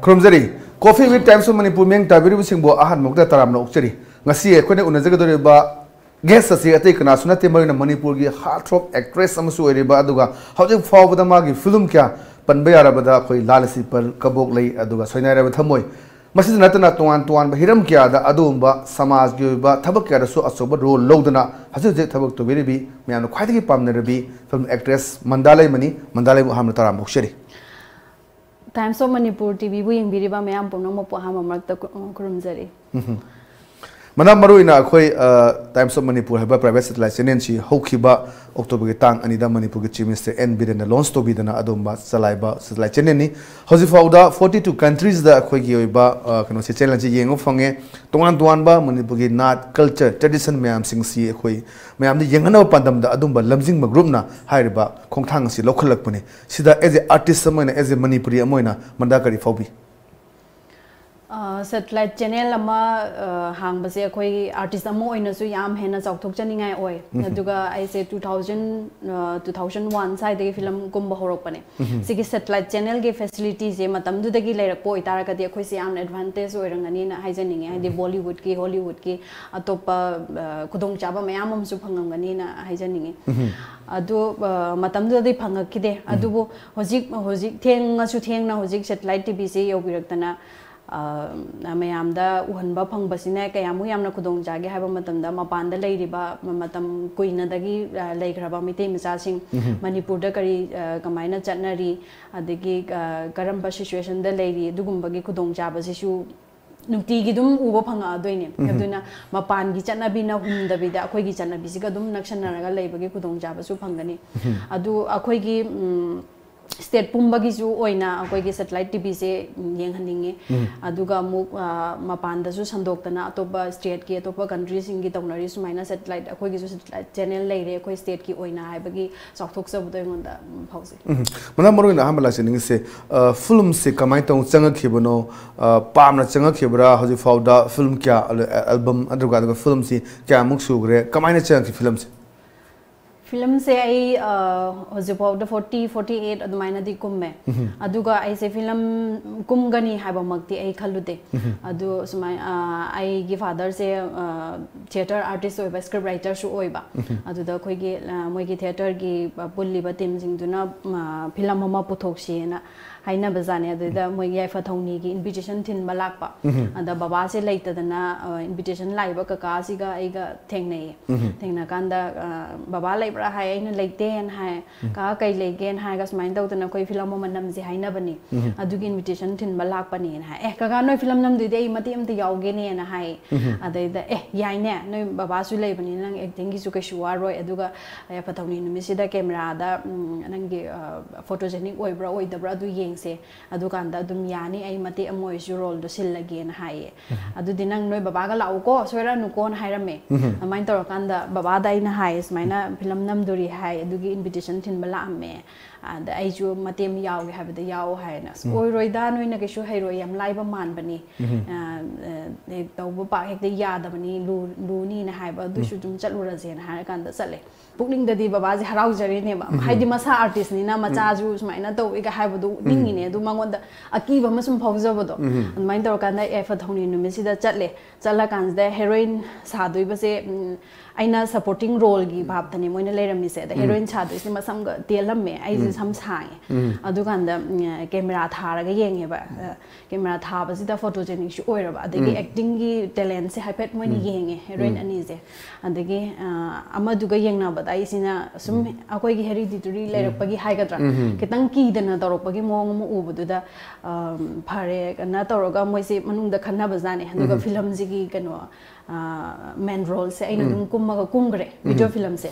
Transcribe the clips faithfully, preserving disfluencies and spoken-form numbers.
ꯈꯨꯔꯨꯝꯖꯔꯤ꯫ Coffee with Times of Manipur ꯃꯤꯌꯦꯡ ꯇꯥꯕꯤꯔꯤꯕꯁꯤꯡꯕꯨ ꯑꯍꯥꯟꯕꯃꯛꯇ ꯇꯔꯥꯝꯅ ꯑꯣꯛꯆꯔꯤ꯫ ꯉꯁꯤ ꯑꯩꯈꯣꯏꯅ ꯎꯅꯖꯒꯗꯧꯔꯤꯕ guest ꯑꯁꯤ ꯑꯇꯩ ꯀꯅꯥꯁꯨ ꯅꯠꯇꯦ, ꯃꯔꯨꯑꯣꯏꯅ ꯃꯅꯤꯄꯨꯔꯒꯤ heartthrob actress ꯑꯃꯁꯨ ꯑꯣꯏꯔꯤꯕ, ꯑꯗꯨꯒ ꯍꯧꯖꯤꯛ ꯐꯥꯎꯕꯗ ꯃꯥꯒꯤ film ꯀꯌꯥ ꯄꯟꯕ ꯌꯥꯔꯕꯗ ꯑꯩꯈꯣꯏ ꯂꯥꯜ ꯑꯁꯤ ꯄꯜ, ꯀꯕꯣꯛ ꯂꯩ, ꯑꯗꯨꯒ ꯁꯣꯏꯅꯥꯏꯔꯕ ꯊꯃꯣꯏ, ꯃꯁꯤꯗ ꯅꯠꯇꯅ ꯇꯣꯉꯥꯟ ꯇꯣꯉꯥꯟꯕ ꯍꯤꯔꯝ ꯀꯌꯥꯗ ꯑꯗꯨꯒꯨꯝꯕ ꯁꯃꯥꯖꯒꯤ ꯑꯣꯏꯕ ꯊꯕꯛ ꯀꯌꯥꯗꯁꯨ ꯑꯆꯧꯕ role ꯂꯧꯗꯨꯅ ꯍꯧꯖꯤꯛ ꯍꯧꯖꯤꯛ ꯊꯕꯛ ꯇꯧꯕꯤꯔꯤꯕꯤ, ꯃꯌꯥꯝꯅ ꯈ꯭ꯋꯥꯏꯗꯒꯤ ꯄꯥꯝꯅꯔꯕꯤ film actress ꯃꯟꯗꯥ ꯂꯩꯃꯅꯤ꯫ ꯃꯟꯗꯥ ꯂꯩꯃ ꯑꯍꯥꯟꯕ ꯇꯔꯥꯝꯅ ꯑꯣꯛꯆꯔꯤ꯫ Times of Manipur TVꯕꯨ ꯌꯦꯡꯕꯤꯔꯤꯕ ꯃꯌꯥꯝ ꯄꯨꯝꯅꯃꯛꯄꯨ ꯑꯍꯥꯟꯕ ꯃꯔꯛꯇ ꯈꯨ-, ꯈꯨꯔꯨꯝꯖꯔꯤ꯫ ꯎꯝꯍꯨꯝ꯫ ꯃꯅꯥ ꯃꯔꯨ ꯑꯣꯏꯅ ꯑꯩꯈꯣꯏ, ꯑ, Times of Manipur ꯍꯥꯏꯕ private satellite channelꯁꯤ ꯍꯧꯈꯤꯕ Octoberꯒꯤ ꯇꯥꯡ ꯑꯅꯤꯗ ꯃꯅꯤꯄꯨꯔꯒꯤ Chief Minister ꯑꯦꯟ ꯕꯤꯔꯦꯟꯅ launch ꯇꯧꯕꯤꯗꯅ ꯑꯗꯨꯒꯨꯝꯕ ꯆꯂꯥꯏꯕ satellite channelꯅꯤ꯫ ꯍꯧꯖꯤꯛ ꯐꯥꯎꯗ forty two countriesꯗ ꯑꯩꯈꯣꯏꯒꯤ ꯑꯣꯏꯕ, ꯑ, ꯀꯩꯅꯣꯁꯦ, channelꯁꯦ ꯌꯦꯡꯕ ꯐꯪꯉꯦ꯫ ꯇꯣꯉꯥꯟ ꯇꯣꯉꯥꯟꯕ ꯃꯅꯤꯄꯨꯔꯒꯤ ꯅꯥꯠ, culture, tradition ꯃꯌꯥꯝꯁꯤꯡꯁꯤ ꯑꯩꯈꯣꯏ ꯃꯌꯥꯝꯗ ꯌꯦꯡꯍꯟꯅꯕ ꯄꯥꯟꯗꯝꯗ ꯑꯗꯨꯝꯕ ꯂꯝꯖꯤꯡꯕ groupꯅ ꯍꯥꯏꯔꯤꯕ ꯈꯣꯡꯊꯥꯡ ꯑꯁꯤ ꯂꯧꯈꯠꯂꯛꯄꯅꯤ꯫ ꯁꯤꯗ as a artist ꯑꯃ ꯑꯣꯏꯅ, as a ꯃꯅꯤꯄꯨꯔꯤ ꯑꯃ ꯑꯣꯏꯅ ꯃꯟꯗꯥ ꯀꯔꯤ ꯐꯥꯎꯕꯤ? ꯑ, satellite channel ꯑꯃ, ꯑ, ꯍꯥꯡꯕꯁꯦ ꯑꯩꯈꯣꯏ artist ꯑꯃ ꯑꯣꯏꯅꯁꯨ ꯌꯥꯝ ꯍꯦꯟꯅ ꯆꯥꯎꯊꯣꯛꯆꯅꯤꯡꯉꯥꯏ ꯑꯣꯏ꯫ ꯎꯝ꯫ ꯑꯗꯨꯒ ꯑꯩꯁꯦ two thousand, ꯑ, two thousand one ꯁ꯭ꯋꯥꯏꯗꯒꯤ film ꯀꯨꯝꯕ ꯍꯧꯔꯛꯄꯅꯦ꯫ ꯎꯝ꯫ ꯁꯤꯒꯤ satellite channelꯒꯤ facilityꯁꯦ ꯃꯇꯝꯗꯨꯗꯒꯤ ꯂꯩꯔꯛꯄ ꯑꯣꯏꯇꯥꯔꯒꯗꯤ ꯑꯩꯈꯣꯏꯁꯦ ꯌꯥꯝꯅ advantage ꯑꯣꯏꯔꯝꯒꯅꯤꯅ ꯍꯥꯏꯖꯅꯤꯡꯉꯦ꯫ ꯍꯥꯏꯗꯤ Bollywoodꯀꯤ, Hollywoodꯀꯤ ꯑꯇꯣꯞꯄ, ꯑ, ꯈꯨꯗꯣꯡꯆꯥꯕ ꯃꯌꯥꯝ ꯑꯃꯁꯨ ꯐꯪꯉꯝꯒꯅꯤꯅ ꯍꯥꯏꯖꯅꯤꯡꯉꯤ꯫ ꯎꯝ꯫ ꯑꯗꯨ, ꯑ, ꯃꯇꯝꯗꯨꯗꯗꯤ ꯐꯪꯉꯛꯈꯤꯗꯦ꯫ ꯎꯝ꯫ ꯑꯗꯨꯕꯨ ꯍꯧꯖꯤꯛ, ꯍꯧꯖꯤꯛ ꯊꯦꯡꯉꯁꯨ ꯊꯦꯡꯅ ꯍꯧꯖꯤꯛ satellite TVꯁꯦ ꯌꯧꯕꯤꯔꯛꯇꯅ, ꯑ, ꯃꯌꯥꯝꯗ ꯎꯍꯟꯕ ꯐꯪꯕꯁꯤꯅ ꯀꯌꯥꯃꯨꯛ ꯌꯥꯝꯅ ꯈꯨꯗꯣꯡ ꯆꯥꯒꯦ ꯍꯥꯏꯕ ꯃꯇꯝꯗ, ꯃꯄꯥꯟꯗ ꯂꯩꯔꯤꯕ ꯃ-, ꯃꯇꯝ ꯀꯨꯏꯅꯗꯒꯤ, ꯑ, ꯂꯩꯈ꯭ꯔꯕ ꯃꯩꯇꯩ ꯃꯆꯥꯁꯤꯡ, ꯎꯝ꯫ ꯃꯅꯤꯄꯨꯔꯗ ꯀꯔꯤ, ꯑ, ꯀꯃꯥꯏꯅ ꯆꯠꯅꯔꯤ, ꯑꯗꯒꯤ, ꯑ, ꯀꯔꯝꯕ situationꯗ ꯂꯩꯔꯤ, ꯑꯗꯨꯒꯨꯝꯕꯒꯤ ꯈꯨꯗꯣꯡꯆꯥꯕꯁꯤꯁꯨ ꯅꯨꯡꯇꯤꯒꯤ ꯑꯗꯨꯝ ꯎꯕ ꯐꯪꯉꯛꯑꯗꯣꯏꯅꯦ꯫ ꯎꯝ꯫ ꯑꯗꯨꯅ ꯃꯄꯥꯟꯒꯤ ꯆꯠꯅꯕꯤꯅ ꯍꯨꯝꯗꯕꯤꯗ ꯑꯩꯈꯣꯏꯒꯤ ꯆꯠꯅꯕꯤꯁꯤꯒ ꯑꯗꯨꯝ ꯅꯛꯁꯟꯅꯔꯒ ꯂꯩꯕꯒꯤ ꯈꯨꯗꯣꯡꯆꯥꯕꯁꯨ ꯐꯪꯒꯅꯤ꯫ ꯎꯝ꯫ ꯑꯗꯨ ꯑꯩꯈꯣꯏꯒꯤ, ꯎꯝ, state ꯄꯨꯝꯕꯒꯤꯁꯨ ꯑꯣꯏꯅ ꯑꯩꯈꯣꯏꯒꯤ satellite TVꯁꯦ, ꯎꯝ, ꯌꯦꯡꯍꯟꯅꯤꯡꯉꯤ꯫ ꯎꯝ꯫ ꯑꯗꯨꯒ ꯑꯃꯨꯛ, ꯑ, ꯃꯄꯥꯟꯗꯁꯨ ꯁꯟꯗꯣꯛꯇꯅ ꯑꯇꯣꯞꯄ stateꯀꯤ, ꯑꯇꯣꯞꯄ countryꯁꯤꯡꯒꯤ ꯇꯧꯅꯔꯤ ꯁꯨꯃꯥꯏꯅ satellite, ꯑꯩꯈꯣꯏꯒꯤꯁꯨ satellite channel ꯂꯩꯔꯦ ꯑꯩꯈꯣꯏ stateꯀꯤ ꯑꯣꯏꯅ ꯍꯥꯏꯕꯒꯤ ꯆꯥꯎꯊꯣꯛꯆꯕꯗꯣ ꯑꯩꯉꯣꯟꯗ, ꯎꯝ, ꯐꯥꯎꯖꯩ꯫ ꯎꯝ꯫ ꯃꯅꯥ ꯃꯔꯨ ꯑꯣꯏꯅ ꯑꯍꯥꯟꯕ ꯂꯥꯛꯆꯅꯤꯡꯉꯤꯁꯦ, ꯑ, filmꯁꯦ ꯀꯃꯥꯏꯅ ꯇꯧꯅ ꯆꯪꯉꯛꯈꯤꯕꯅꯣ? ꯑ, ꯄꯥꯝꯅ ꯆꯪꯉꯛꯈꯤꯕ꯭ꯔꯥ? ꯍꯧꯖꯤꯛ ꯐꯥꯎꯗ film ꯀꯌꯥ, ꯑ, album ꯅꯠꯇ꯭ꯔꯒ ꯑꯗꯨꯒ filmꯁꯤ ꯀꯌꯥꯃꯨꯛ ꯁꯨꯈ꯭ꯔꯦ? ꯀꯃꯥꯏꯅ ꯆꯪꯉꯛꯈꯤ filmꯁꯦ? ꯐꯤꯂꯝꯁꯦ ꯑꯩ ꯑ, ꯍꯧꯖꯤꯛꯐꯥꯎꯗ ꯐꯣꯔꯇꯤ ꯐꯣꯔꯇꯤ ꯑꯩꯠ ꯑꯗꯨꯃꯥꯏꯅꯗꯤ ꯀꯨꯝꯃꯦ꯫ ꯑꯗꯨꯒ ꯑꯩꯁꯦ ꯐꯤꯂꯝ ꯀꯨꯝꯒꯅꯤ ꯍꯥꯏꯕꯃꯛꯇꯤ ꯑꯩ ꯈꯜꯂꯨꯗꯦ꯫ ꯑꯗꯨ ꯁꯨꯃꯥꯏꯅ ꯑ, ꯑꯩꯒꯤ ꯐꯥꯗꯔꯁꯦ ꯊꯤꯌꯦꯇꯔ ꯑꯥꯔꯇꯤꯁ ꯑꯣꯏꯕ, ꯁ꯭ꯀ꯭ꯔꯤꯞ ꯔꯥꯏꯇꯔꯁꯨ ꯑꯣꯏꯕ꯫ ꯑꯗꯨꯗ ꯑꯩꯈꯣꯏꯒꯤ ꯑ, ꯃꯣꯏꯒꯤ ꯊꯤꯌꯦꯇꯔꯒꯤ ꯄꯨꯜꯂꯤꯕ ꯇꯤꯝꯁꯤꯡꯗꯨꯅ ꯐꯤꯂꯝ ꯑꯃ ꯄꯨꯊꯣꯛꯁꯤꯅ ꯍꯥꯏꯅꯕꯖꯥꯠꯅꯦ꯫ ꯑꯗꯨꯗ ꯃꯣꯏꯒꯤ ꯌꯥꯏꯐ ꯊꯧꯅꯤꯒꯤ ꯏꯟꯚꯤꯇꯦꯁꯟ ꯊꯤꯟꯕ ꯂꯥꯛꯄ꯫ ꯑꯗ ꯕꯕꯥꯁꯦ ꯂꯩꯇꯗꯅ ꯏꯟꯚꯤꯇꯦꯁꯟ ꯂꯥꯛꯏꯕ ꯀꯀꯥꯁꯤꯒ ꯑꯩꯒ ꯊꯦꯡꯅꯩꯌꯦ꯫ ꯊꯦꯡꯅꯀꯥꯟꯗ ꯑ, "ꯕꯕꯥ ꯂꯩꯕ꯭ꯔꯥ?" ꯍꯥꯏ꯫ ꯑꯩꯅ "ꯂꯩꯇꯦꯅ" ꯍꯥꯏ꯫ "ꯀꯀꯥ ꯀꯩ ꯂꯩꯒꯦꯅ?" ꯍꯥꯏꯔꯒ "ꯁꯨꯃꯥꯏꯅ ꯇꯧꯗꯅ ꯑꯩꯈꯣꯏ ꯐꯤꯂꯝ ꯑꯃ ꯅꯝꯁꯦ ꯍꯥꯏꯅꯕꯅꯦ, ꯑꯗꯨꯒꯤ ꯏꯟꯚꯤꯇꯦꯁꯟ ꯊꯤꯟꯕ ꯂꯥꯛꯄꯅꯦꯅ" ꯍꯥꯏ꯫ "ꯑꯦ ꯀꯀꯥ, ꯅꯣꯏ ꯐꯤꯂꯝ ꯅꯝꯗꯣꯏꯗꯤ ꯑꯩ ꯃꯇꯦꯛ ꯑꯃꯇ ꯌꯥꯎꯒꯦꯅꯦꯅ" ꯍꯥꯏ꯫ ꯑꯗꯩꯗ "ꯑꯦ ꯌꯥꯏꯅꯦ, ꯅꯣꯏ ꯕꯕꯥꯁꯨ ꯂꯩꯕꯅꯤꯅ ꯅꯪ ꯑꯦꯛꯇꯤꯡꯒꯤꯁꯨ ꯀꯩꯁꯨ ꯋꯥꯔꯣꯏ, ꯑꯗꯨꯒ ꯌꯥꯏꯐ ꯊꯧꯅꯤ ꯅꯨꯃꯤꯠꯁꯤꯗ ꯀꯦꯃꯦꯔꯥꯗ ꯅꯪꯒꯤ ꯐꯣꯇꯣꯖꯦꯅꯤꯛ ꯑꯣꯏꯕ꯭ꯔꯥ ꯑꯣꯏꯗꯕ꯭ꯔꯥ ꯑꯗꯨ ꯌꯦꯡꯁꯦ, ꯑꯗꯨꯀꯥꯟꯗ ꯑꯗꯨꯝ ꯌꯥꯅꯤ, ꯑꯩ ꯃꯇꯦꯛ ꯑꯃ ꯑꯣꯏꯔꯁꯨ ꯔꯣꯜꯗꯣ ꯁꯤꯜꯂꯒꯦꯅ" ꯍꯥꯏꯌꯦ꯫ "ꯑꯗꯨꯗꯤ ꯅꯪ ꯅꯣꯏ ꯕꯕꯥꯒ ꯂꯥꯛꯎꯀꯣ, ꯁꯣꯏꯔꯛꯑꯅꯨꯀꯣꯅ" ꯍꯥꯏꯔꯝꯃꯦ꯫ ꯑꯗꯨꯃꯥꯏꯅ ꯇꯧꯔꯀꯥꯟꯗ ꯕꯕꯥꯗ ꯑꯩꯅ ꯍꯥꯏꯌꯦ, "ꯁꯨꯃꯥꯏꯅ ꯐꯤꯂꯝ ꯅꯝꯗꯣꯔꯤ ꯍꯥꯏ, ꯑꯗꯨꯒꯤ ꯏꯟꯚꯤꯇꯦꯁꯟ ꯊꯤꯟꯕ ꯂꯥꯛꯑꯝꯃꯦ, ꯑꯗ ꯑꯩꯁꯨ ꯃꯇꯦꯛ ꯑꯃ ꯌꯥꯎꯒꯦ ꯍꯥꯏꯕꯗ ꯌꯥꯎ" ꯍꯥꯏꯅ꯫ "ꯑꯁ, ꯑꯣꯏꯔꯣꯏꯗ, ꯅꯣꯏꯅ ꯀꯩꯁꯨ ꯍꯩꯔꯣꯏ, ꯌꯥꯝ ꯂꯥꯏꯕ ꯃꯥꯟꯕꯅꯤ, ꯑ, ꯑ, ꯇꯧꯕ ꯄꯥꯛ ꯍꯦꯛꯇ ꯌꯥꯗꯕꯅꯤ, ꯂꯨ-, ꯂꯨꯅꯤꯅ ꯍꯥꯏꯕ, ꯑꯗꯨꯏꯁꯨ ꯑꯗꯨꯝ ꯆꯠꯂꯨꯔꯁꯦꯅ" ꯍꯥꯏꯔꯀꯥꯟꯗ ꯆꯠꯂꯦ꯫ ꯄꯨꯛꯅꯤꯡꯗꯗꯤ ꯕꯕꯥꯁꯦ ꯍꯔꯥꯎꯖꯔꯤꯅꯦꯕ, ꯍꯥꯏꯗꯤ ꯃꯁꯥ ꯑꯥꯔꯇꯤꯁꯅꯤꯅ ꯃꯆꯥꯁꯨ ꯁꯨꯃꯥꯏꯅ ꯇꯧꯏꯒ ꯍꯥꯏꯕꯗꯣ ꯅꯤꯡꯉꯤꯅꯦ꯫ ꯑꯗꯨ ꯃꯉꯣꯟꯗ ꯑꯀꯤꯕ ꯑꯃ ꯁꯨꯝ ꯐꯥꯎꯖꯕꯗꯣ꯫ ꯑꯗꯨꯃꯥꯏꯅ ꯇꯧꯔꯀꯥꯟꯗ ꯌꯥꯏꯐ ꯊꯧꯅꯤ ꯅꯨꯃꯤꯠꯁꯤꯗ ꯆꯠꯂꯦ꯫ ꯆꯠꯂꯀꯥꯟꯁꯤꯗ ꯍꯦꯔꯣꯏꯟ ꯁꯥꯗꯣꯏꯕꯁꯦ, ꯎꯝ, ꯑꯩꯅ ꯁꯄꯣꯔꯇꯤꯡ ꯔꯣꯜꯒꯤ ꯚꯥꯞꯇꯅꯦ ꯃꯣꯏꯅ ꯂꯩꯔꯝꯃꯤꯁꯦ꯫ ꯑꯗ ꯍꯦꯔꯣꯏꯟ ꯁꯥꯗꯣꯏꯁꯤꯅ ꯃꯁꯝꯒ ꯇꯦꯜꯂꯝꯃꯦ, ꯑꯩꯁꯦ ꯁꯝ ꯁꯥꯡꯉꯦ꯫ ꯑꯗꯨꯀꯥꯟꯗ ꯎꯝ, ꯀꯦꯃꯦꯔꯥ ꯊꯥꯔꯒ ꯌꯦꯡꯉꯦꯕ꯫ ꯑ, ꯀꯦꯃꯦꯔꯥ ꯊꯥꯕꯁꯤꯗ ꯐꯣꯇꯣꯖꯦꯅꯤꯛꯁꯨ ꯑꯣꯏꯔꯕ, ꯑꯗꯒꯤ ꯑꯦꯛꯇꯤꯡꯒꯤ ꯇꯦꯂꯦꯟꯁꯦ ꯍꯥꯏꯐꯦꯠ ꯃꯣꯏꯅ ꯌꯦꯡꯉꯦ, ꯍꯦꯔꯣꯏꯟ ꯑꯅꯤꯁꯦ꯫ ꯑꯗꯒꯤ ꯑ, ꯑꯃꯗꯨꯒ ꯌꯦꯡꯅꯕꯗ ꯑꯩꯁꯤꯅ ꯁꯨꯝ ꯑꯩꯈꯣꯏꯒꯤ ꯍꯦꯔꯤꯗꯤꯇꯔꯤ ꯂꯩꯔꯛꯄꯒꯤ ꯍꯥꯏꯒꯗ꯭ꯔꯥ, ꯈꯤꯇꯪ ꯀꯤꯗꯅ ꯇꯧꯔꯛꯄꯒꯤ ꯃꯑꯣꯡ ꯑꯃ ꯎꯕꯗꯨꯗ, ꯑ, ꯐꯔꯦꯅ ꯇꯧꯔꯒ ꯃꯣꯏꯁꯦ ꯃꯅꯨꯡꯗ ꯈꯟꯅꯕꯖꯥꯠꯅꯦ꯫ ꯑꯗꯨꯒ ꯐꯤꯂꯝꯁꯤꯒꯤ ꯀꯩꯅꯣ, ꯃꯦꯟ ꯔꯣꯜꯁꯦ ꯑꯩꯅ ꯑꯗꯨꯝ ꯀꯨꯝꯃꯒ ꯀꯨꯝꯈ꯭ꯔꯦ ꯚꯤꯗꯤꯑꯣ ꯐꯤꯂꯝꯁꯦ꯫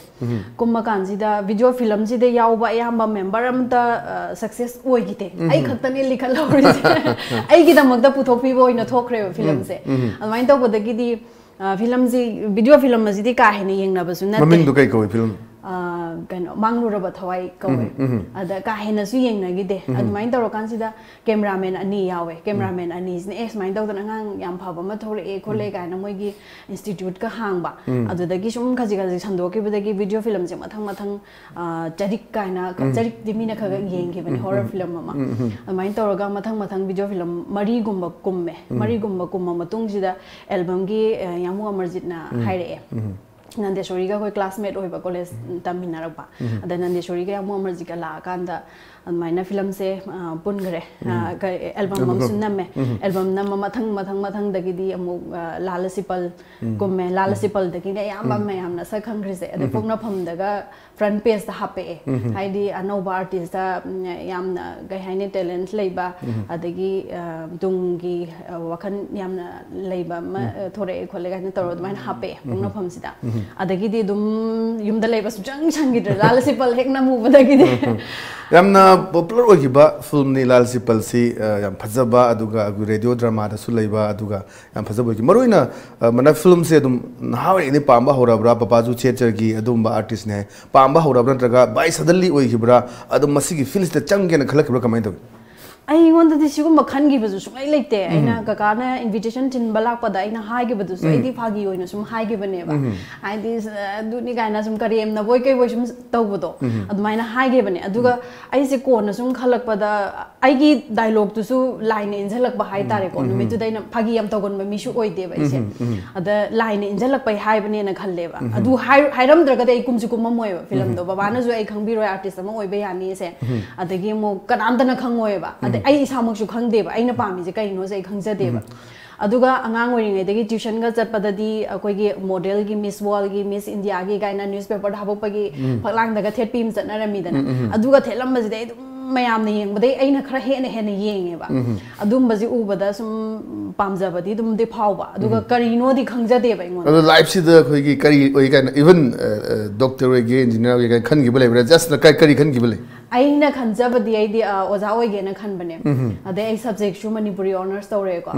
ꯀꯨꯝꯃ ꯀꯥꯟꯁꯤꯗ ꯚꯤꯗꯤꯑꯣ ꯐꯤꯂꯝꯁꯤꯗ ꯌꯥꯎꯕ ꯑꯌꯥꯝꯕ ꯃꯦꯝꯕꯔ ꯑꯃꯇ ꯁꯛꯁꯦꯁ ꯑꯣꯏꯈꯤꯗꯦ꯫ ꯑꯩ ꯈꯛꯇꯅꯦ ꯂꯤꯈꯠꯍꯧꯔꯤꯁꯦ꯫ ꯑꯩꯒꯤꯗꯃꯛꯇ ꯄꯨꯊꯣꯛꯄꯤꯕ ꯑꯣꯏꯅ ꯊꯣꯛꯈ꯭ꯔꯦꯕ ꯐꯤꯂꯝꯁꯦ꯫ ꯑꯗꯨꯃꯥꯏꯅ ꯇꯧꯕꯗꯒꯤꯗꯤ, ꯑ, ꯐꯤꯂꯝꯁꯤ, ꯚꯤꯗꯤꯑꯣ ꯐꯤꯂꯝ ꯑꯁꯤꯗꯤ ꯀꯥ ꯍꯦꯟꯅ ꯌꯦꯡꯅꯕꯁꯨ ꯅꯠꯇꯦ꯫ ꯃꯃꯤꯡꯗꯣ ꯀꯩ ꯀꯧꯏ ꯐꯤꯂꯝ? ꯑ, ꯀꯩꯅꯣ, ꯃꯥꯡꯂꯨꯔꯕ ꯊꯋꯥꯏ ꯀꯧꯋꯦ꯫ ꯑꯗ ꯀꯥ ꯍꯦꯟꯅꯁꯨ ꯌꯦꯡꯅꯈꯤꯗꯦ꯫ ꯑꯗꯨꯃꯥꯏꯅ ꯇꯧꯔꯀꯥꯟꯁꯤꯗ ꯀꯦꯃꯦꯔꯥꯃꯦꯟ ꯑꯅꯤ ꯌꯥꯎꯋꯦ꯫ ꯀꯦꯃꯦꯔꯥꯃꯦꯟ ꯑꯅꯤꯁꯤꯅ, "ꯑꯦ, ꯁꯨꯃꯥꯏꯅ ꯇꯧꯗꯅ ꯑꯉꯥꯡ ꯌꯥꯝ ꯐꯕ ꯑꯃ ꯊꯣꯛꯂꯛꯑꯦ ꯈꯣꯠꯂꯦ" ꯀꯥꯏꯅ ꯃꯣꯏꯒꯤ ꯏꯟꯁꯇꯤꯇ꯭ꯌꯨꯠꯀ ꯍꯥꯡꯕ꯫ ꯑꯗꯨꯗꯒꯤ ꯁꯨꯝ ꯈꯖꯤꯛ ꯈꯖꯤꯛ ꯁꯟꯗꯣꯛꯈꯤꯕꯗꯒꯤ ꯚꯤꯗꯤꯑꯣ ꯐꯤꯂꯝꯁꯦ ꯃꯊꯪ ꯃꯊꯪ, ꯑ, ꯆꯔꯤꯛ ꯀꯥꯏꯅ, ꯆꯔꯤꯛꯇꯤ ꯃꯤꯅ ꯈꯔ ꯈꯔ ꯌꯦꯡꯈꯤꯕꯅꯦ, ꯍꯣꯔꯔ ꯐꯤꯂꯝ ꯑꯃ꯫ ꯑꯗꯨꯃꯥꯏꯅ ꯇꯧꯔꯒ ꯃꯊꯪ ꯃꯊꯪ ꯚꯤꯗꯤꯑꯣ ꯐꯤꯂꯝ ꯃꯔꯤꯒꯨꯝꯕ ꯀꯨꯝꯃꯦ꯫ ꯃꯔꯤꯒꯨꯝꯕ ꯀꯨꯝꯕ ꯃꯇꯨꯡꯁꯤꯗ ꯑꯦꯜꯕꯝꯒꯤ, ꯑ, ꯌꯥꯝꯕꯨꯡ ꯑꯃꯔꯖꯤꯠꯅ ꯍꯥꯏꯔꯛꯑꯦ꯫ ꯅꯟꯗꯦꯁꯣꯔꯤꯒ ꯑꯩꯈꯣꯏ ꯀ꯭ꯂꯥꯁꯃꯦꯠ ꯑꯣꯏꯕ, ꯀꯣꯂꯦꯖ ꯇꯝꯃꯤꯟꯅꯔꯛꯄ꯫ ꯑꯗ ꯅꯟꯗꯦꯁꯣꯔꯤꯒ ꯌꯥꯝꯕꯨꯡ ꯑꯃꯔꯖꯤꯠꯀ ꯂꯥꯛꯑꯀꯥꯟꯗ ꯑꯗꯨꯃꯥꯏꯅ ꯐꯤꯂꯝꯁꯦ, ꯑ, ꯄꯨꯟꯈ꯭ꯔꯦ꯫ ꯑ, ꯀ-, ꯑꯦꯜꯕꯝ ꯑꯃꯁꯨ ꯅꯝꯃꯦ꯫ ꯑꯦꯜꯕꯝ ꯅꯝꯃ ꯃꯊꯪ ꯃꯊꯪ ꯃꯊꯪꯗꯒꯤꯗꯤ ꯑꯃꯨꯛ, ꯑ, ꯂꯥ ꯂꯁꯤꯄꯜ ꯀꯨꯝꯃꯦ꯫ ꯂꯥ ꯂꯁꯤꯄꯜꯗꯒꯤꯅꯦ ꯑꯌꯥꯝꯕ ꯃꯌꯥꯝꯅ ꯁꯛ ꯈꯪꯈ꯭ꯔꯤꯁꯦ꯫ ꯑꯗꯩ ꯄꯣꯛꯅꯐꯝꯗꯒ ꯐ꯭ꯔꯟ ꯄꯦꯖꯇ ꯍꯥꯞꯄꯛꯑꯦ꯫ ꯍꯥꯏꯗꯤ ꯑꯅꯧꯕ ꯑꯥꯔꯇꯤꯁꯇ, ꯎꯝ, ꯌꯥꯝꯅ, ꯀꯩ ꯍꯥꯏꯅꯤ, ꯇꯦꯂꯦꯟꯠ ꯂꯩꯕ, ꯑꯗꯒꯤ, ꯑ, ꯇꯨꯡꯒꯤ, ꯑ, ꯋꯥꯈꯜ ꯌꯥꯝꯅ ꯂꯩꯕ ꯑꯃ, ꯑ, ꯊꯣꯔꯛꯑꯦ ꯈꯣꯠꯂꯦ ꯀꯥꯏꯅ ꯇꯧꯔꯒ ꯑꯗꯨꯃꯥꯏꯅ ꯍꯥꯞꯄꯛꯑꯦ ꯄꯣꯛꯅꯐꯝꯁꯤꯗ꯫ ꯑꯗꯒꯤꯗꯤ ꯑꯗꯨꯝ ꯌꯨꯝꯗ ꯂꯩꯕ ꯁꯨꯡꯆꯪ ꯁꯪꯈꯤꯗ꯭ꯔꯦ ꯂꯥ ꯂꯁꯤꯄꯜ ꯍꯦꯛ ꯅꯝꯃꯨꯕꯗꯒꯤꯗꯤ꯫ ꯌꯥꯝꯅ ꯄꯣꯄꯨꯂꯔ ꯑꯣꯏꯈꯤꯕ ꯐꯤꯂꯝꯅꯤ ꯂꯥ ꯂꯁꯤꯄꯜꯁꯤ꯫ ꯑ, ꯌꯥꯝ ꯐꯖꯕ, ꯑꯗꯨꯒ ꯑꯩꯈꯣꯏ ꯔꯦꯗꯤꯑꯣ ꯗ꯭ꯔꯃꯥꯗꯁꯨ ꯂꯩꯕ, ꯑꯗꯨꯒ ꯌꯥꯝ ꯐꯖꯕ ꯑꯣꯏꯈꯤ꯫ ꯃꯔꯨꯑꯣꯏꯅ, ꯑ, ꯃꯅꯥ ꯐꯤꯂꯝꯁꯦ ꯑꯗꯨꯝ ꯅꯍꯥ ꯑꯣꯏꯔꯤꯉꯩꯗꯒꯤ ꯄꯥꯝꯕ ꯍꯧꯔꯕ꯭ꯔꯥ? ꯄꯄꯥꯖꯨ ꯆꯦꯆꯔꯒꯤ ꯑꯗꯨꯝꯕ ꯑꯥꯔꯇꯤꯁꯅꯦ ꯍꯥꯏ, ꯄꯥꯝꯕ ꯍꯧꯔꯕ꯭ꯔꯥ, ꯅꯠꯇ꯭ꯔꯒ by suddenly ꯑꯣꯏꯈꯤꯕ꯭ꯔꯥ? ꯑꯗꯨꯝ ꯃꯁꯤꯒꯤ ꯐꯤꯜꯁꯤꯗ ꯆꯪꯒꯦꯅ ꯈꯜꯂꯛꯈꯤꯕ꯭ꯔꯥ? ꯀꯃꯥꯏꯅ ꯇꯧꯏ? ꯑꯩꯉꯣꯟꯗꯗꯤ ꯁꯤꯒꯨꯝꯕ ꯈꯟꯈꯤꯕꯁꯨ ꯁꯨꯡꯂꯩ ꯂꯩꯇꯦ꯫ ꯑꯩꯅ ꯀꯀꯥꯅ ꯏꯟꯚꯤꯇꯦꯁꯟ ꯊꯤꯟꯕ ꯂꯥꯛꯄꯗ ꯑꯩꯅ ꯍꯥꯏꯈꯤꯕꯗꯨꯁꯨ ꯑꯩꯗꯤ ꯐꯥꯒꯤ ꯑꯣꯏꯅ ꯁꯨꯝ ꯍꯥꯏꯈꯤꯕꯅꯦꯕ꯫ ꯍꯥꯏꯗꯤ, ꯑ, ꯑꯗꯨꯅꯤ ꯀꯥꯏꯅ ꯁꯨꯝ ꯀꯔꯦꯝꯅꯕꯣꯏ ꯀꯩꯕꯣꯏ ꯁꯨꯝ ꯇꯧꯕꯗꯣ, ꯑꯗꯨꯃꯥꯏꯅ ꯍꯥꯏꯈꯤꯕꯅꯦ꯫ ꯑꯗꯨꯒ ꯑꯩꯁꯦ ꯀꯣꯟꯅ ꯁꯨꯝ ꯈꯜꯂꯛꯄꯗ ꯑꯩꯒꯤ ꯗꯥꯏꯂꯣꯛꯇꯨꯁꯨ ꯂꯥꯏꯅ ꯏꯟꯁꯤꯜꯂꯛꯄ ꯍꯥꯏꯇꯥꯔꯦꯀꯣ꯫ ꯅꯨꯃꯤꯠꯇꯨꯗ ꯑꯩꯅ ꯐꯥꯒꯤ ꯌꯥꯝ ꯇꯧꯒꯟꯕ ꯃꯤꯁꯨ ꯑꯣꯏꯗꯦꯕ ꯑꯩꯁꯦ꯫ ꯑꯗ ꯂꯥꯏꯅ ꯏꯟꯁꯤꯜꯂꯛꯄꯩ ꯍꯥꯏꯕꯅꯦꯅ ꯈꯜꯂꯦꯕ꯫ ꯑꯗꯨ ꯍꯥꯏ-, ꯍꯥꯏꯔꯝꯗ꯭ꯔꯒꯗꯤ ꯑꯩ ꯀꯨꯝꯁꯨ ꯀꯨꯝꯃꯝꯃꯣꯏꯕ ꯐꯤꯂꯝꯗꯣ꯫ ꯕꯕꯥꯅꯁꯨ ꯑꯩ ꯈꯪꯕꯤꯔꯣꯏ, ꯑꯥꯔꯇꯤꯁ ꯑꯃ ꯑꯣꯏꯕ ꯌꯥꯅꯤꯁꯦ꯫ ꯑꯗꯒꯤ ꯑꯃꯨꯛ ꯀꯅꯥꯝꯇꯅ ꯈꯪꯉꯣꯏꯕ꯫ ꯑꯗꯩ ꯑꯩ ꯏꯁꯥꯃꯛꯁꯨ ꯈꯪꯗꯦꯕ ꯑꯩꯅ ꯄꯥꯝꯃꯤꯁꯦ ꯀꯩꯅꯣꯁꯦ ꯑꯩ ꯈꯪꯖꯗꯦꯕ꯫ ꯑꯗꯨꯒ ꯑꯉꯥꯡ ꯑꯣꯏꯔꯤꯉꯩꯗꯒꯤ ꯇ꯭ꯌꯨꯁꯟꯒ ꯆꯠꯄꯗꯗꯤ ꯑꯩꯈꯣꯏꯒꯤ ꯃꯣꯗꯦꯜꯒꯤ, ꯃꯤꯁ ꯋꯥꯔꯜꯒꯤ, ꯃꯤꯁ ꯏꯟꯗꯤꯌꯥꯒꯤ ꯀꯥꯏꯅ ꯅ꯭ꯌꯨꯁꯄꯦꯄꯔꯗ ꯍꯥꯄꯛꯄꯒꯤ ꯐꯛꯂꯥꯡꯗꯒ ꯊꯦꯠꯄꯤ ꯑꯃ ꯆꯠꯅꯔꯝꯃꯤꯗꯅ꯫ ꯑꯗꯨꯒ ꯊꯦꯠꯂꯝꯕꯁꯤꯗꯤ ꯑꯩ ꯑꯗꯨꯝ ꯃꯌꯥꯝꯅ ꯌꯦꯡꯕꯗꯩ ꯑꯩꯅ ꯈꯔ ꯍꯦꯟꯅ ꯍꯦꯟꯅ ꯌꯦꯡꯉꯦꯕ꯫ ꯑꯗꯨꯝꯕꯁꯤ ꯎꯕꯗ ꯁꯨꯝ ꯄꯥꯝꯖꯕꯗꯤ ꯑꯗꯨꯝꯗꯤ ꯐꯥꯎꯕ, ꯑꯗꯨꯒ ꯀꯔꯤꯅꯣꯗꯤ ꯈꯪꯖꯗꯦꯕ ꯑꯩꯉꯣꯟꯗ꯫ ꯑꯗꯣ ꯂꯥꯏꯐꯁꯤꯗ ꯑꯩꯈꯣꯏꯒꯤ ꯀꯔꯤ ꯑꯣꯏ ꯀꯥꯏꯅ, ꯏꯚꯟ ꯗꯣꯛꯇꯔ ꯑꯣꯏꯒꯦ, ꯏꯟꯖꯤꯅꯤꯌꯥꯔ ꯑꯣꯏꯒꯦ ꯀꯥꯏꯅ ꯈꯟꯈꯤꯕ ꯂꯩꯕ꯭ꯔꯥ? ꯖꯁꯅ ꯀꯔꯤ, ꯀꯔꯤ ꯈꯟꯈꯤꯕ ꯂꯩ? ꯑꯩꯅ ꯈꯟꯖꯕꯗꯤ ꯑꯩꯗꯤ ꯑ, ꯑꯣꯖꯥ ꯑꯣꯏꯒꯦꯅ ꯈꯟꯕꯅꯦ꯫ ꯑꯗꯩ ꯑꯩ ꯁꯕꯖꯦꯛꯁꯨ ꯃꯅꯤꯄꯨꯔꯤ ꯑꯣꯅꯔꯁ ꯇꯧꯔꯦꯀꯣ꯫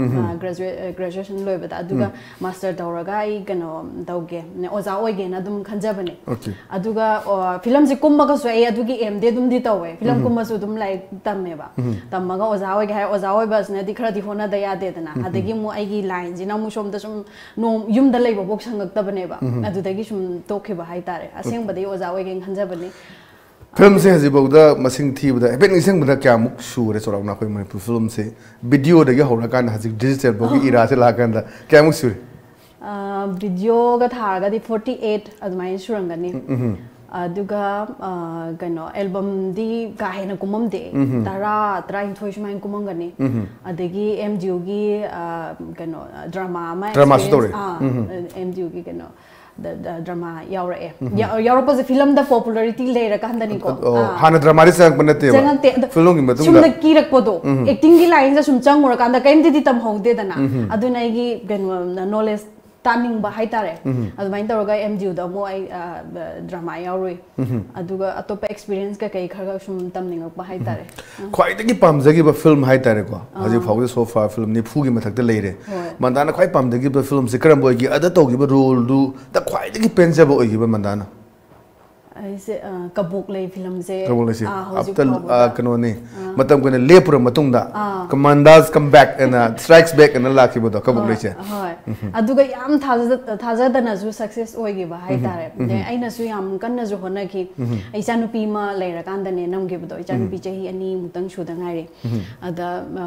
ꯒ꯭ꯔꯦꯖꯨꯑꯦꯁꯟ ꯂꯣꯏꯕꯗ ꯑꯗꯨꯒ ꯃꯥꯁꯇꯔ ꯇꯧꯔꯒ ꯑꯩ ꯀꯩꯅꯣ ꯇꯧꯒꯦ, ꯑꯣꯖꯥ ꯑꯣꯏꯒꯦꯅ ꯑꯗꯨꯝ ꯈꯟꯖꯕꯅꯦ꯫ ꯑꯣꯀꯦ꯫ ꯑꯗꯨꯒ ꯐꯤꯂꯝꯁꯦ ꯀꯨꯝꯃꯒꯁꯨ ꯑꯩ ꯑꯗꯨꯒꯤ ꯑꯦꯝꯗꯤ ꯑꯗꯨꯝꯗꯤ ꯇꯧꯋꯦ꯫ ꯐꯤꯂꯝ ꯀꯨꯝꯃꯁꯨ ꯑꯗꯨꯝ ꯂꯥꯏꯔꯤꯛ ꯇꯝꯃꯦꯕ꯫ ꯇꯝꯃꯒ ꯑꯣꯖꯥ ꯑꯣꯏꯒꯦ ꯍꯥꯏꯔ ꯑꯣꯖꯥ ꯑꯣꯏꯕ ꯑꯁꯤꯅꯗꯤ ꯈꯔꯗꯤ ꯍꯣꯠꯅꯗ ꯌꯥꯗꯦꯗꯅ꯫ ꯑꯗꯒꯤ ꯑꯃꯨꯛ ꯑꯩꯒꯤ ꯂꯥꯏꯟꯁꯤꯅ ꯑꯃꯨꯛ ꯁꯣꯝꯗ ꯁꯨꯝ ꯅꯣꯡ ꯌꯨꯝꯗ ꯂꯩꯕꯐꯧ ꯁꯪꯉꯛꯇꯕꯅꯦꯕ꯫ ꯑꯗꯨꯗꯒꯤ ꯁꯨꯝ ꯇꯣꯛꯈꯤꯕ ꯍꯥꯏꯇꯥꯔꯦ꯫ ꯑꯁꯦꯡꯕꯗꯤ ꯑꯣꯖꯥ ꯑꯣꯏꯒꯦꯅ ꯈꯟꯖꯕꯅꯤ꯫ ꯐꯤꯂꯝꯁꯦ ꯍꯧꯖꯤꯛꯐꯥꯎꯗ ꯃꯁꯤꯡ ꯊꯤꯕꯗ ꯍꯥꯏꯐꯦꯠ ꯅꯤꯡꯁꯤꯡꯕꯗ ꯀꯌꯥꯃꯨꯛ ꯁꯨꯔꯦ ꯆꯥꯎꯔꯥꯛꯅ ꯑꯩꯈꯣꯏ ꯃꯅꯤꯄꯨꯔ ꯐꯤꯂꯝꯁꯦ? ꯚꯤꯗꯤꯑꯣꯗꯒꯤ ꯍꯧꯔꯀꯥꯟꯗ ꯍꯧꯖꯤꯛ ꯗꯤꯖꯤꯇꯦꯜ ꯐꯥꯎꯒꯤ ꯏꯔꯥꯁꯦ ꯂꯥꯛꯑꯀꯥꯟꯗ ꯀꯌꯥꯃꯨꯛ ꯁꯨꯔꯦ? ꯚꯤꯗꯤꯑꯣꯒ ꯊꯥꯔꯒꯗꯤ ꯐꯣꯔꯇꯤ ꯑꯩꯠ ꯑꯗꯨꯃꯥꯏꯅ ꯁꯨꯔꯝꯒꯅꯤ꯫ ꯑꯗꯨꯒ ꯑ, ꯀꯩꯅꯣ ꯑꯦꯜꯕꯝꯗꯤ ꯀꯥ ꯍꯦꯟꯅ ꯀꯨꯝꯃꯝꯗꯦ꯫ ꯇꯔꯥ ꯇꯔꯥꯅꯤꯊꯣꯏ ꯁꯨꯃꯥꯏꯅ ꯀꯨꯝꯃꯝꯒꯅꯤ꯫ ꯑꯗꯒꯤ ꯑꯦꯝ ꯗꯤ ꯌꯨꯒꯤ ꯀꯩꯅꯣ ꯗ꯭ꯔꯃꯥ ꯑꯃ ꯗ꯭ꯔꯃꯥꯁꯨ experience- ꯇꯧꯔꯦ꯫ ꯑꯥ, ꯑꯦꯝ ꯗꯤ ꯌꯨꯒꯤ ꯀꯩꯅꯣ ꯗ꯭ꯔꯃꯥ ꯌꯥꯎꯔꯛꯑꯦ꯫ ꯌꯥꯎꯔꯛꯄꯁꯦ ꯐꯤꯂꯝꯗ ꯄꯣꯄꯨꯂꯔꯤꯇꯤ ꯂꯩꯔꯀꯥꯟꯗꯅꯤꯀꯣ꯫ ꯑꯣ, ꯑꯥ. ꯍꯥꯟꯅ ꯗ꯭ꯔꯃꯥꯗꯤ ꯆꯪꯉꯛꯄ ꯅꯠꯇꯦꯕ꯫ ꯆꯪꯉꯛꯇꯦ꯫ ꯑꯗꯣ ꯐꯤꯂꯝꯒꯤ ꯃꯇꯨꯡꯗ꯫ ꯁꯨꯝꯗ ꯀꯤꯔꯛꯄꯗꯣ, ꯑꯦꯛꯇꯤꯡꯒꯤ ꯂꯥꯏꯟꯁꯤꯗ ꯁꯨꯝ ꯆꯪꯉꯨꯔꯀꯥꯟꯗ ꯀꯔꯤꯝꯇꯗꯤ ꯇꯝꯍꯧꯗꯦꯗꯅ꯫ ꯑꯗꯨꯅ ꯑꯩꯒꯤ ꯀꯩꯅꯣ ꯅꯣꯂꯦꯖ ꯇꯥꯅꯤꯡꯕ ꯍꯥꯏꯇꯥꯔꯦ꯫ ꯑꯗꯨꯃꯥꯏꯅ ꯇꯧꯔꯒ ꯑꯦꯝ ꯗꯤ ꯌꯨꯗ ꯑꯃꯨꯛ ꯑꯩ ꯗ꯭ꯔꯃꯥ ꯌꯥꯎꯔꯨꯏ꯫ ꯑꯗꯨꯒ ꯑꯇꯣꯞꯄ ꯑꯦꯛꯁꯄꯤꯔꯤꯌꯦꯟꯁ ꯀꯩꯀꯩ ꯈꯔ ꯈꯔ ꯁꯨꯝ ꯇꯝꯅꯤꯡꯉꯛꯄ ꯍꯥꯏꯇꯥꯔꯦ꯫ ꯈ꯭ꯋꯥꯏꯗꯒꯤ ꯄꯥꯝꯖꯈꯤꯕ ꯐꯤꯂꯝ ꯍꯥꯏꯇꯥꯔꯦꯀꯣ, ꯍꯧꯖꯤꯛ ꯐꯥꯎꯒꯤ so far ꯐꯤꯂꯝ ꯅꯤꯐꯨꯒꯤ ꯃꯊꯛꯇ ꯂꯩꯔꯦ꯫ ꯍꯣꯏ. ꯃꯟꯗꯥꯅ ꯈ꯭ꯋꯥꯏ ꯄꯥꯝꯖꯈꯤꯕ ꯐꯤꯂꯝꯁꯦ ꯀꯔꯝꯕ ꯑꯣꯏꯒꯦ? ꯑꯗ ꯇꯧꯈꯤꯕ ꯔꯣꯜꯗꯨꯗ ꯈ꯭ꯋꯥꯏꯗꯒꯤ ꯄꯦꯟꯖꯕ ꯑꯣꯏꯈꯤꯕ ꯃꯟꯗꯥꯅ? ꯑꯩꯁꯦ ꯑ, ꯀꯕꯣꯛꯂꯩ ꯐꯤꯂꯝꯁꯦ ꯀꯕꯣꯛꯂꯩꯁꯦ ꯑ, ꯍꯧꯖꯤꯛ ꯑꯞꯇ ꯐꯥꯎꯕꯗ ꯀꯩꯅꯣꯅꯤ, ꯃꯇꯝ ꯀꯨꯏꯅ ꯂꯦꯞꯄꯨꯔ ꯃꯇꯨꯡꯗ, Commandos come back ꯑꯅ, Strikes back ꯑꯅ ꯂꯥꯛꯈꯤꯕꯗꯣ ꯀꯕꯣꯛꯂꯩꯁꯦ꯫ ꯍꯣꯏ. ꯑꯗꯨꯒ ꯌꯥꯝ ꯊꯥꯖ- ꯊꯥꯖꯗꯅꯁꯨ ꯁꯛꯁꯦꯁ ꯑꯣꯏꯈꯤꯕ ꯍꯥꯏꯇꯥꯔꯦ꯫ ꯑꯗꯩ ꯑꯩꯅꯁꯨ ꯌꯥꯝ ꯀꯟꯅꯁꯨ ꯍꯣꯠꯅꯈꯤ꯫ ꯏꯆꯥꯅꯨꯄꯤ ꯑꯃ ꯂꯩꯔꯀꯥꯟꯗꯅꯦ ꯅꯝꯈꯤꯕꯗꯣ꯫ ꯏꯆꯥꯅꯨꯄꯤ ꯆꯍꯤ ꯑꯅꯤꯃꯨꯛꯇꯪ ꯁꯨꯗ ꯉꯥꯏꯔꯤ꯫ ꯑꯗ ꯑ,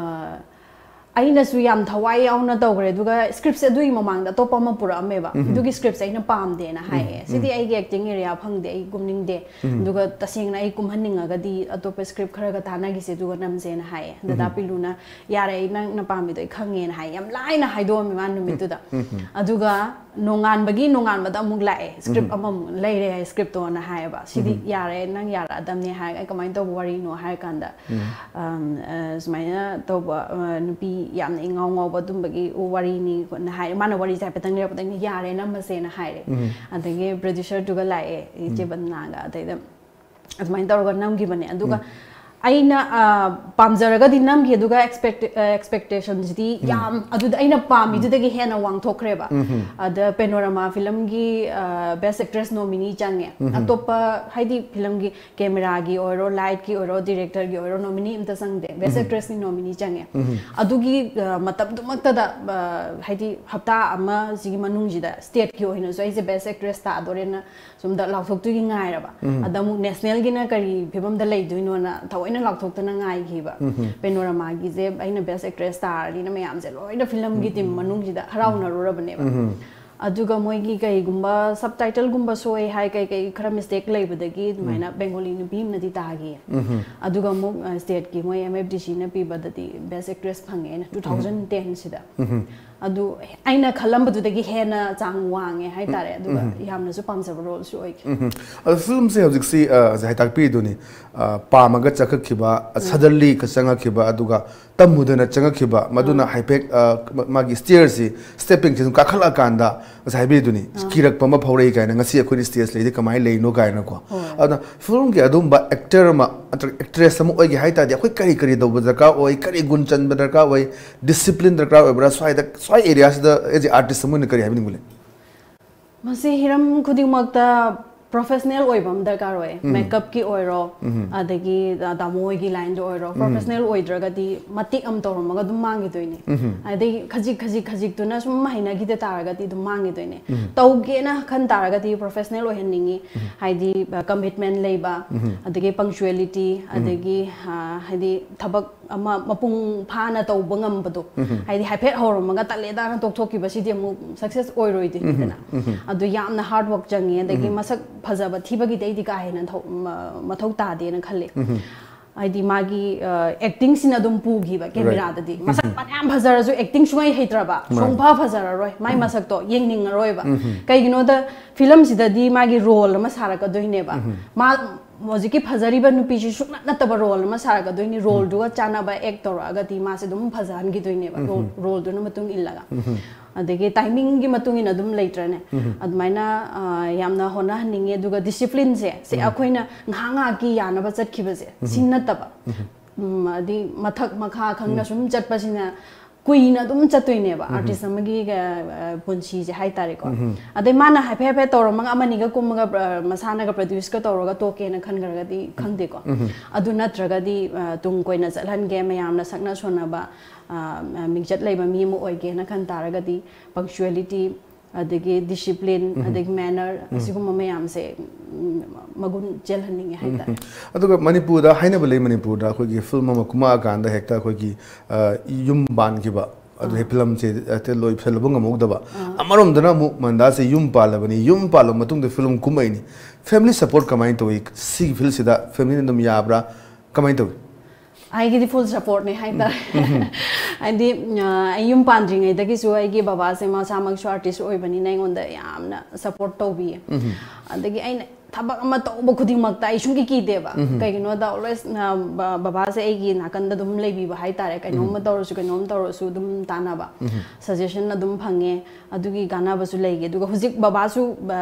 ꯑꯩꯅꯁꯨ ꯌꯥꯝ ꯊꯋꯥꯏ ꯌꯥꯎꯅ ꯇꯧꯈ꯭ꯔꯦ꯫ ꯑꯗꯨꯒ ꯁ꯭ꯀ꯭ꯔꯤꯞꯁꯦ ꯑꯗꯨꯒꯤ ꯃꯃꯥꯡꯗ ꯑꯇꯣꯞꯄ ꯑꯃ ꯄꯨꯔꯛꯑꯝꯃꯦꯕ꯫ ꯑꯗꯨꯒꯤ ꯁ꯭ꯀ꯭ꯔꯤꯞꯁꯦ ꯑꯩꯅ ꯄꯥꯝꯗꯦꯅ ꯍꯥꯏꯌꯦ꯫ "ꯁꯤꯗꯤ ꯑꯩꯒꯤ ꯑꯦꯛꯇꯤꯡ ꯑꯦꯔꯤꯌꯥ ꯐꯪꯗꯦ, ꯑꯩ ꯀꯨꯝꯅꯤꯡꯗꯦ꯫ ꯑꯗꯨꯒ ꯇꯁꯦꯡꯅ ꯑꯩ ꯀꯨꯝꯍꯟꯅꯤꯡꯉꯒꯗꯤ ꯑꯇꯣꯞꯄ ꯁ꯭ꯀ꯭ꯔꯤꯞ ꯈꯔꯒ ꯇꯥꯟꯅꯈꯤꯁꯦ ꯑꯗꯨꯒ ꯅꯝꯁꯦꯅ" ꯍꯥꯏꯌꯦ꯫ ꯗꯗꯥ ꯄꯤꯂꯨꯅ, "ꯌꯥꯔꯦ, ꯑꯩ ꯅꯪꯅ ꯄꯥꯝꯃꯤꯗꯣ ꯑꯩ ꯈꯪꯉꯦꯅ" ꯍꯥꯏ꯫ ꯌꯥꯝ ꯂꯥꯏꯅ ꯍꯥꯏꯗꯣꯛꯑꯝꯃꯦ ꯃꯥ ꯅꯨꯃꯤꯠꯇꯨꯗ꯫ ꯑꯗꯨꯒ ꯅꯣꯡꯉꯥꯟꯕꯒꯤ ꯅꯣꯡꯉꯥꯟꯕꯗ ꯑꯃꯨꯛ ꯂꯥꯛꯑꯦ, "ꯁ꯭ꯀ꯭ꯔꯤꯞ ꯑꯃꯃꯨꯛ ꯂꯩꯔꯦ ꯍꯥꯏ, ꯁ꯭ꯀ꯭ꯔꯤꯞꯇꯣꯅ" ꯍꯥꯏꯌꯦꯕ꯫ "ꯁꯤꯗꯤ ꯌꯥꯔꯦ, ꯅꯪ ꯌꯥꯔꯛꯑꯗꯕꯅꯦ" ꯍꯥꯏꯔꯒ, "ꯑꯩ ꯀꯃꯥꯏꯅ ꯇꯧꯕ ꯋꯥꯔꯤꯅꯣ?" ꯍꯥꯏꯔ ꯀꯥꯟꯗ, "ꯑꯝ, ꯑ, ꯁꯨꯃꯥꯏꯅ ꯇꯧꯕ, ꯑ, ꯅꯨꯄꯤ ꯌꯥꯝꯅ ꯏꯉꯥꯎ ꯉꯥꯎꯕ ꯑꯗꯨꯝꯕꯒꯤ ꯋꯥꯔꯤꯅꯤ" ꯈꯣꯠꯅ ꯍꯥꯏ꯫ ꯃꯥꯅ ꯋꯥꯔꯤꯁꯦ ꯍꯥꯏꯐꯦꯠꯇꯪ ꯂꯤꯔꯛꯄꯗ ꯑꯩꯅ "ꯌꯥꯔꯦ, ꯅꯝꯃꯁꯦꯅ" ꯍꯥꯏꯔꯦ꯫ ꯑꯗꯒꯤ ꯄ꯭ꯔꯣꯗ꯭ꯌꯨꯁꯔꯗꯨꯒ ꯂꯥꯛꯑꯦ, ꯏꯆꯦ ꯕꯟꯗꯅꯥꯒ꯫ ꯑꯗꯩꯗ ꯑꯗꯨꯃꯥꯏꯅ ꯇꯧꯔꯒ ꯅꯝꯈꯤꯕꯅꯦ꯫ ꯑꯗꯨꯒ ꯑꯩꯅ ꯑ, ꯄꯥꯝꯖꯔꯒꯗꯤ ꯅꯝꯈꯤ, ꯑꯗꯨꯒ ꯑꯦꯛꯁꯄꯦꯛꯇꯦꯁꯟꯁꯤꯗꯤ ꯌꯥꯝ, ꯑꯗꯨꯗ ꯑꯩꯅ ꯄꯥꯝꯃꯤꯗꯨꯗꯒꯤ ꯍꯦꯟꯅ ꯋꯥꯡꯊꯣꯛꯈ꯭ꯔꯦꯕ꯫ ꯑꯗ ꯄꯦꯅꯣꯔꯥꯃꯥ ꯐꯤꯂꯝꯒꯤ ꯕꯦꯁ ꯑꯦꯛꯇ꯭ꯔꯦꯁ ꯅꯣꯃꯤꯅꯤ ꯆꯪꯉꯦ꯫ ꯑꯇꯣꯞꯄ, ꯍꯥꯏꯗꯤ, ꯐꯤꯂꯝꯒꯤ ꯀꯦꯃꯦꯔꯥꯒꯤ ꯑꯣꯏꯔꯣ, ꯂꯥꯏꯠꯀꯤ ꯑꯣꯏꯔꯣ, ꯗꯤꯔꯦꯛꯇꯔꯒꯤ ꯑꯣꯏꯔꯣ, ꯅꯣꯃꯤꯅꯤ ꯑꯝꯇ ꯆꯪꯗꯦ꯫ ꯕꯦꯁ ꯑꯦꯛꯇ꯭ꯔꯦꯁꯀꯤ ꯅꯣꯃꯤꯅꯤ ꯆꯪꯉꯦ꯫ ꯑꯗꯨꯒꯤ ꯑ, ꯃꯇꯝꯗꯨꯃꯛꯇꯗ, ꯑ, ꯍꯥꯏꯗꯤ, ꯍꯞꯇꯥ ꯑꯃꯁꯤꯒꯤ ꯃꯅꯨꯡꯁꯤꯗ ꯁ꯭ꯇꯦꯠꯀꯤ ꯑꯣꯏꯅꯁꯨ ꯑꯩꯁꯦ ꯕꯦꯁ ꯑꯦꯛꯇ꯭ꯔꯦꯁ ꯇꯥꯗꯣꯔꯦꯅ ꯁꯣꯝꯗ ꯂꯥꯎꯊꯣꯛꯇꯨꯒꯤ ꯉꯥꯏꯔꯕ꯫ ꯑꯗ ꯑꯃꯨꯛ ꯅꯦꯁꯅꯦꯜꯒꯤꯅ ꯀꯔꯤ ꯐꯤꯕꯝꯗ ꯂꯩꯗꯣꯏꯅꯣꯅ ꯊꯑꯣꯏꯅ ꯂꯥꯎꯊꯣꯛꯇꯅ ꯉꯥꯏꯈꯤꯕ꯫ ꯄꯦꯅꯣꯔꯥꯃꯥꯒꯤꯁꯦ ꯑꯩꯅ ꯕꯦꯁ ꯑꯦꯛꯇ꯭ꯔꯦꯁ ꯇꯥꯔꯅꯤꯅ ꯃꯌꯥꯝꯁꯦ ꯂꯣꯏꯅ ꯐꯤꯂꯝꯒꯤ ꯇꯤꯝ ꯃꯅꯨꯡꯁꯤꯗ ꯍꯔꯥꯎꯅꯔꯨꯔꯕꯅꯦꯕ꯫ ꯑꯗꯨꯒ ꯃꯣꯏꯒꯤ ꯀꯩꯒꯨꯝꯕ ꯁꯕꯇꯥꯏꯇꯜꯒꯨꯝꯕ ꯁꯣꯏ ꯍꯥꯏ, ꯀꯩ ꯀꯩ ꯈꯔ ꯃꯤꯁꯇꯦꯛ ꯂꯩꯕꯗꯒꯤ ꯑꯗꯨꯃꯥꯏꯅ ꯕꯦꯡꯒꯣꯂꯤ ꯅꯨꯄꯤ ꯑꯃꯅꯗꯤ ꯇꯥꯈꯤ꯫ ꯑꯗꯨꯒ ꯑꯃꯨꯛ ꯁ꯭ꯇꯦꯠꯀꯤ ꯃꯣꯏ ꯑꯦꯝ ꯑꯦꯐ ꯗꯤ ꯁꯤꯅ ꯄꯤꯕꯗꯗꯤ ꯕꯦꯁ ꯑꯦꯛꯇ꯭ꯔꯦꯁ ꯐꯪꯉꯦ ꯑꯩꯅ ꯇꯨ ꯊꯥꯎꯖꯟ ꯇꯦꯟꯁꯤꯗ꯫ ꯑꯗꯨ ꯑꯩꯅ ꯈꯜꯂꯝꯕꯗꯨꯗꯒꯤ ꯍꯦꯟꯅ ꯆꯥꯡ ꯋꯥꯡꯉꯦ ꯍꯥꯏꯇꯥꯔꯦ꯫ ꯑꯗꯨꯒ ꯌꯥꯝꯅꯁꯨ ꯄꯥꯝꯖꯕ ꯔꯣꯜꯁꯨ ꯑꯣꯏꯈꯤ꯫ ꯑꯗꯣ ꯐꯤꯂꯝꯁꯦ ꯍꯧꯖꯤꯛꯁꯤ, ꯑ, ꯉꯁꯥꯏ ꯇꯥꯛꯄꯤꯔꯤꯗꯨꯅꯤ, ꯑ, ꯄꯥꯝꯃꯒ ꯆꯪꯉꯛꯈꯤꯕ, ꯁꯗꯟꯂꯤ ꯆꯪꯉꯛꯈꯤꯕ, ꯑꯗꯨꯒ ꯇꯝꯃꯨꯗꯅ ꯆꯪꯉꯛꯈꯤꯕ, ꯃꯗꯨꯅ ꯍꯥꯏꯐꯦꯠ, ꯑ, ꯃ-, ꯃꯥꯒꯤ ꯁ꯭ꯇꯦꯌꯔꯁꯤ, ꯁ꯭ꯇꯦꯞꯄꯤꯡꯁꯤ ꯑꯗꯨꯝ ꯀꯥꯈꯠꯂꯛꯑꯀꯥꯟꯗ ꯉꯁꯥꯏ ꯍꯥꯏꯕꯤꯔꯤꯗꯨꯅꯤ, ꯀꯤꯔꯛꯄ ꯑꯃ ꯐꯥꯎꯔꯛꯏ ꯀꯥꯏꯅ, ꯉꯁꯤ ꯑꯩꯈꯣꯏꯅ ꯁ꯭ꯇꯦꯖ ꯂꯩꯔꯤꯗꯤ ꯀꯃꯥꯏꯅ ꯂꯩꯔꯤꯅꯣ ꯀꯥꯏꯅꯀꯣ꯫ ꯑꯗꯨꯅ ꯐꯤꯂꯝꯒꯤ ꯑꯗꯨꯝꯕ ꯑꯦꯛꯇꯔ ꯑꯃ ꯅꯠꯇ꯭ꯔꯒ ꯑꯦꯛꯇ꯭ꯔꯦꯁ ꯑꯃ ꯑꯣꯏꯒꯦ ꯍꯥꯏ ꯇꯥꯔꯗꯤ ꯑꯩꯈꯣꯏ ꯀꯔꯤ ꯀꯔꯤ ꯇꯧꯕ ꯗꯔꯀꯥꯔ ꯑꯣꯏ, ꯀꯔꯤ ꯒꯨꯟ ꯆꯟꯕ ꯗꯔꯀꯥꯔ ꯑꯣꯏ, ꯗꯤꯁꯤꯄ꯭ꯂꯤꯟ ꯗꯔꯀꯥꯔ ꯑꯣꯏꯕ꯭ꯔꯥ? ꯁ꯭ꯋꯥꯏꯗ, ꯁ꯭ꯋꯥꯏ ꯑꯦꯔꯤꯌꯥꯁꯤꯗ ꯑꯦꯖ ꯑꯦ ꯑꯥꯔꯇꯤꯁ ꯑꯃ ꯑꯣꯏꯅ ꯀꯔꯤ ꯍꯥꯏꯕꯤꯅꯤꯡꯕ ꯂꯩ? ꯃꯁꯤ ꯍꯤꯔꯝ ꯈꯨꯗꯤꯡꯃꯛꯇ ꯄ꯭ꯔꯣꯐꯦꯁꯅꯦꯜ ꯑꯣꯏꯕ ꯑꯃ ꯗꯔꯀꯥꯔ ꯑꯣꯏ꯫ ꯃꯦꯀꯞꯀꯤ ꯑꯣꯏꯔꯣ, ꯑꯗꯒꯤ, ꯑ, ꯇꯥꯃꯣ ꯍꯣꯏꯒꯤ ꯂꯥꯏꯟꯗ ꯑꯣꯏꯔꯣ, ꯄ꯭ꯔꯣꯐꯦꯁꯅꯦꯜ ꯑꯣꯏꯗ꯭ꯔꯒꯗꯤ ꯃꯇꯦꯛ ꯑꯃ ꯇꯧꯔꯝꯃꯒ ꯑꯗꯨꯝ ꯃꯥꯡꯈꯤꯗꯣꯏꯅꯦ꯫ ꯑꯗꯩ ꯈꯖꯤꯛ ꯈꯖꯤꯛ ꯈꯖꯤꯛꯇꯨꯅ ꯁꯨꯝ ꯍꯩꯅꯈꯤꯗ ꯇꯥꯔꯒꯗꯤ ꯑꯗꯨꯝ ꯃꯥꯡꯈꯤꯗꯣꯏꯅꯦ꯫ ꯇꯧꯒꯦꯅ ꯈꯟ ꯇꯥꯔꯒꯗꯤ ꯄ꯭ꯔꯣꯐꯦꯁꯅꯦꯜ ꯑꯣꯏꯍꯟꯅꯤꯡꯉꯤ꯫ ꯍꯥꯏꯗꯤ, ꯑ, ꯀꯃꯤꯠꯃꯦꯟ ꯂꯩꯕ, ꯑꯗꯒꯤ ꯄꯪꯆꯨꯋꯦꯂꯤꯇꯤ, ꯑꯗꯒꯤ, ꯑ, ꯍꯥꯏꯗꯤ ꯊꯕꯛ ꯑꯃ ꯃꯄꯨꯡ ꯐꯥꯅ ꯇꯧꯕ ꯉꯝꯕꯗꯣ꯫ ꯍꯥꯏꯗꯤ ꯍꯥꯏꯐꯦꯠ ꯍꯧꯔꯝꯃꯒ ꯇꯜꯂꯦꯗꯥꯅ ꯇꯣꯛꯊꯣꯛꯈꯤꯕꯁꯤꯗꯤ ꯑꯃꯨꯛ ꯁꯛꯁꯦꯁ ꯑꯣꯏꯔꯣꯏꯗꯣꯏꯅꯤꯗꯅ꯫ ꯑꯗꯨ ꯌꯥꯝꯅ ꯍꯥꯔꯗ ꯋꯥꯔꯛ ꯆꯪꯉꯤ꯫ ꯑꯗꯒꯤ ꯃꯁꯛ ꯐꯖꯕ ꯊꯤꯕꯒꯤꯗꯤ ꯑꯩꯗꯤ ꯀꯥ ꯍꯦꯟꯅ ꯊꯧ-, ꯃ-, ꯃꯊꯧ ꯇꯥꯗꯦꯅ ꯈꯜꯂꯦ꯫ ꯍꯥꯏꯗꯤ ꯃꯥꯒꯤ, ꯑ, ꯑꯦꯛꯇꯤꯡꯁꯤꯅ ꯑꯗꯨꯝ ꯄꯨꯈꯤꯕ ꯀꯦꯃꯦꯔꯥꯗꯗꯤ꯫ ꯃꯁꯛ ꯐꯅꯌꯥꯝ ꯐꯖꯔꯁꯨ ꯑꯦꯛꯇꯤꯡ ꯁꯨꯡꯍꯩ ꯍꯩꯇ꯭ꯔꯕ, ꯁꯨꯡꯐ ꯐꯖꯔꯔꯣꯏ꯫ ꯃꯥꯏ ꯃꯁꯛꯇꯣ ꯌꯦꯡꯅꯤꯡꯉꯔꯣꯏꯕ꯫ ꯀꯩꯒꯤꯅꯣꯗ ꯐꯤꯂꯝꯁꯤꯗꯗꯤ ꯃꯥꯒꯤ ꯔꯣꯜ ꯑꯃ ꯁꯥꯔꯛꯀꯗꯣꯏꯅꯦꯕ꯫ ꯃꯥ ꯍꯧꯖꯤꯛꯀꯤ ꯐꯖꯔꯤꯕ ꯅꯨꯄꯤꯁꯤ ꯁꯨꯛꯅꯠ ꯅꯠꯇꯕ ꯔꯣꯜ ꯑꯃ ꯁꯥꯔꯛꯀꯗꯣꯏꯅꯤ꯫ ꯔꯣꯜꯗꯨꯒ ꯆꯥꯟꯅꯕ ꯑꯦꯛ ꯇꯧꯔꯛꯑꯒꯗꯤ ꯃꯥꯁꯦ ꯑꯗꯨꯝ ꯐꯖꯍꯟꯈꯤꯗꯣꯏꯅꯦꯕ, ꯔꯣꯜ, ꯔꯣꯜꯗꯨꯅ ꯃꯇꯨꯡ ꯏꯜꯂꯒ꯫ ꯑꯗꯒꯤ ꯇꯥꯏꯃꯤꯡꯒꯤ ꯃꯇꯨꯡ ꯏꯟꯅ ꯑꯗꯨꯝ ꯂꯩꯇ꯭ꯔꯅꯦ? ꯑꯗꯨꯃꯥꯏꯅ ꯑ, ꯌꯥꯝꯅ ꯍꯣꯠꯅꯍꯟꯅꯤꯡꯉꯦ꯫ ꯑꯗꯨꯒ ꯗꯤꯁꯤꯄ꯭ꯂꯤꯟꯁꯦ, ꯁꯤ ꯑꯩꯈꯣꯏꯅ ꯉꯥꯏꯍꯥꯛ ꯉꯥꯏꯍꯥꯛꯀꯤ ꯌꯥꯅꯕ ꯆꯠꯈꯤꯕꯁꯦ, ꯁꯤ ꯅꯠꯇꯕ꯫ ꯎꯝ, ꯑꯗꯤ ꯃꯊꯛ ꯃꯈꯥ ꯈꯪꯅ ꯁꯨꯝ ꯆꯠꯄꯁꯤꯅ ꯀꯨꯏꯅ ꯑꯗꯨꯝ ꯆꯠꯇꯣꯏꯅꯦꯕ, ꯑꯥꯔꯇꯤꯁ ꯑꯃꯒꯤ ꯑ, ꯄꯨꯟꯁꯤꯁꯦ ꯍꯥꯏꯇꯥꯔꯦꯀꯣ꯫ ꯑꯗꯩ ꯃꯥꯅ ꯍꯥꯏꯐꯦꯠ ꯍꯥꯏꯐꯦꯠ ꯇꯧꯔꯝꯃꯒ ꯑꯃꯅꯤꯒ ꯀꯨꯝꯃꯒ ꯑ, ꯃꯁꯥꯅꯒ ꯄ꯭ꯔꯗ꯭ꯌꯨꯁꯀ ꯇꯧꯔꯒ ꯇꯣꯛꯀꯦꯅ ꯈꯟꯈ꯭ꯔꯒꯗꯤ ꯈꯪꯗꯦꯀꯣ꯫ ꯑꯗꯨ ꯅꯠꯇ꯭ꯔꯒꯗꯤ ꯑ, ꯇꯨꯡ ꯀꯣꯏꯅ ꯆꯠꯍꯟꯒꯦ, ꯃꯌꯥꯝꯅ ꯁꯛꯅ ꯁꯣꯟꯅꯕ ꯑ, ꯃꯤꯡꯆꯠ ꯂꯩꯕ ꯃꯤ ꯑꯃ ꯑꯣꯏꯒꯦꯅ ꯈꯟ ꯇꯥꯔꯒꯗꯤ ꯄꯪꯆꯨꯋꯦꯂꯤꯇꯤ, ꯑꯗꯒꯤ ꯗꯤꯁꯤꯄ꯭ꯂꯤꯟ, ꯑꯗꯒꯤ ꯃꯦꯅꯔ, ꯑꯁꯤꯒꯨꯝꯕ ꯃꯌꯥꯝꯁꯦ ꯎꯝ, ꯃꯒꯨꯟ ꯆꯦꯜꯍꯟꯅꯤꯡꯉꯦ ꯍꯥꯏꯇꯥꯔꯦ꯫ ꯑꯗꯨꯒ ꯃꯅꯤꯄꯨꯔꯗ ꯍꯥꯏꯅꯕ ꯂꯩ, ꯃꯅꯤꯄꯨꯔꯗ ꯑꯩꯈꯣꯏꯒꯤ ꯐꯤꯂꯝ ꯑꯃ ꯀꯨꯝꯃꯛꯑꯀꯥꯟꯗ ꯍꯦꯛꯇ ꯑꯩꯈꯣꯏꯒꯤ ꯑ, ꯌꯨꯝ ꯄꯥꯟꯈꯤꯕ, ꯑꯗꯨ ꯍꯦꯛ ꯐꯤꯂꯝꯁꯦ ꯍꯦꯛꯇ ꯂꯣꯏꯁꯤꯜꯂꯕ ꯉꯝꯍꯧꯗꯕ꯫ ꯑꯃꯔꯣꯝꯗꯅ ꯑꯃꯨꯛ ꯃꯟꯗꯥꯁꯦ ꯌꯨꯝ ꯄꯥꯜꯂꯕꯅꯤ, ꯌꯨꯝ ꯄꯥꯜꯂꯕ ꯃꯇꯨꯡꯗ ꯐꯤꯂꯝ ꯀꯨꯝꯃꯛꯏꯅꯤ꯫ ꯐꯦꯃꯤꯂꯤ ꯁꯄꯣꯔꯠ ꯀꯃꯥꯏꯅ ꯇꯧꯏ? ꯁꯤꯒꯤ ꯐꯤꯜꯁꯤꯗ ꯐꯦꯃꯤꯂꯤꯅ ꯑꯗꯨꯝ ꯌꯥꯕ꯭ꯔꯥ, ꯀꯃꯥꯏꯅ ꯇꯧꯏ? ꯑꯩꯒꯤꯗꯤ ꯐꯨꯜ ꯁꯄꯣꯔꯠꯅꯦ ꯍꯥꯏꯇꯥꯔꯦ꯫ ꯍꯥꯏꯗꯤ ꯑ, ꯑꯩ ꯌꯨꯝ ꯄꯥꯟꯗ꯭ꯔꯤꯉꯩꯗꯒꯤꯁꯨ ꯑꯩꯒꯤ ꯕꯕꯥꯁꯦ ꯃꯁꯥꯃꯛꯁꯨ ꯑꯥꯔꯇꯤꯁ ꯑꯣꯏꯕꯅꯤꯅ ꯑꯩꯉꯣꯟꯗ ꯌꯥꯝꯅ ꯁꯄꯣꯔꯠ ꯇꯧꯕꯤꯌꯦ꯫ ꯑꯗꯒꯤ ꯑꯩꯅ ꯊꯕꯛ ꯑꯃ ꯇꯧꯕ ꯈꯨꯗꯤꯡꯃꯛꯇ ꯑꯩ ꯁꯨꯡꯀꯤ ꯀꯤꯗꯦꯕ꯫ ꯀꯩꯒꯤꯅꯣꯗ ꯑꯣꯜꯋꯦꯁ ꯕꯕꯥꯁꯦ ꯑꯩꯒꯤ ꯅꯥꯀꯟꯗ ꯑꯗꯨꯝ ꯂꯩꯕꯤꯕ ꯍꯥꯏꯇꯥꯔꯦ꯫ ꯀꯩꯅꯣꯝ ꯇꯧꯔꯁꯨ, ꯀꯩꯅꯣꯝ ꯇꯧꯔꯁꯨ ꯑꯗꯨꯝ ꯇꯥꯟꯅꯕ, ꯁꯖꯦꯁꯟ ꯑꯗꯨꯝ ꯐꯪꯉꯦ꯫ ꯑꯗꯨꯒꯤ ꯀꯥꯟꯅꯕꯁꯨ ꯂꯩꯒꯦ꯫ ꯑꯗꯨꯒ ꯍꯧꯖꯤꯛ ꯕꯕꯥꯁꯨ ꯑ,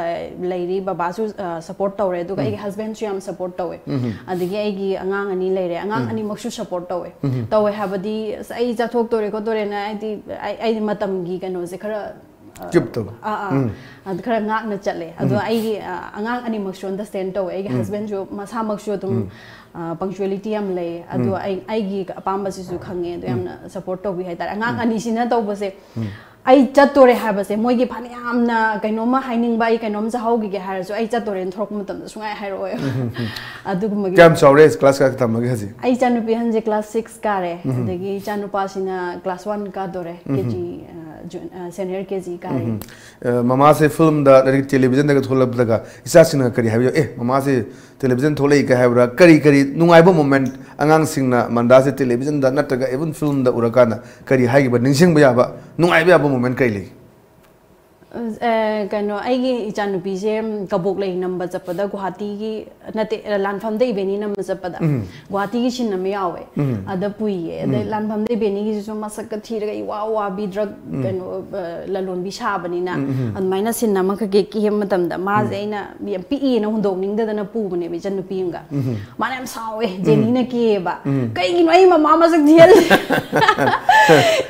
ꯂꯩꯔꯤ, ꯕꯕꯥꯁꯨ ꯁꯄꯣꯔꯠ ꯇꯧꯔꯦ꯫ ꯑꯗꯨꯒ ꯑꯩꯒꯤ ꯍꯁꯕꯦꯟꯁꯨ ꯌꯥꯝ ꯁꯄꯣꯔꯠ ꯇꯧꯋꯦ꯫ ꯑꯗꯒꯤ ꯑꯩꯒꯤ ꯑꯉꯥꯡ ꯑꯅꯤ ꯂꯩꯔꯦ, ꯑꯉꯥꯡ ꯑꯅꯤꯃꯛꯁꯨ ꯁꯄꯣꯔꯠ ꯇꯧꯋꯦ꯫ ꯇꯧꯋꯦ ꯍꯥꯏꯕꯗꯤ, ꯑꯁ, ꯑꯩ ꯆꯠꯊꯣꯛꯇꯣꯔꯦ ꯈꯣꯠꯇꯣꯔꯦꯅ, ꯍꯥꯏꯗꯤ ꯑꯩ, ꯑꯩꯗꯤ ꯃꯇꯝꯒꯤ ꯀꯩꯅꯣꯁꯦ ꯈꯔ ꯑ, ꯀꯤꯞ ꯇꯧꯕ꯫ ꯑꯥ, ꯑꯥ꯫ ꯑꯗꯨ ꯈꯔ ꯉꯥꯛꯅ ꯆꯠꯂꯦ꯫ ꯑꯗꯣ ꯑꯩꯒꯤ ꯑ, ꯑꯉꯥꯡ ꯑꯅꯤꯃꯛꯁꯨ ꯑꯟꯗꯔꯁꯇꯦꯟ ꯇꯧꯋꯦ꯫ ꯑꯩꯒꯤ ꯍꯁꯕꯦꯟꯁꯨ ꯃꯁꯥꯃꯛꯁꯨ ꯑꯗꯨꯝ ꯄꯪꯆꯨꯋꯦꯂꯤꯇꯤ ꯌꯥꯝ ꯂꯩ꯫ ꯑꯗꯣ ꯑꯩ, ꯑꯩꯒꯤ ꯑꯄꯥꯝꯕꯁꯤꯁꯨ ꯈꯪꯉꯦ꯫ ꯑꯗꯣ ꯌꯥꯝꯅ ꯁꯄꯣꯔꯠ ꯇꯧꯕꯤ ꯍꯥꯏꯇꯥꯔꯦ꯫ ꯑꯉꯥꯡ ꯑꯅꯤꯁꯤꯅ ꯇꯧꯕꯁꯦ, ꯑꯩ ꯆꯠꯇꯣꯔꯦ ꯍꯥꯏꯕꯁꯦ, ꯃꯣꯏꯒꯤ ꯐꯅꯌꯥꯝꯅ ꯀꯩꯅꯣꯝꯃ ꯍꯥꯏꯅꯤꯡꯕ, ꯑꯩ ꯀꯩꯅꯣꯝ ꯆꯥꯍꯧꯈꯤꯒꯦ ꯍꯥꯏꯔꯁꯨ, ꯑꯩ ꯆꯠꯇꯣꯔꯦꯅ ꯊꯣꯛꯂꯛꯄ ꯃꯇꯝꯗ ꯁꯨꯡꯍꯥꯏ ꯍꯥꯏꯔꯛꯑꯣꯏ꯫ ꯑꯗꯨꯒꯨꯝꯕꯒꯤ ꯀꯌꯥꯝ ꯆꯥꯎꯔꯦ ꯀ꯭ꯂꯥꯁ ꯀꯌꯥ ꯇꯝꯃꯒꯦ ꯍꯧꯖꯤꯛ? ꯑꯩ ꯏꯆꯥꯅꯨꯄꯤ ꯍꯟꯖꯤꯛ ꯀ꯭ꯂꯥꯁ ꯁꯤꯛꯁ ꯀꯥꯔꯦ꯫ ꯑꯗꯒꯤ ꯏꯆꯥꯅꯨꯄꯥꯁꯤꯅ ꯀ꯭ꯂꯥꯁ ꯋꯥꯟ ꯀꯥꯗꯣꯔꯦ, ꯀꯦ ꯖꯤ, ꯑ, ꯖꯨ-, ꯑ, ꯁꯦꯅꯤꯌꯔ ꯀꯦ ꯖꯤ ꯀꯥꯔꯦ꯫ ꯑ, ꯃꯃꯥꯁꯦ ꯐꯤꯂꯝꯗ, ꯂꯥꯏꯔꯤꯛ, ꯇꯦꯂꯤꯚꯤꯖꯟꯗꯒ ꯊꯣꯛꯂꯛꯄꯗꯒ ꯏꯆꯥꯁꯤꯡꯅ ꯀꯔꯤ ꯍꯥꯏꯕꯤꯌꯣ? "ꯑꯦ, ꯃꯃꯥꯁꯦ ꯇꯦꯂꯤꯚꯤꯖꯟ ꯊꯣꯛꯂꯛꯏꯒ" ꯍꯥꯏꯕ꯭ꯔꯥ? ꯀꯔꯤ ꯀꯔꯤ ꯅꯨꯡꯉꯥꯏꯕ ꯃꯣꯃꯦꯟꯠ ꯑꯉꯥꯡꯁꯤꯡꯅ ꯃꯟꯗꯥꯁꯦ ꯇꯦꯂꯤꯚꯤꯖꯟꯗ ꯅꯠꯇ꯭ꯔꯒ ꯏꯚꯟ ꯐꯤꯂꯝꯗ ꯎꯔꯀꯥꯟꯗ ꯀꯔꯤ ꯍꯥꯏꯈꯤꯕ, ꯅꯤꯡꯁꯤꯡꯕ ꯌꯥꯕ, ꯅꯨꯡꯉꯥꯏꯕ ꯌꯥꯕ ꯃꯣꯃꯦꯟꯠ ꯀꯔꯤ ꯂꯩ? ꯑꯦ, ꯀꯩꯅꯣ, ꯑꯩꯒꯤ ꯏꯆꯥꯅꯨꯄꯤꯁꯦ ꯀꯕꯣꯛ ꯂꯩ ꯅꯝꯕ ꯆꯠꯄꯗ ꯒꯨꯍꯥꯇꯤꯒꯤ, ꯅꯠꯇꯦ, ꯂꯥꯟꯐꯝꯗ ꯏꯕꯦꯅꯤ ꯅꯝꯕ ꯆꯠꯄꯗ ꯒꯨꯍꯥꯇꯤꯒꯤ ꯁꯤꯟ ꯑꯃ ꯌꯥꯎꯋꯦ꯫ ꯑꯗ ꯄꯨꯏꯌꯦ꯫ ꯑꯗꯩ ꯂꯥꯟꯐꯝꯗ ꯏꯕꯦꯅꯤꯒꯤꯁꯤꯁꯨ ꯃꯁꯛꯀ ꯊꯤꯔꯒ ꯏꯋꯥ ꯋꯥꯕꯤ, ꯗ꯭ꯔꯒ ꯀꯩꯅꯣ, ꯑ, ꯂꯂꯣꯟꯕꯤ ꯁꯥꯕꯅꯤꯅ, ꯑꯗꯨꯃꯥꯏꯅ ꯁꯤꯟ ꯑꯃꯈꯛ ꯀꯦꯛ ꯀꯦꯛꯄ ꯃꯇꯝꯗ ꯃꯥꯁꯦ ꯑꯩꯅ ꯌꯥꯝ ꯄꯤꯛꯏꯅ ꯍꯨꯟꯗꯣꯛꯅꯤꯡꯗꯗꯅ ꯄꯨꯕꯅꯦꯕ, ꯏꯆꯟꯅꯨꯄꯤ ꯑꯃꯒ꯫ ꯃꯥꯅ ꯌꯥꯝ ꯁꯥꯎꯋꯦ, ꯖꯦꯅꯤꯅ ꯀꯦꯕ꯫ "ꯀꯩꯒꯤꯅꯣ ꯑꯩ ꯃꯃꯥ ꯃꯁꯛ ꯊꯤꯍꯜꯂꯤ?"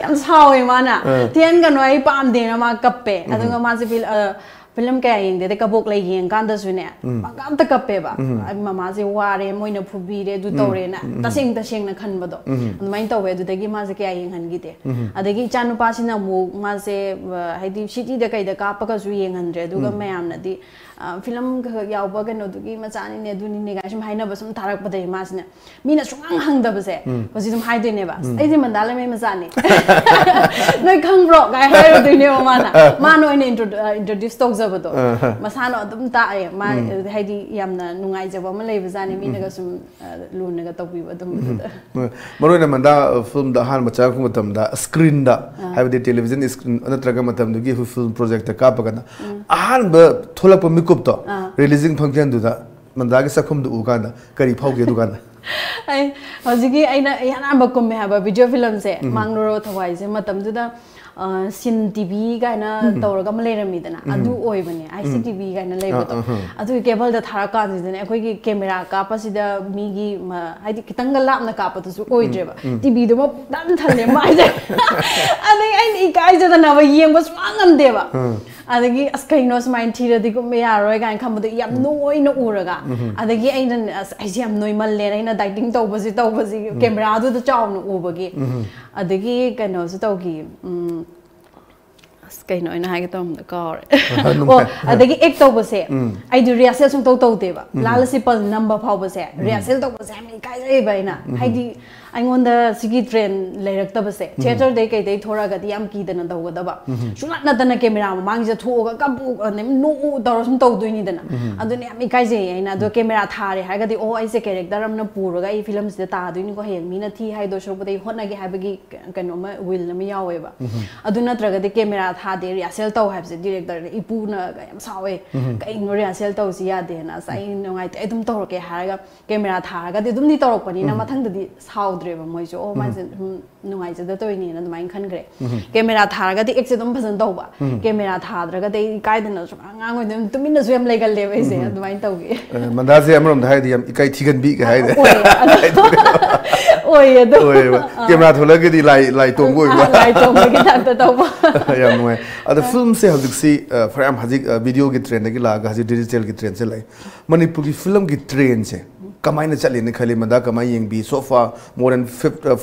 ꯌꯥꯝ ꯁꯥꯎꯋꯦ ꯃꯥꯅ꯫ "ꯊꯤꯍꯟꯒꯅꯨ, ꯑꯩ ꯄꯥꯝꯗꯦꯅ" ꯃꯥ ꯀꯞꯄꯦ꯫ ꯑꯗꯨꯒ ꯃꯥꯁꯦ ꯐꯤꯜ-, ꯑ, ꯐꯤꯂꯝ ꯀꯌꯥ ꯌꯦꯡꯗꯦ꯫ ꯑꯗꯩ ꯀꯕꯣꯛ ꯂꯩ ꯌꯦꯡꯀꯥꯟꯗꯁꯨꯅꯦ, ꯄꯪꯀꯞꯇ ꯀꯞꯄꯦꯕ꯫ "ꯑꯩ ꯃꯃꯥꯁꯦ ꯋꯥꯔꯦ, ꯃꯣꯏꯅ ꯐꯨꯕꯤꯔꯦ, ꯑꯗꯨ ꯇꯧꯔꯦꯅ", ꯇꯁꯦꯡ ꯇꯁꯦꯡꯅ ꯈꯟꯕꯗꯣ ꯑꯗꯨꯃꯥꯏꯅ ꯇꯧꯋꯦ꯫ ꯑꯗꯨꯗꯒꯤ ꯃꯥꯁꯦ ꯀꯌꯥ ꯌꯦꯡꯍꯟꯈꯤꯗꯦ꯫ ꯑꯗꯒꯤ ꯏꯆꯥꯅꯨꯄꯥꯁꯤꯅ ꯑꯃꯨꯛ ꯃꯥꯁꯦ, ꯑ, ꯍꯥꯏꯗꯤ ꯁꯤꯇꯤꯗ ꯀꯩꯗ ꯀꯥꯞꯄꯒꯁꯨ ꯌꯦꯡꯍꯟꯗ꯭ꯔꯦ꯫ ꯑꯗꯨꯒ ꯃꯌꯥꯝꯅꯗꯤ, "ꯑ, ꯐꯤꯂꯝ ꯈꯔ ꯈꯔ ꯌꯥꯎꯕ ꯀꯩꯅꯣꯗꯨꯒꯤ ꯃꯆꯥꯅꯤꯅꯦ, ꯑꯗꯨꯅꯤꯅꯦ" ꯀꯥꯏꯅ ꯁꯨꯝ ꯍꯥꯏꯅꯕ ꯁꯨꯝ ꯊꯥꯔꯛꯄꯗꯒꯤ ꯃꯥꯁꯤꯅ, ꯃꯤꯅ ꯁꯨꯡꯍꯪ ꯍꯪꯗꯕꯁꯦ ꯍꯧꯖꯤꯛ ꯑꯗꯨꯝ ꯍꯥꯏꯗꯣꯏꯅꯦꯕ, "ꯑꯁ, ꯑꯩꯗꯤ ꯃꯟꯗꯥ ꯂꯩꯃꯩ ꯃꯆꯥꯅꯤ, ꯅꯣꯏ ꯈꯪꯕ꯭ꯔꯣ?" ꯀꯥꯏ ꯍꯥꯏꯔꯨꯗꯣꯏꯅꯦꯕ ꯃꯥꯅ꯫ ꯃꯥꯅ ꯑꯣꯏꯅ intro-, ꯑ, introduce ꯇꯧꯖꯕꯗꯣ ꯃꯁꯥꯅ ꯑꯗꯨꯝ ꯇꯥꯛꯑꯦ꯫ ꯃꯥ, ꯍꯥꯏꯗꯤ, ꯌꯥꯝꯅ ꯅꯨꯡꯉꯥꯏꯖꯕ ꯑꯃ ꯂꯩꯕꯖꯥꯠꯅꯤ, ꯃꯤꯅꯒ ꯁꯨꯝ, ꯑ, ꯂꯨꯅꯒ ꯇꯧꯕꯤꯕ ꯑꯗꯨꯝꯕꯗꯨꯗ꯫ ꯃꯔꯨ ꯑꯣꯏꯅ ꯃꯟꯗꯥ, ꯑ, ꯐꯤꯂꯝꯗ ꯑꯍꯥꯟꯕ ꯆꯪꯉꯛꯄ ꯃꯇꯝꯗ screenꯗ, ꯍꯥꯏꯕꯗꯤ television screen ꯅꯠꯇ꯭ꯔꯒ ꯃꯇꯝꯗꯨꯒꯤ film projectꯇ ꯀꯥꯞꯄꯒꯅ ꯑꯍꯥꯟꯕ ꯊꯣꯛꯂꯛꯄ ꯃꯤꯀꯨꯞꯇꯣ, releasing functionꯗꯨꯗ ꯃꯟꯗꯥꯒꯤ ꯆꯥꯛꯈꯨꯝꯗꯨ ꯎ ꯀꯥꯟꯗ ꯀꯔꯤ ꯐꯥꯎꯒꯦ ꯗꯨꯀꯥꯟꯗ? ꯑꯩ ꯍꯧꯖꯤꯛꯀꯤ ꯑꯩꯅ ꯏꯍꯥꯟ ꯍꯥꯟꯕ ꯀꯨꯝꯃꯦ ꯍꯥꯏꯕ video filmꯁꯦ, ꯃꯥꯡꯂꯣꯔꯣ ꯊꯋꯥꯏꯁꯦ, ꯃꯇꯝꯗꯨꯗ, ꯑ, ꯁꯤꯟ ꯇꯤꯚꯤ ꯀꯥꯏꯅ ꯇꯧꯔꯒ ꯑꯃ ꯂꯩꯔꯝꯃꯤꯗꯅ, ꯑꯗꯨ ꯑꯣꯏꯕꯅꯦ, ICTV ꯀꯥꯏꯅ ꯂꯩꯕꯗꯣ꯫ ꯑꯗꯨꯒꯤ cableꯗ ꯊꯥꯔꯛꯀꯥꯟꯁꯤꯗꯅꯦ, ꯑꯩꯈꯣꯏꯒꯤ camera ꯀꯥꯞꯄꯁꯤꯗ ꯃꯤꯒꯤ ꯃ-, ꯍꯥꯏꯗꯤ, ꯈꯤꯇꯪꯒ ꯂꯥꯞꯅ ꯀꯥꯞꯄꯗꯨꯁꯨ ꯑꯣꯏꯗ꯭ꯔꯦꯕ, ꯇꯤꯚꯤꯗꯨꯃ ꯄꯨꯡꯊꯟ ꯊꯜꯂꯦ ꯃꯥꯏꯁꯦ꯫ ꯑꯗꯩ ꯑꯩꯅ ꯏꯀꯥꯏꯖꯗꯅꯕ ꯌꯦꯡꯕ ꯁꯨꯡꯉꯝ ꯉꯝꯗꯦꯕ꯫ ꯑꯗꯒꯤ, "ꯑꯁ, ꯀꯩꯅꯣ, ꯁꯨꯃꯥꯏꯅ ꯊꯤꯔꯗꯤ ꯀꯨꯝꯕ ꯌꯥꯔꯣꯏ" ꯀꯥꯏꯅ ꯈꯟꯕꯗꯣ ꯌꯥꯝ ꯅꯣꯏꯅ ꯎꯔꯒ꯫ ꯑꯗꯒꯤ ꯑꯩꯅ, "ꯑꯁ, ꯑꯩꯁꯦ ꯌꯥꯝ ꯅꯣꯏꯃꯜꯂꯦꯅ" ꯑꯩꯅ dieting ꯇꯧꯕꯁꯤ ꯇꯧꯕꯁꯤ cameraꯗꯨꯗ ꯆꯥꯎꯅ ꯎꯕꯒꯤ꯫ ꯑꯗꯒꯤ ꯀꯩꯅꯣꯁꯨ ꯇꯧꯈꯤ, ꯎꯝ, ꯑꯁ, ꯀꯩꯅꯣ ꯑꯩꯅ ꯍꯥꯏꯒꯦ ꯇꯧꯔꯝꯕꯗꯣ ꯀꯥꯎꯔꯦ꯫ ꯑꯣ, ꯑꯗꯒꯤ act ꯇꯧꯕꯁꯦ, ꯑꯩꯗꯤ rehearsal ꯁꯨꯡꯇꯧ ꯇꯧꯗꯦꯕ꯫ ꯂꯥꯜ ꯑꯁꯤ ꯄꯜ ꯅꯝꯕ ꯐꯥꯎꯕꯁꯦ rehearsal ꯇꯧꯕꯁꯦ ꯌꯥꯝ ꯏꯀꯥꯏꯖꯩꯕ ꯑꯩꯅ꯫ ꯍꯥꯏꯗꯤ, ꯑꯩꯉꯣꯟꯗ ꯁꯤꯒꯤ ꯇ꯭ꯔꯦꯟ ꯂꯩꯔꯛꯇꯕꯁꯦ, ꯊꯤꯌꯦꯇꯔꯗꯩ ꯀꯩꯗꯩ ꯊꯣꯔꯛꯑꯒꯗꯤ ꯌꯥꯝ ꯀꯤꯗꯅ ꯇꯧꯒꯗꯕ, ꯁꯨꯡꯅꯠ ꯅꯠꯇꯅ ꯀꯦꯃꯦꯔꯥ ꯃꯃꯥꯡꯁꯤꯗ ꯊꯣꯛꯑꯒ ꯀꯞꯄꯨ, ꯑꯗꯩ ꯅꯣꯛꯎ ꯇꯧꯔ ꯁꯨꯝ ꯇꯧꯗꯣꯏꯅꯤꯗꯅ. ꯑꯗꯨꯅ ꯌꯥꯝ ꯏꯀꯥꯏꯖꯩꯌꯦ ꯑꯩꯅ. ꯑꯗꯣ ꯀꯦꯃꯦꯔꯥ ꯊꯥꯔꯦ ꯍꯥꯏꯔꯒꯗꯤ, "ꯑꯣ, ꯑꯩꯁꯦ ꯀꯦꯔꯦꯛꯇꯔ ꯑꯃꯅ ꯄꯨꯔꯒ ꯑꯩ ꯐꯤꯂꯝꯁꯤꯗ ꯇꯥꯗꯣꯏꯅꯤꯀꯣ, ꯍꯌꯦꯡ ꯃꯤꯅ ꯊꯤ ꯍꯥꯏꯗꯣ ꯁꯔꯨꯛꯄꯨꯗꯤ ꯑꯩ ꯍꯣꯠꯅꯒꯦ" ꯍꯥꯏꯕꯒꯤ ꯀꯩꯅꯣꯝꯃ, ꯋꯤꯜ ꯑꯃ ꯌꯥꯎꯋꯦꯕ. ꯑꯗꯨ ꯅꯠꯇ꯭ꯔꯒꯗꯤ ꯀꯦꯃꯦꯔꯥ ꯊꯥꯗꯦ, ꯔꯤꯍꯔꯁꯦꯜ ꯇꯧ ꯍꯥꯏꯕꯁꯦ ꯗꯤꯔꯦꯛꯇꯔꯅ, ꯏꯄꯨꯅ ꯌꯥꯝ ꯁꯥꯎꯋꯦ, "ꯀꯩꯅꯣ ꯔꯤꯍꯔꯁꯦꯜ ꯇꯧꯁꯤ ꯌꯥꯗꯦꯅ?" "ꯑꯁ, ꯑꯩ ꯅꯨꯡꯉꯥꯏꯇꯦ, ꯑꯩ ꯑꯗꯨꯝ ꯇꯧꯔꯛꯀꯦ" ꯍꯥꯏꯔꯒ ꯀꯦꯃꯦꯔꯥ ꯊꯥꯔꯒꯗꯤ ꯑꯗꯨꯝꯗꯤ ꯇꯧꯔꯛꯄꯅꯤꯅ, ꯃꯊꯪꯗꯗꯤ ꯁꯥꯎꯗ꯭ꯔꯦꯕ ꯃꯣꯏꯁꯨ, "ꯑꯣ, ꯃꯥꯁꯦ ꯁꯨꯝ ꯅꯨꯡꯉꯥꯏꯖꯗ ꯇꯧꯔꯤꯅꯦꯅ" ꯑꯗꯨꯃꯥꯏꯅ ꯈꯟꯈ꯭ꯔꯦ. ꯀꯦꯃꯦꯔꯥ ꯊꯥꯔꯒꯗꯤ ꯑꯦꯛꯁꯦ ꯑꯗꯨꯝ ꯐꯖꯅ ꯇꯧꯕ, ꯀꯦꯃꯦꯔꯥ ꯊꯥꯗ꯭ꯔꯒꯗꯤ ꯑꯩ ꯏꯀꯥꯏꯗꯅ ꯁꯨꯝ ꯑꯉꯥꯡ ꯑꯣꯏꯅ ꯑꯗꯨꯝ ꯇꯨꯃꯤꯟꯅꯁꯨ ꯌꯥꯝ ꯂꯩꯒꯜꯂꯦꯕ ꯑꯩꯁꯦ. ꯑꯗꯨꯃꯥꯏꯅ ꯇꯧꯈꯤ. ꯑ, ꯃꯟꯗꯥꯁꯦ ꯑꯃꯔꯣꯝꯗ ꯍꯥꯏꯔꯗꯤ ꯌꯥꯝ ꯏꯀꯥꯏ ꯊꯤꯒꯟꯕꯤ ꯀꯩ ꯍꯥꯏꯗꯤ. ꯑꯣꯏꯌꯦ ꯑꯗꯣ. ꯑꯣꯏꯌꯦ ꯑꯗꯣ. ꯑꯣꯏꯌꯦꯕ. ꯀꯦꯃꯦꯔꯥ ꯊꯣꯛꯂꯛꯑꯒꯗꯤ ꯂꯥꯏ, ꯂꯥꯏ ꯇꯣꯡꯕ ꯑꯣꯏꯕ. ꯑꯥ, ꯂꯥꯏ ꯇꯣꯡꯕꯒꯤ ꯇꯥꯏꯞꯇ ꯇꯧꯕ. ꯌꯥꯝ ꯅꯨꯡꯉꯥꯏ. ꯑꯗꯣ ꯐꯤꯂꯝꯁꯦ ꯍꯧꯖꯤꯛꯁꯤ, ꯑ, ꯐꯅꯌꯥꯝ ꯍꯧꯖꯤꯛ, ꯑ, ꯚꯤꯗꯤꯑꯣꯒꯤ ꯇ꯭ꯔꯦꯟꯗꯒꯤ ꯂꯥꯛꯑꯒ ꯍꯧꯖꯤꯛ ꯗꯤꯖꯤꯇꯦꯜꯒꯤ ꯇ꯭ꯔꯦꯟꯁꯦ ꯂꯥꯛꯑꯦ. ꯃꯅꯤꯄꯨꯔꯒꯤ ꯐꯤꯂꯝꯒꯤ ꯇ꯭ꯔꯦꯟꯁꯦ ꯀꯃꯥꯏꯅ ꯆꯠꯂꯤꯅ ꯈꯜꯂꯤ? ꯃꯗꯥ ꯀꯃꯥꯏꯅ ꯌꯦꯡꯕꯤ? So far more than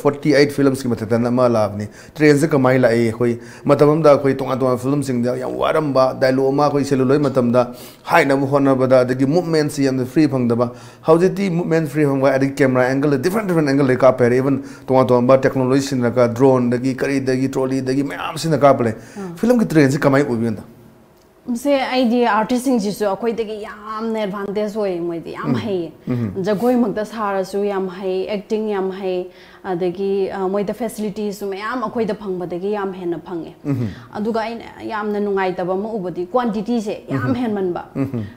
forty eight filmsꯀꯤ ꯃꯊꯛꯇ ꯑꯃ ꯂꯥꯛꯑꯕꯅꯤ. ꯇ꯭ꯔꯦꯟꯁꯦ ꯀꯃꯥꯏꯅ ꯂꯥꯛꯏ? ꯑꯩꯈꯣꯏ ꯃꯇꯝ ꯑꯃꯗ ꯑꯩꯈꯣꯏ ꯇꯣꯉꯥꯟ ꯇꯣꯉꯥꯟꯕ ꯐꯤꯂꯝꯁꯤꯡꯗ ꯌꯥꯝ ꯋꯥꯔꯝꯕ, ꯗꯥꯏꯂꯣꯛ ꯑꯃ ꯑꯩꯈꯣꯏ celluloid ꯃꯇꯝꯗ ꯍꯥꯏꯅꯕ ꯍꯣꯠꯅꯕꯗ, ꯑꯗꯒꯤ ꯃꯨꯞꯃꯦꯟꯁꯤ ꯌꯥꯝꯅ ꯐ꯭ꯔꯤ ꯐꯪꯗꯕ, ꯍꯧꯖꯤꯛꯇꯤ ꯃꯨꯞꯃꯦꯟ ꯐ꯭ꯔꯤ ꯐꯪꯕ, ꯑꯗꯒꯤ ꯀꯦꯃꯦꯔꯥ ꯑꯦꯡꯒꯜꯗ ꯗꯤꯐ꯭ꯔꯦꯟ ꯗꯤꯐ꯭ꯔꯦꯟ ꯑꯦꯡꯒꯜꯗꯒꯤ ꯀꯥꯞꯄ ꯍꯥꯏꯔꯦ. ꯏꯚꯟ ꯇꯣꯉꯥꯟ ꯇꯣꯉꯥꯟꯕ ꯇꯦꯛꯅꯣꯂꯣꯖꯤ ꯁꯤꯖꯤꯟꯅꯔꯒ, ꯗ꯭ꯔꯣꯟꯗꯒꯤ ꯀꯔꯤꯗꯒꯤ ꯇ꯭ꯔꯣꯂꯤꯗꯒꯤ ꯃꯌꯥꯝ ꯁꯤꯖꯤꯟꯅ ꯀꯥꯞꯄ ꯂꯩ. ꯐꯤꯂꯝꯒꯤ ꯇ꯭ꯔꯦꯟꯁꯤ ꯀꯃꯥꯏꯅ ꯎꯕꯤꯅꯣ? ꯁꯦ, ꯑꯩꯗꯤ ꯑꯥꯔꯇꯤꯁꯁꯤꯡꯁꯤꯁꯨ ꯑꯩꯈꯣꯏꯗꯒꯤ ꯌꯥꯝꯅ ꯑꯦꯗꯚꯥꯟꯇꯦꯖ ꯑꯣꯏꯌꯦ. ꯃꯣꯏꯗꯤ ꯌꯥꯝ ꯍꯩꯌꯦ. ꯖꯒꯣꯏꯃꯛꯇ ꯁꯥꯔꯁꯨ ꯌꯥꯝ ꯍꯩ, ꯑꯦꯛꯇꯤꯡ ꯌꯥꯝ ꯍꯩ, ꯑꯗꯒꯤ ꯑ, ꯃꯣꯏꯗ ꯐꯦꯁꯤꯂꯤꯇꯤꯁꯁꯨ ꯃꯌꯥꯝ ꯑꯩꯈꯣꯏꯗ ꯐꯪꯕꯗꯒꯤ ꯌꯥꯝ ꯍꯦꯟꯅ ꯐꯪꯉꯦ. ꯑꯗꯨꯒ ꯑꯩꯅ ꯌꯥꯝꯅ ꯅꯨꯡꯉꯥꯏꯇꯕ ꯑꯃ ꯎꯕꯗꯤ ꯀ꯭ꯋꯥꯟꯇꯤꯇꯤꯁꯦ ꯌꯥꯝ ꯍꯦꯟꯃꯟꯕ.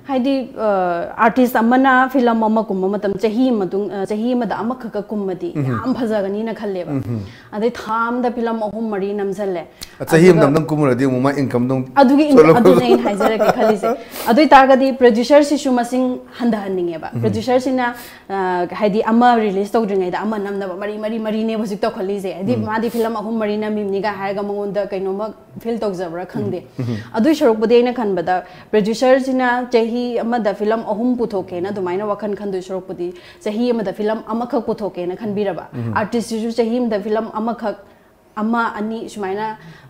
ꯍꯥꯏꯗꯤ ꯑꯥꯔꯇꯤꯁ ꯑꯃꯅ ꯐꯤꯂꯝ ꯑꯃ ꯀꯨꯝꯕ ꯃꯇꯝ, ꯆꯍꯤ ꯃꯇꯨꯡ, ꯑ, ꯆꯍꯤ ꯑꯃꯗ ꯑꯃꯈꯛꯀ ꯀꯨꯝꯃꯗꯤ ꯌꯥꯝ ꯐꯖꯒꯅꯤꯅ ꯈꯜꯂꯦꯕ. ꯑꯗꯩ ꯊꯥ ꯑꯃꯗ ꯐꯤꯂꯝ ꯑꯍꯨꯝ ꯃꯔꯤ ꯅꯝꯁꯜꯂꯦ. ꯆꯍꯤ ꯑꯃꯗ ꯑꯗꯨꯒ ꯑꯝꯇꯪ ꯀꯨꯝꯃꯨꯔꯗꯤ ꯑꯃꯨꯛ ꯃꯥ ꯏꯟꯀꯝꯗꯣ ꯑꯃꯨꯛ ꯑꯗꯨꯒꯤ ꯏꯟ- ꯆꯣꯜꯂꯛꯄꯗꯣ. ꯑꯗꯨꯅꯦ ꯑꯩꯅ ꯍꯥꯏꯖꯔꯛꯀꯦ ꯈꯜꯂꯤꯁꯦ. ꯑꯗꯨ ꯑꯣꯏꯇꯥꯔꯒꯗꯤ ꯄ꯭ꯔꯣꯗ꯭ꯌꯨꯁꯔꯁꯤꯁꯨ ꯃꯁꯤꯡ ꯍꯟꯊꯍꯟꯅꯤꯡꯉꯦꯕ. ꯄ꯭ꯔꯣꯗ꯭ꯌꯨꯁꯔꯁꯤꯅ, ꯑ, ꯍꯥꯏꯗꯤ ꯑꯃ ꯔꯤꯂꯤꯁ ꯇꯧꯗ꯭ꯔꯤꯉꯩꯗ ꯑꯃ ꯅꯝꯅꯕ ꯃꯔꯤ ꯃꯔꯤ ꯃꯔꯤꯅꯦ ꯍꯧꯖꯤꯛ ꯇꯧꯈꯠꯂꯤꯁꯦ. ꯍꯥꯏꯗꯤ ꯃꯥꯗꯤ ꯐꯤꯂꯝ ꯑꯍꯨꯝ ꯃꯔꯤ ꯅꯝꯃꯤꯕꯅꯤꯒ ꯍꯥꯏꯔꯒ ꯃꯉꯣꯟꯗ ꯀꯩꯅꯣꯝꯃ ꯐꯤꯜ ꯇꯧꯖꯕ꯭ꯔꯥ ꯈꯪꯗꯦ. ꯑꯗꯨꯏ ꯁꯔꯨꯛꯄꯨꯗꯤ ꯑꯩꯅ ꯈꯟꯕꯗ ꯄ꯭ꯔꯣꯗ꯭ꯌꯨꯁꯔꯁꯤꯅ ꯆꯍꯤ ꯑꯃꯗ ꯐꯤꯂꯝ ꯑꯍꯨꯝ ꯄꯨꯊꯣꯛꯀꯦꯅ ꯑꯗꯨꯃꯥꯏꯅ ꯋꯥꯈꯜ ꯈꯟꯗꯣꯏ ꯁꯔꯨꯛꯄꯨꯗꯤ ꯆꯍꯤ ꯑꯃꯗ ꯐꯤꯂꯝ ꯑꯃꯈꯛ ꯄꯨꯊꯣꯛꯀꯦꯅ ꯈꯟꯕꯤꯔꯕ, ꯑꯥꯔꯇꯤꯁꯁꯤꯁꯨ ꯆꯍꯤ ꯑꯃꯗ ꯐꯤꯂꯝ ꯑꯃꯈꯛ ꯑꯃ ꯑꯅꯤ ꯁꯨꯃꯥꯏꯅ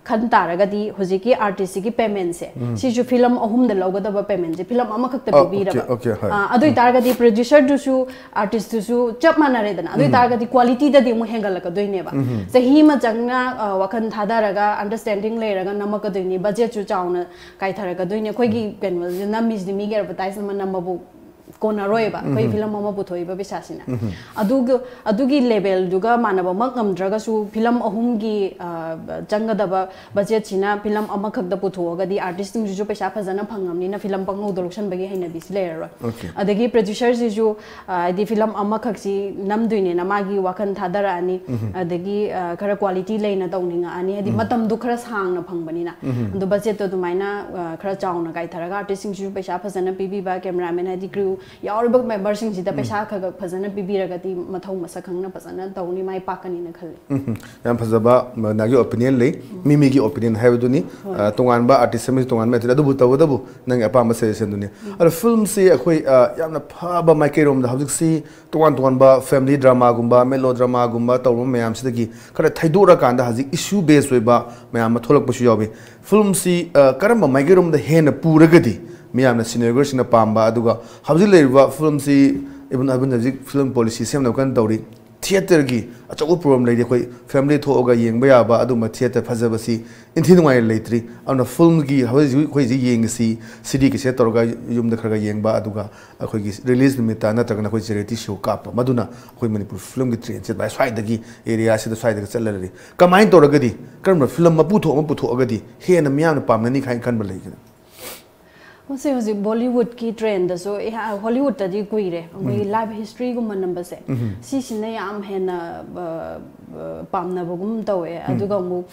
ꯈꯟ ꯇꯥꯔꯒꯗꯤ ꯍꯧꯖꯤꯛꯀꯤ ꯑꯥꯔꯇꯤꯁꯁꯤꯒꯤ ꯄꯦꯃꯦꯟꯁꯦ, ꯁꯤꯁꯨ ꯐꯤꯂꯝ ꯑꯍꯨꯝꯗ ꯂꯧꯒꯗꯕ ꯄꯦꯃꯦꯟꯁꯦ ꯐꯤꯂꯝ ꯑꯃꯈꯛꯇ ꯑꯣ, ꯄꯤꯕꯤꯔꯕ꯫ ꯑꯣꯀꯦ, ꯑꯣꯀꯦ, ꯍꯣꯏ꯫ ꯑꯥ, ꯑꯗꯨ ꯑꯣꯏꯇꯥꯔꯒꯗꯤ ꯄ꯭ꯔꯣꯗ꯭ꯌꯨꯁꯔꯗꯨꯁꯨ ꯑꯥꯔꯇꯤꯁꯇꯨꯁꯨ ꯆꯞ ꯃꯥꯟꯅꯔꯦꯗꯅ꯫ ꯑꯗꯨ ꯑꯣꯏꯇꯥꯔꯒꯗꯤ ꯀ꯭ꯋꯥꯂꯤꯇꯤꯗꯗꯤ ꯑꯃꯨꯛ ꯍꯦꯟꯒꯠꯂꯛꯀꯗꯣꯏꯅꯦꯕ꯫ ꯆꯍꯤ ꯑꯃ ꯆꯪꯅ ꯑ, ꯋꯥꯈꯜ ꯊꯥꯗꯔꯒ ꯑꯟꯗꯔꯁ꯭ꯇꯦꯟꯗꯤꯡ ꯂꯩꯔꯒ ꯅꯝꯃꯛꯀꯗꯣꯏꯅꯤ, ꯕꯖꯦꯠꯁꯨ ꯆꯥꯎꯅ ꯀꯥꯏꯊꯔꯛꯀꯗꯣꯏꯅꯤ꯫ ꯑꯩꯈꯣꯏꯒꯤ ꯀꯩꯅꯣꯁꯦ ꯅꯝꯃꯤꯁꯤꯗꯤ ꯃꯤꯒꯤ ꯑꯦꯗꯚꯔꯇꯥꯏꯁ ꯑꯃ ꯅꯝꯕꯕꯨ ꯀꯣꯟꯅꯔꯣꯏꯕ, ꯑꯩꯈꯣꯏ ꯐꯤꯂꯝ ꯑꯃ ꯄꯨꯊꯣꯛꯏꯕ ꯄꯩꯁꯥꯁꯤꯅ꯫ ꯑꯗꯨꯒ ꯑꯗꯨꯒꯤ ꯂꯦꯚꯦꯜꯗꯨꯒ ꯃꯥꯟꯅꯕꯃꯛ ꯉꯝꯗ꯭ꯔꯒꯁꯨ ꯐꯤꯂꯝ ꯑꯍꯨꯝꯒꯤ ꯑ, ꯆꯪꯒꯗꯕ ꯕꯖꯦꯠꯁꯤꯅ ꯐꯤꯂꯝ ꯑꯃꯈꯛꯇ ꯄꯨꯊꯣꯛꯑꯒꯗꯤ ꯑꯥꯔꯇꯤꯁꯁꯤꯡꯁꯤꯁꯨ ꯄꯩꯁꯥ ꯐꯖꯅ ꯐꯪꯉꯕꯅꯤꯅ ꯐꯤꯂꯝ ꯄꯪꯂꯧꯗ ꯂꯧꯁꯟꯕꯒꯤ ꯍꯩꯅꯕꯤꯁꯤ ꯂꯩꯔꯔꯣꯏ꯫ ꯑꯣꯀꯦ꯫ ꯑꯗꯒꯤ ꯄ꯭ꯔꯣꯗ꯭ꯌꯨꯁꯔꯁꯤꯁꯨ ꯑ, ꯍꯥꯏꯗꯤ ꯐꯤꯂꯝ ꯑꯃꯈꯛꯁꯤ ꯅꯝꯗꯣꯏꯅꯦꯅ ꯃꯥꯒꯤ ꯋꯥꯈꯜ ꯊꯥꯗꯔꯛꯑꯅꯤ꯫ ꯑꯗꯒꯤ ꯑ, ꯈꯔ ꯀ꯭ꯋꯥꯂꯤꯇꯤ ꯂꯩꯅ ꯇꯧꯅꯤꯡꯉꯛꯑꯅꯤ, ꯍꯥꯏꯗꯤ ꯃꯇꯝꯗꯣ ꯈꯔ ꯁꯥꯡꯅ ꯐꯪꯕꯅꯤꯅ꯫ ꯑꯗꯣ ꯕꯖꯦꯠꯇꯣ ꯑꯗꯨꯃꯥꯏꯅ ꯑ, ꯈꯔ ꯆꯥꯎꯅ ꯀꯥꯏꯊꯔꯒ ꯑꯥꯔꯇꯤꯁꯁꯤꯡꯁꯤꯁꯨ ꯄꯩꯁꯥ ꯐꯖꯅ ꯄꯤꯕꯤꯕ, ꯀꯦꯃꯦꯔꯥꯃꯦꯟ ꯍꯥꯏꯗꯤ ꯀ꯭ꯔꯤꯌꯨ ꯌꯥꯎꯔꯤꯕ ꯃꯦꯝꯕꯔꯁꯤꯡꯁꯤꯗ ꯄꯩꯁꯥ ꯈꯔ ꯈꯔ ꯐꯖꯅ ꯄꯤꯕꯤꯔꯒꯗꯤ ꯃꯊꯧ ꯃꯁꯛ ꯈꯪꯅ ꯐꯖꯅ ꯇꯧꯅꯤ, ꯃꯥꯏ ꯄꯥꯛꯀꯅꯤꯅ ꯈꯜꯂꯤ꯫ ꯎꯝ, ꯌꯥꯝ ꯐꯖꯕ ꯅꯪꯒꯤ ꯑꯣꯄꯤꯅꯤꯌꯟ ꯂꯩ꯫ ꯃꯤ ꯃꯤꯒꯤ ꯑꯣꯄꯤꯅꯤꯌꯟ ꯍꯥꯏꯕꯗꯨꯅꯤ꯫ ꯑ, ꯇꯣꯉꯥꯟꯕ ꯑꯥꯔꯇꯤꯁ ꯑꯃꯁꯨ ꯇꯣꯉꯥꯟꯕ ꯃꯦꯊꯗ, ꯑꯗꯨꯕꯨ ꯇꯧꯕꯇꯕꯨ ꯅꯪꯒꯤ ꯑꯄꯥꯝꯕ ꯁꯖꯦꯁꯟꯗꯨꯅꯤ꯫ ꯑꯗꯣ ꯐꯤꯂꯝꯁꯤ ꯑꯩꯈꯣꯏ ꯑ, ꯌꯥꯝꯅ ꯐꯕ ꯃꯥꯏꯀꯩꯔꯣꯝꯗ ꯍꯧꯖꯤꯛꯁꯤ ꯇꯣꯉꯥꯟ ꯇꯣꯉꯥꯟꯕ ꯐꯦꯃꯤꯂꯤ ꯗ꯭ꯔꯃꯥꯒꯨꯝꯕ, ꯃꯦꯂꯣ ꯗ꯭ꯔꯃꯥꯒꯨꯝꯕ ꯇꯧꯕ ꯃꯌꯥꯝꯁꯤꯗꯒꯤ ꯈꯔ ꯊꯩꯗꯣꯛꯑꯀꯥꯟꯗ ꯍꯧꯖꯤꯛ ꯏꯁꯨ ꯕꯦꯁ ꯑꯣꯏꯕ ꯃꯌꯥꯝ ꯑꯃ ꯊꯣꯛꯂꯛꯄꯁꯨ ꯌꯥꯎꯏ꯫ ꯐꯤꯂꯝꯁꯤ ꯑ, ꯀꯔꯝꯕ ꯃꯥꯏꯀꯩꯔꯣꯝꯗ ꯍꯦꯟꯅ ꯄꯨꯔꯒꯗꯤ ꯃꯤꯌꯥꯝꯅ, ꯁꯤꯅꯦꯃꯥꯒꯔꯁꯤꯡꯅ ꯄꯥꯝꯕ, ꯑꯗꯨꯒ ꯍꯧꯖꯤꯛ ꯂꯩꯔꯤꯕ ꯐꯤꯂꯝꯁꯤ, ꯏꯕꯟ ꯑꯕꯟ ꯍꯧꯖꯤꯛ ꯐꯤꯂꯝ ꯄꯣꯂꯤꯁꯤ ꯁꯦꯝꯅꯕ ꯀꯟꯅ ꯇꯧꯔꯤ꯫ ꯊꯤꯌꯦꯇꯔꯒꯤ ꯑꯆꯧꯕ ꯄ꯭ꯔꯣꯕ꯭ꯂꯦꯝ ꯂꯩꯔꯤ꯫ ꯑꯩꯈꯣꯏ ꯐꯦꯃꯤꯂꯤ ꯊꯣꯛꯑꯒ ꯌꯦꯡꯕ ꯌꯥꯕ ꯑꯗꯨꯒꯨꯝꯕ ꯊꯤꯌꯦꯇꯔ ꯐꯖꯕꯁꯤ ꯏꯟꯊꯤ ꯅꯨꯡꯉꯥꯏꯅ ꯂꯩꯇ꯭ꯔꯤ꯫ ꯑꯗꯨꯅ ꯐꯤꯂꯝꯒꯤ ꯍꯧꯖꯤꯛ ꯍꯧꯖꯤꯛ ꯑꯩꯈꯣꯏ ꯍꯧꯖꯤꯛ ꯌꯦꯡꯉꯤꯁꯤ ꯁꯤ ꯗꯤ ꯀꯦꯁꯦꯠ ꯇꯧꯔꯒ ꯌꯨꯝꯗ ꯈꯔ ꯈꯔ ꯌꯦꯡꯕ, ꯑꯗꯨꯒ ꯑꯩꯈꯣꯏꯒꯤ ꯔꯤꯂꯤꯖ ꯅꯨꯃꯤꯠꯇ ꯅꯠꯇ꯭ꯔꯒꯅ ꯑꯩꯈꯣꯏ ꯆꯦꯔꯤꯇꯤ ꯁꯣ ꯀꯥꯞꯄ, ꯃꯗꯨꯅ ꯑꯩꯈꯣꯏ ꯃꯅꯤꯄꯨꯔ ꯐꯤꯂꯝꯒꯤ ꯇ꯭ꯔꯦꯟꯁꯦ ꯚꯥꯏ ꯁ꯭ꯋꯥꯏꯗꯒꯤ, ꯑꯦꯔꯤꯌꯥꯁꯤꯗ ꯁ꯭ꯋꯥꯏꯗꯒ ꯆꯠꯂ ꯂꯩꯔꯤ꯫ ꯀꯃꯥꯏꯅ ꯇꯧꯔꯒꯗꯤ, ꯀꯔꯝꯕ ꯐꯤꯂꯝ ꯃꯄꯨ ꯊꯣꯛ ꯑꯃ ꯄꯨꯊꯣꯛꯑꯒꯗꯤ ꯍꯦꯟꯅ ꯃꯤꯌꯥꯝꯅ ꯄꯥꯝꯅꯅꯤ ꯍꯥꯏꯅ ꯈꯟꯕ ꯂꯩꯒꯅꯤ? ꯃꯁꯤ ꯍꯧꯖꯤꯛ ꯕꯣꯂꯤꯋꯨꯗꯀꯤ ꯇ꯭ꯔꯦꯟꯗꯁꯨ, ꯑꯩꯍꯥꯛ ꯍꯣꯂꯤꯋꯨꯗꯇꯗꯤ ꯀꯨꯏꯔꯦ, ꯑꯩꯈꯣꯏꯒꯤ ꯂꯥꯏꯐ ꯍꯤꯁꯇ꯭ꯔꯤꯒꯨꯝꯕ ꯅꯝꯕꯁꯦ, ꯁꯤꯁꯤꯅ ꯌꯥꯝ ꯍꯦꯟꯅ ꯑ, ꯑ, ꯄꯥꯝꯅꯕꯒꯨꯝ ꯇꯧꯋꯦ꯫ ꯑꯗꯨꯒ ꯑꯃꯨꯛ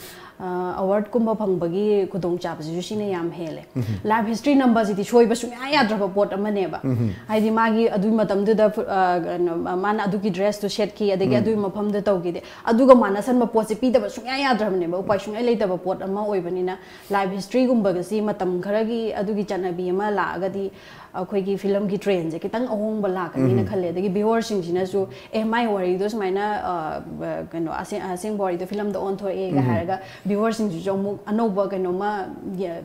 ꯑꯋꯥꯔꯗꯀꯨꯝꯕ ꯐꯪꯕꯒꯤ ꯈꯨꯗꯣꯡꯆꯥꯕꯁꯤꯁꯨ ꯁꯤꯅ ꯌꯥꯝ ꯍꯦꯜꯂꯦ꯫ ꯂꯥꯏꯐ ꯍꯤꯁꯇ꯭ꯔꯤ ꯅꯝꯕꯁꯤꯗꯤ ꯁꯣꯏꯕ ꯁꯨꯡꯌꯥ ꯌꯥꯗ꯭ꯔꯕ ꯄꯣꯠ ꯑꯃꯅꯦꯕ꯫ ꯍꯥꯏꯗꯤ ꯃꯥꯒꯤ ꯑꯗꯨꯒꯤ ꯃꯇꯝꯗꯨꯗ ꯐꯨ-, ꯑ, ꯀꯩꯅꯣ, ꯃꯥꯅ ꯑꯗꯨꯒꯤ ꯗ꯭ꯔꯦꯁꯇꯨ ꯁꯦꯠꯈꯤ, ꯑꯗꯒꯤ ꯑꯗꯨꯒꯤ ꯃꯐꯝꯗ ꯇꯧꯈꯤꯗꯦ, ꯑꯗꯨꯒ ꯃꯥꯟꯅꯁꯟꯕ ꯄꯣꯠꯁꯦ ꯄꯤꯗꯕ ꯁꯨꯡꯌꯥ ꯌꯥꯗ꯭ꯔꯕꯅꯦꯕ, ꯎꯄꯥꯏ ꯁꯨꯡꯂꯩ ꯂꯩꯇꯕ ꯄꯣꯠ ꯑꯃ ꯑꯣꯏꯕꯅꯤꯅ꯫ ꯂꯥꯏꯐ ꯍꯤꯁꯇ꯭ꯔꯤꯒꯨꯝꯕꯒꯁꯤ ꯃꯇꯝ ꯈꯔꯒꯤ ꯑꯗꯨꯒꯤ ꯆꯠꯅꯕꯤ ꯑꯃ ꯂꯥꯛꯑꯒꯗꯤ ꯑꯩꯈꯣꯏꯒꯤ ꯐꯤꯂꯝꯒꯤ ꯇ꯭ꯔꯦꯟꯁꯦ ꯈꯤꯇꯪ ꯑꯍꯣꯡꯕ ꯂꯥꯛꯀꯅꯤꯅ ꯈꯜꯂꯦ꯫ ꯑꯗꯒꯤ ꯚꯤꯌꯨꯋꯔꯁꯤꯡꯁꯤꯅꯁꯨ, "ꯑꯦ, ꯃꯥꯏ ꯋꯥꯔꯤꯗꯣ ꯁꯨꯃꯥꯏꯅ, ꯑ, ꯀꯩꯅꯣ, ꯑꯁꯦꯡ- ꯑꯁꯦꯡꯕ ꯋꯥꯔꯤꯗꯣ ꯐꯤꯂꯝꯗ ꯑꯣꯟꯊꯣꯛꯑꯦꯒ ꯎꯝ꯫ ꯍꯥꯏꯔꯒ ꯚ꯭ꯌꯨꯋꯔꯁꯤꯡꯁꯤꯁꯨ ꯑꯃꯨꯛ ꯑꯅꯧꯕ ꯀꯩꯅꯣꯝꯃ ꯌ-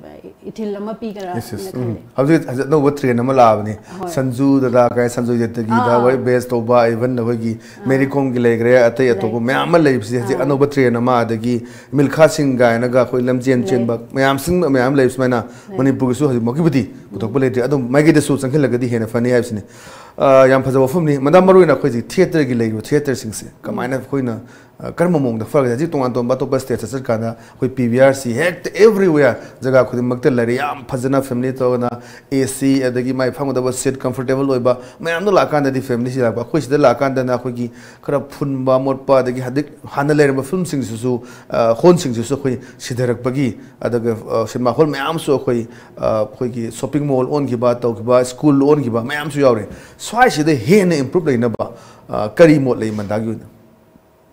ꯏꯊꯤꯜ ꯑꯃ ꯄꯤꯒꯗ꯭ꯔꯥ Yes, yes. ꯍꯥꯏꯅ ꯎꯝ꯫ ꯈꯜꯂꯦ꯫ ꯍꯧꯖꯤꯛ ꯍꯧꯖꯤꯛ ꯑꯅꯧꯕ ꯇ꯭ꯔꯦꯟ ꯑꯃ ꯂꯥꯛꯑꯕꯅꯤ꯫ ꯍꯣꯏ꯫ ꯁꯟꯖꯨ ꯗꯗꯥ ꯀꯥꯏ, ꯁꯟꯖꯣꯏ ꯗꯠꯇꯒꯤ ꯑꯥ, ꯗ ꯑꯥ꯫ ꯍꯣꯏ, ꯕꯦꯁ ꯇꯧꯕ, ꯏꯚꯟ ꯑꯩꯈꯣꯏꯒꯤ ꯑꯥ꯫ ꯃꯦꯔꯤ ꯀꯣꯝꯒꯤ ꯂꯩꯈ꯭ꯔꯦ, ꯑꯇꯩ ꯑꯇꯣꯞꯄ ꯂꯩ꯫ ꯃꯌꯥꯝ ꯑꯃ ꯂꯩꯕꯁꯦ ꯍꯧꯖꯤꯛ ꯑꯥ꯫ ꯑꯅꯧꯕ ꯇ꯭ꯔꯦꯟ ꯑꯃ, ꯑꯗꯒꯤ ꯃꯤꯜꯈꯥ ꯁꯤꯡ ꯀꯥꯏꯅꯒ ꯑꯩꯈꯣꯏ ꯂꯝꯖꯦꯟ ꯂꯩ꯫ ꯆꯦꯟꯕ ꯃꯌꯥꯝꯁꯤꯡ ꯃꯌꯥꯝ ꯂꯩꯕ ꯁꯨꯃꯥꯏꯅ ꯂꯩ꯫ ꯃꯅꯤꯄꯨꯔꯒꯤꯁꯨ ꯍꯧꯖꯤꯛꯃꯛꯀꯤꯕꯨꯗꯤ ꯄꯨꯊꯣꯛꯄ ꯎꯝ꯫ ꯂꯩꯇ꯭ꯔꯤ꯫ ꯑꯗꯨꯝ ꯃꯥꯏꯀꯩꯗꯁꯨ ꯆꯪꯁꯤꯜꯂꯒꯗꯤ ꯍꯦꯟꯅ ꯐꯅꯤ ꯍꯥꯏꯕꯁꯤꯅꯤ꯫ ꯑ, ꯌꯥꯝ ꯐꯖꯕ ꯋꯥꯐꯝꯅꯤ꯫ ꯃꯗꯥꯝ, ꯃꯔꯨꯑꯣꯏꯅ ꯑꯩꯈꯣꯏ ꯍꯧꯖꯤꯛ ꯊꯤꯌꯦꯇꯔꯒꯤ ꯂꯩꯔꯤꯕ ꯊꯤꯌꯦꯇꯔꯁꯤꯡꯁꯦ ꯀꯃꯥꯏꯅ ꯎꯝ꯫ ꯑꯩꯈꯣꯏꯅ, ꯑ, ꯀꯔꯝꯕ ꯃꯑꯣꯡꯗ ꯐꯒꯅꯤ? ꯍꯧꯖꯤꯛ ꯇꯣꯉꯥꯟ ꯇꯣꯉꯥꯟꯕ ꯑꯇꯣꯞꯄ ꯁ꯭ꯇꯦꯠꯇ ꯆꯠꯀꯥꯟꯗ ꯑꯩꯈꯣꯏ ꯄꯤ ꯚꯤ ꯑꯥꯔꯁꯤ ꯍꯦꯛꯇ everywhere ꯖꯒꯥ ꯈꯨꯗꯤꯡꯃꯛꯇ ꯂꯩꯔꯦ꯫ ꯌꯥꯝ ꯐꯖꯅ ꯐꯦꯃꯤꯂꯤ ꯇꯧꯔꯒꯅ ꯑꯦ ꯁꯤ, ꯑꯗꯒꯤ ꯃꯥꯏ ꯐꯝꯒꯗꯕ ꯁꯤꯠ ꯀꯝꯐꯣꯔꯇꯦꯕꯜ ꯑꯣꯏꯕ ꯃꯌꯥꯝꯗꯣ ꯂꯥꯛꯑꯀꯥꯟꯗꯗꯤ ꯐꯦꯃꯤꯂꯤꯁꯤ ꯂꯥꯛꯄ꯫ ꯑꯩꯈꯣꯏ ꯁꯤꯗ ꯂꯥꯛꯑꯀꯥꯟꯗꯅ ꯑꯩꯈꯣꯏꯒꯤ ꯈꯔ ꯐꯨꯟꯕ ꯃꯣꯠꯄ, ꯑꯗꯒꯤ ꯍꯧꯖꯤꯛ ꯍꯥꯟꯅ ꯂꯩꯔꯝꯕ ꯐꯤꯂꯝꯁꯤꯡꯁꯤꯁꯨ, ꯑ, ꯍꯣꯜꯁꯤꯡꯁꯤꯁꯨ ꯑꯩꯈꯣꯏ ꯁꯤꯊꯔꯛꯄꯒꯤ, ꯑꯗꯨꯒ, ꯑ, ꯁꯤꯅꯦꯃꯥ ꯍꯣꯜ ꯃꯌꯥꯝꯁꯨ ꯑꯩꯈꯣꯏ, ꯑ, ꯑꯩꯈꯣꯏꯒꯤ ꯁꯣꯞꯄꯤꯡ ꯃꯣꯜ ꯑꯣꯟꯈꯤꯕ, ꯇꯧꯈꯤꯕ, ꯁ꯭ꯀꯨꯜ ꯑꯣꯟꯈꯤꯕ ꯃꯌꯥꯝꯁꯨ ꯌꯥꯎꯔꯦ꯫ ꯁ꯭ꯋꯥꯏꯁꯤꯗ ꯍꯦꯟꯅ ꯏꯝꯄ꯭ꯔꯨꯞ ꯂꯩꯅꯕ, ꯑ, ꯀꯔꯤ ꯃꯣꯠ ꯂꯩ ꯃꯟꯗꯥꯒꯤ ꯑꯣꯏꯅ?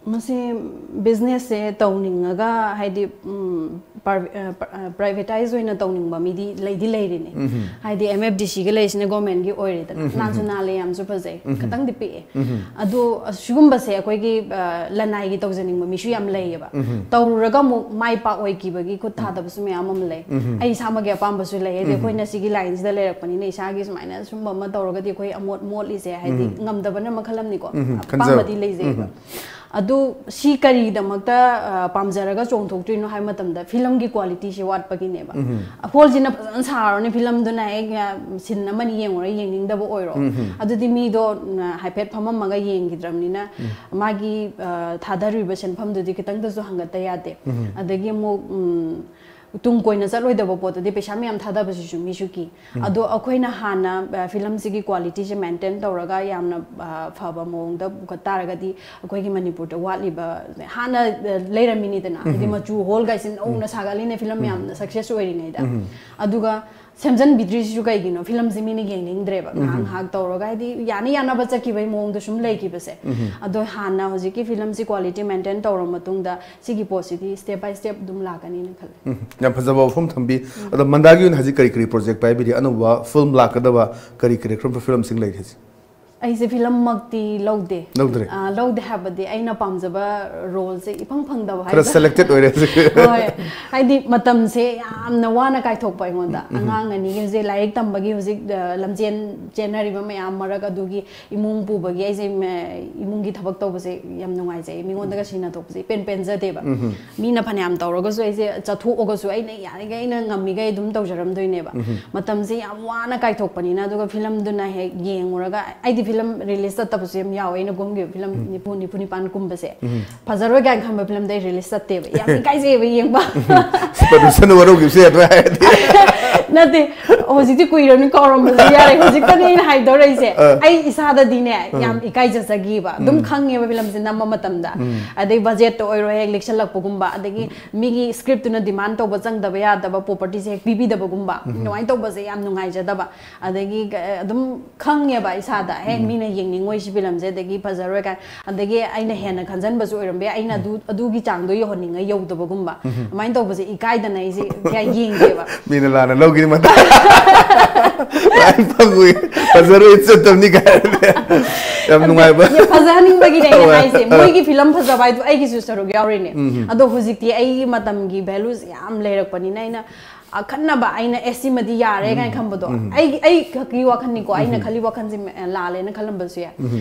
ꯃꯁꯤ ꯕꯤꯖꯤꯅꯦꯁꯁꯦ ꯇꯧꯅꯤꯡꯉꯒ, ꯍꯥꯏꯗꯤ, ꯎꯝ, ꯄ꯭ꯔꯥꯏꯚꯦ-, ꯑ, ꯄ꯭ꯔ-, ꯑ, ꯄ꯭ꯔꯥꯏꯚꯦꯇꯥꯏꯖ ꯑꯣꯏꯅ ꯇꯧꯅꯤꯡꯕ ꯃꯤꯗꯤ ꯂꯩꯗꯤ ꯂꯩꯔꯤꯅꯦ꯫ ꯎꯝ꯫ ꯍꯥꯏꯗꯤ ꯑꯦꯝ ꯑꯦꯐ ꯗꯤ ꯁꯤꯒ ꯂꯩꯔꯤꯁꯤꯅ ꯒꯣꯔꯃꯦꯟꯒꯤ ꯑꯣꯏꯔꯦꯗꯅ꯫ ꯎꯝ꯫ ꯅꯥꯟꯁꯨ ꯅꯥꯜꯂꯦ, ꯌꯥꯝꯁꯨ ꯐꯖꯩ꯫ ꯎꯝ꯫ ꯈꯤꯇꯪꯗꯤ ꯄꯤꯛꯑꯦ꯫ ꯎꯝ꯫ ꯑꯗꯣ ꯑꯁꯤꯒꯨꯝꯕꯁꯦ ꯑꯩꯈꯣꯏꯒꯤ, ꯑ, ꯂꯅꯥꯏꯒꯤ ꯇꯧꯖꯅꯤꯡꯕ ꯃꯤꯁꯨ ꯌꯥꯝ ꯂꯩꯌꯦꯕ꯫ ꯎꯝ꯫ ꯇꯧꯔꯨꯔꯒ ꯑꯃꯨꯛ ꯃꯥꯏ ꯄꯥꯛꯑꯣꯏꯈꯤꯕꯒꯤ ꯈꯨꯠ ꯊꯥꯗꯕꯁꯨ ꯃꯌꯥꯝ ꯑꯃ ꯂꯩ꯫ ꯎꯝ꯫ ꯑꯩ ꯏꯁꯥꯃꯛꯀꯤ ꯑꯄꯥꯝꯕꯁꯨ ꯂꯩ꯫ ꯍꯥꯏꯗꯤ ꯎꯝ꯫ ꯑꯩꯈꯣꯏꯅ ꯁꯤꯒꯤ ꯂꯥꯏꯟꯁꯤꯗ ꯂꯩꯔꯛꯄꯅꯤꯅ ꯏꯁꯥꯒꯤ ꯁꯨꯃꯥꯏꯅ ꯁꯨꯝꯕ ꯑꯃ ꯇꯧꯔꯒꯗꯤ ꯑꯩꯈꯣꯏ ꯑꯃꯣꯠ ꯃꯣꯠꯂꯤꯁꯦ, ꯍꯥꯏꯗꯤ ꯎꯝ꯫ ꯉꯝꯗꯕꯅ ꯃꯈꯜ ꯑꯃꯅꯤꯀꯣ꯫ ꯎꯝ꯫ ꯈꯟꯖꯕ꯫ ꯑꯄꯥꯝꯕꯗꯤ ꯂꯩꯖꯩꯕ꯫ ꯎꯝ꯫ ꯑꯗꯨ ꯁꯤ ꯀꯔꯤꯒꯤꯗꯃꯛꯇ, ꯑ, ꯄꯥꯝꯖꯔꯒ ꯆꯣꯡꯊꯣꯛꯇ꯭ꯔꯤꯅꯣ ꯍꯥꯏꯕ ꯃꯇꯝꯗ ꯐꯤꯂꯝꯒꯤ ꯀ꯭ꯋꯥꯂꯤꯇꯤꯁꯦ ꯋꯥꯠꯄꯒꯤꯅꯦꯕ꯫ ꯎꯝ꯫ ꯍꯣꯜꯁꯤꯅ ꯐꯖꯅ ꯁꯥꯔꯨꯔꯅꯤ, ꯐꯤꯂꯝꯗꯨꯅ ꯍꯦꯛ, ꯑ, ꯁꯤꯟ ꯑꯃꯅꯤ ꯌꯦꯡꯉꯨꯔ ꯌꯦꯡꯅꯤꯡꯗꯕ ꯑꯣꯏꯔꯣ꯫ ꯎꯝ꯫ ꯑꯗꯨꯗꯤ ꯃꯤꯗꯣ, ꯎꯝ, ꯍꯥꯏꯐꯦꯠ ꯐꯝꯃꯝꯃꯒ ꯌꯦꯡꯈꯤꯗ꯭ꯔꯕꯅꯤꯅ ꯎꯝ꯫ ꯃꯥꯒꯤ, ꯑ, ꯊꯥꯗꯔꯤꯕ ꯁꯦꯟꯐꯝꯗꯨꯗꯤ ꯈꯤꯇꯪꯗꯁꯨ ꯍꯪꯒꯠꯇ ꯌꯥꯗꯦ꯫ ꯎꯝ꯫ ꯑꯗꯒꯤ ꯑꯃꯨꯛ, ꯎꯝ, ꯇꯨꯡ ꯀꯣꯏꯅ ꯆꯠꯂꯣꯏꯗꯕ ꯄꯣꯠꯇꯗꯤ ꯄꯩꯁꯥ ꯃꯌꯥꯝ ꯊꯥꯗꯕꯁꯤꯁꯨ ꯃꯤꯁꯨ ꯀꯤ꯫ ꯎꯝ꯫ ꯑꯗꯣ ꯑꯩꯈꯣꯏꯅ ꯍꯥꯟꯅ, ꯑ, ꯐꯤꯂꯝꯁꯤꯒꯤ ꯀ꯭ꯋꯥꯂꯤꯇꯤꯁꯦ ꯃꯦꯟꯇꯦꯟ ꯇꯧꯔꯒ ꯌꯥꯝꯅ, ꯑ, ꯐꯕ ꯃꯑꯣꯡꯗ ꯄꯨꯈꯠ ꯇꯥꯔꯒꯗꯤ ꯑꯩꯈꯣꯏꯒꯤ ꯃꯅꯤꯄꯨꯔꯗ ꯋꯥꯠꯂꯤꯕ ꯍꯥꯟꯅ, ꯑ, ꯂꯩꯔꯝꯃꯤꯅꯤꯗꯅ, ꯍꯥꯏꯗꯤ ꯎꯝ꯫ ꯃꯆꯨ ꯍꯣꯜꯒꯥꯏꯁꯦ ꯅꯧꯅ ꯎꯝ꯫ ꯁꯥꯒꯠꯂꯤꯅꯦ ꯐꯤꯂꯝ ꯎꯝ꯫ ꯃꯌꯥꯝꯅ ꯁꯛꯁꯦꯁ ꯑꯣꯏꯔꯤꯉꯩꯗ꯫ ꯎꯝ꯫ ꯑꯗꯨꯒ ꯁꯦꯝꯖꯟꯕꯤꯗ꯭ꯔꯤꯁꯤꯁꯨ ꯀꯩꯒꯤꯅꯣ? ꯐꯤꯂꯝꯁꯦ ꯃꯤꯅ ꯌꯦꯡꯅꯤꯡꯗ꯭ꯔꯦꯕ꯫ ꯎꯝ꯫ ꯉꯥꯏꯍꯥꯛ ꯉꯥꯏꯍꯥꯛ ꯇꯧꯔꯒ ꯍꯥꯏꯗꯤ ꯌꯥꯅ ꯌꯥꯅꯕ ꯆꯠꯈꯤꯕꯒꯤ ꯃꯑꯣꯡꯗ ꯁꯨꯝ ꯂꯩꯈꯤꯕꯁꯦ꯫ ꯎꯝ꯫ ꯑꯗꯣ ꯍꯥꯟꯅ ꯍꯧꯖꯤꯛꯀꯤ ꯐꯤꯂꯝꯁꯤ ꯀ꯭ꯋꯥꯂꯤꯇꯤ ꯃꯦꯟꯇꯦꯟ ꯇꯧꯔ ꯃꯇꯨꯡꯗ ꯁꯤꯒꯤ ꯄꯣꯠꯁꯤꯗꯤ ꯁ꯭ꯇꯦꯞ ꯕꯥꯏ ꯁ꯭ꯇꯦꯞ ꯑꯗꯨꯝ ꯂꯥꯛꯀꯅꯤꯅ ꯈꯜꯂꯦ꯫ ꯎꯝ, ꯌꯥꯝ ꯐꯖꯕ ꯋꯥꯐꯝ ꯊꯝꯕꯤ꯫ ꯎꯝ꯫ ꯑꯗꯣ ꯃꯟꯗꯥꯒꯤ ꯑꯣꯏꯅ ꯍꯧꯖꯤꯛ ꯀꯔꯤ ꯀꯔꯤ ꯄ꯭ꯔꯣꯖꯦꯛ ꯄꯥꯏꯕꯤꯔꯤ? ꯑꯅꯧꯕ ꯐꯤꯂꯝ ꯂꯥꯛꯀꯗꯕ ꯀꯔꯤ ꯀꯔꯤ, ꯀꯔꯝꯕ ꯐꯤꯂꯝꯁꯤꯡ ꯂꯩꯔꯤ ꯍꯧꯖꯤꯛ? ꯑꯩꯁꯦ ꯐꯤꯂꯝꯃꯛꯇꯤ ꯂꯧꯗꯦ꯫ ꯂꯧꯗ꯭ꯔꯦ꯫ ꯑ, ꯂꯧꯗꯦ ꯍꯥꯏꯕꯗꯤ ꯑꯩꯅ ꯄꯥꯝꯖꯕ ꯔꯣꯜꯁꯦ ꯏꯐꯪ ꯐꯪꯗꯕ ꯈꯔ ꯍꯥꯏꯕ꯫ ꯁꯦꯂꯦꯛꯇꯦꯠ ꯑꯣꯏꯔꯦ ꯍꯧꯖꯤꯛ꯫ ꯍꯣꯏ, ꯍꯥꯏꯗꯤ ꯃꯇꯝꯁꯦ ꯌꯥꯝꯅ ꯋꯥꯅ ꯀꯥꯏꯊꯣꯛꯄ ꯑꯩꯉꯣꯟꯗ꯫ ꯑꯉꯥꯡ ꯑꯅꯤꯒꯤ ꯍꯧꯖꯤꯛ ꯂꯥꯏꯔꯤꯛ ꯇꯝꯕꯒꯤ ꯍꯧꯖꯤꯛ, ꯑ, ꯂꯝꯖꯦꯟ ꯆꯦꯟꯅꯔꯤꯕ ꯃꯌꯥꯝ ꯃꯔꯛ ꯑꯗꯨꯒꯤ ꯏꯃꯨꯡ ꯄꯨꯕꯒꯤ ꯑꯩꯁꯦ, ꯃ-, ꯏꯃꯨꯡꯒꯤ ꯊꯕꯛ ꯇꯧꯕꯁꯦ ꯌꯥꯝ ꯅꯨꯡꯉꯥꯏꯖꯩ꯫ ꯃꯤꯉꯣꯟꯗꯒ ꯁꯤꯟꯅꯊꯣꯛꯄꯁꯦ ꯏꯄꯦꯟ ꯄꯦꯟꯖꯗꯦꯕ꯫ ꯃꯤꯅ ꯐꯅꯌꯥꯝ ꯇꯧꯔꯒꯁꯨ ꯑꯩꯁꯦ ꯆꯠꯊꯣꯛꯑꯒꯁꯨ ꯑꯩꯅ ꯌꯥꯔꯤꯈꯩ ꯑꯩꯅ ꯉꯝꯃꯤꯈꯩ ꯑꯗꯨꯝ ꯇꯧꯖꯔꯝꯗꯣꯏꯅꯦꯕ꯫ ꯃꯇꯝꯁꯦ ꯌꯥꯝ ꯋꯥꯅ ꯀꯥꯏꯊꯣꯛꯄꯅꯤꯅ꯫ ꯑꯗꯨꯒ ꯐꯤꯂꯝꯗꯨꯅ ꯍꯦꯛ ꯌꯦꯡꯉꯨꯔꯒ, ꯑꯩꯗꯤ ꯐꯤꯂꯝ ꯔꯤꯂꯤꯁ ꯆꯠꯇꯕꯁꯨ ꯌꯥꯝ ꯌꯥꯎꯋꯦ꯫ ꯑꯩꯅ ꯀꯨꯝꯈꯤꯕ ꯐꯤꯂꯝ ꯅꯤꯐꯨ, ꯅꯤꯐꯨ ꯅꯤꯄꯥꯟ ꯀꯨꯝꯕꯁꯦ ꯐꯖꯔꯣꯏ ꯀꯥꯏꯅ ꯈꯟꯕ ꯐꯤꯂꯝꯗ ꯑꯩ ꯔꯤꯂꯤꯁ ꯆꯠꯇꯦꯕ꯫ ꯌꯥꯝ ꯏꯀꯥꯏꯖꯩꯕ ꯌꯦꯡꯕ꯫ ꯄ꯭ꯔꯗ꯭ꯌꯨꯁꯔꯅ ꯋꯥꯔꯧꯈꯤꯕꯁꯨ ꯌꯥꯗ꯭ꯔꯥ ꯍꯥꯏꯔꯗꯤ꯫ ꯅꯠꯇꯦ, ꯍꯧꯖꯤꯛꯇꯤ ꯀꯨꯏꯔꯕꯅꯤ, ꯀꯥꯎꯔꯝꯕꯁꯨ ꯌꯥꯔꯦ꯫ ꯍꯧꯖꯤꯛꯇꯅꯦ ꯑꯩꯅ ꯍꯥꯏꯗꯧꯔꯛꯏꯁꯦ꯫ ꯑꯩ ꯏꯁꯥꯗꯗꯤꯅꯦ ꯌꯥꯝ ꯏꯀꯥꯏꯖꯖꯒꯤꯕ꯫ ꯑꯗꯨꯝ ꯈꯪꯉꯦꯕ ꯐꯤꯂꯝꯁꯦ ꯅꯝꯕ ꯃꯇꯝꯗ꯫ ꯑꯗꯩ ꯕꯖꯦꯠꯇ ꯑꯣꯏꯔꯣ, ꯍꯦꯛ ꯂꯤꯛꯁꯜꯂꯛꯄꯒꯨꯝꯕ, ꯑꯗꯒꯤ ꯃꯤꯒꯤ ꯁ꯭ꯀ꯭ꯔꯤꯞꯇꯨꯅ ꯗꯤꯃꯥꯟ ꯇꯧꯕ ꯆꯪꯗꯕ ꯌꯥꯗꯕ ꯄ꯭ꯔꯣꯄꯔꯇꯤꯁꯦ ꯍꯦꯛ ꯄꯤꯕꯤꯗꯕꯒꯨꯝꯕ, ꯑꯗꯨꯃꯥꯏꯅ ꯇꯧꯕꯁꯦ ꯌꯥꯝ ꯅꯨꯡꯉꯥꯏꯖꯗꯕ꯫ ꯑꯗꯒꯤ ꯀ-, ꯑꯗꯨꯝ ꯈꯪꯉꯦꯕ ꯏꯁꯥꯗ, ꯍꯦ, ꯃꯤꯅ ꯌꯦꯡꯅꯤꯡꯉꯣꯏ ꯁꯤ ꯐꯤꯂꯝꯁꯦ, ꯑꯗꯒꯤ ꯐꯖꯔꯣꯏ ꯀꯥꯏ꯫ ꯑꯗꯒꯤ ꯑꯩꯅ ꯍꯦꯟꯅ ꯈꯟꯖꯟꯕꯁꯨ ꯑꯣꯏꯔꯝꯕ ꯌꯥꯏ, ꯑꯩꯅ ꯑꯗꯨ, ꯑꯗꯨꯒꯤ ꯆꯥꯡꯗꯣ ꯌꯧꯍꯟꯅꯤꯡꯉ ꯌꯧꯗꯕꯒꯨꯝꯕ꯫ ꯑꯗꯨꯃꯥꯏꯅ ꯇꯧꯕꯁꯦ ꯏꯀꯥꯏꯗꯅ ꯑꯩꯁꯦ ꯀꯌꯥ ꯌꯦꯡꯗꯦꯕ꯫ ꯃꯤꯅ ꯂꯥꯟꯅ ꯂꯧꯈꯤꯅꯤ ꯃꯇꯥꯡ꯫ ꯂꯥꯏ ꯐꯪꯉꯨꯏ, ꯐꯖꯔꯣꯏ, ꯆꯠꯇꯕꯅꯤ ꯀꯥꯏꯅ꯫ ꯌꯥꯝ ꯅꯨꯡꯉꯥꯏꯕ꯫ ꯌꯥꯝ ꯐꯖꯍꯟꯅꯤꯡꯕꯒꯤꯅꯦ ꯑꯩꯅ ꯍꯣꯏ꯫ ꯍꯥꯏꯁꯦ꯫ ꯃꯣꯏꯒꯤ ꯐꯤꯂꯝ ꯐꯖꯕ ꯍꯥꯏꯗꯣ ꯑꯩꯒꯤꯁꯨ ꯁꯔꯨꯛ ꯌꯥꯎꯔꯤꯅꯦ꯫ ꯑꯗꯣ ꯍꯧꯖꯤꯛꯇꯤ ꯑꯩꯒꯤ ꯃꯇꯝꯒꯤ ꯚꯦꯂꯨꯁꯦ ꯌꯥꯝ ꯂꯩꯔꯛꯄꯅꯤꯅ ꯑꯩꯅ ꯑꯈꯟꯅꯕ ꯑꯩꯅ ꯑꯦ ꯁꯤꯃꯗꯤ ꯌꯥꯔꯦ ꯀꯥꯏꯅ ꯈꯟꯕꯗꯣ ꯑꯩꯒꯤ, ꯑꯩ ꯈꯛꯀꯤ ꯋꯥꯈꯜꯅꯤꯀꯣ꯫ ꯑꯩꯅ ꯈꯜꯂꯤ ꯋꯥꯈꯜꯁꯦ ꯃ-, ꯂꯥꯜꯂꯦꯅ ꯈꯜꯂꯝꯕꯁꯨ ꯌꯥꯏ꯫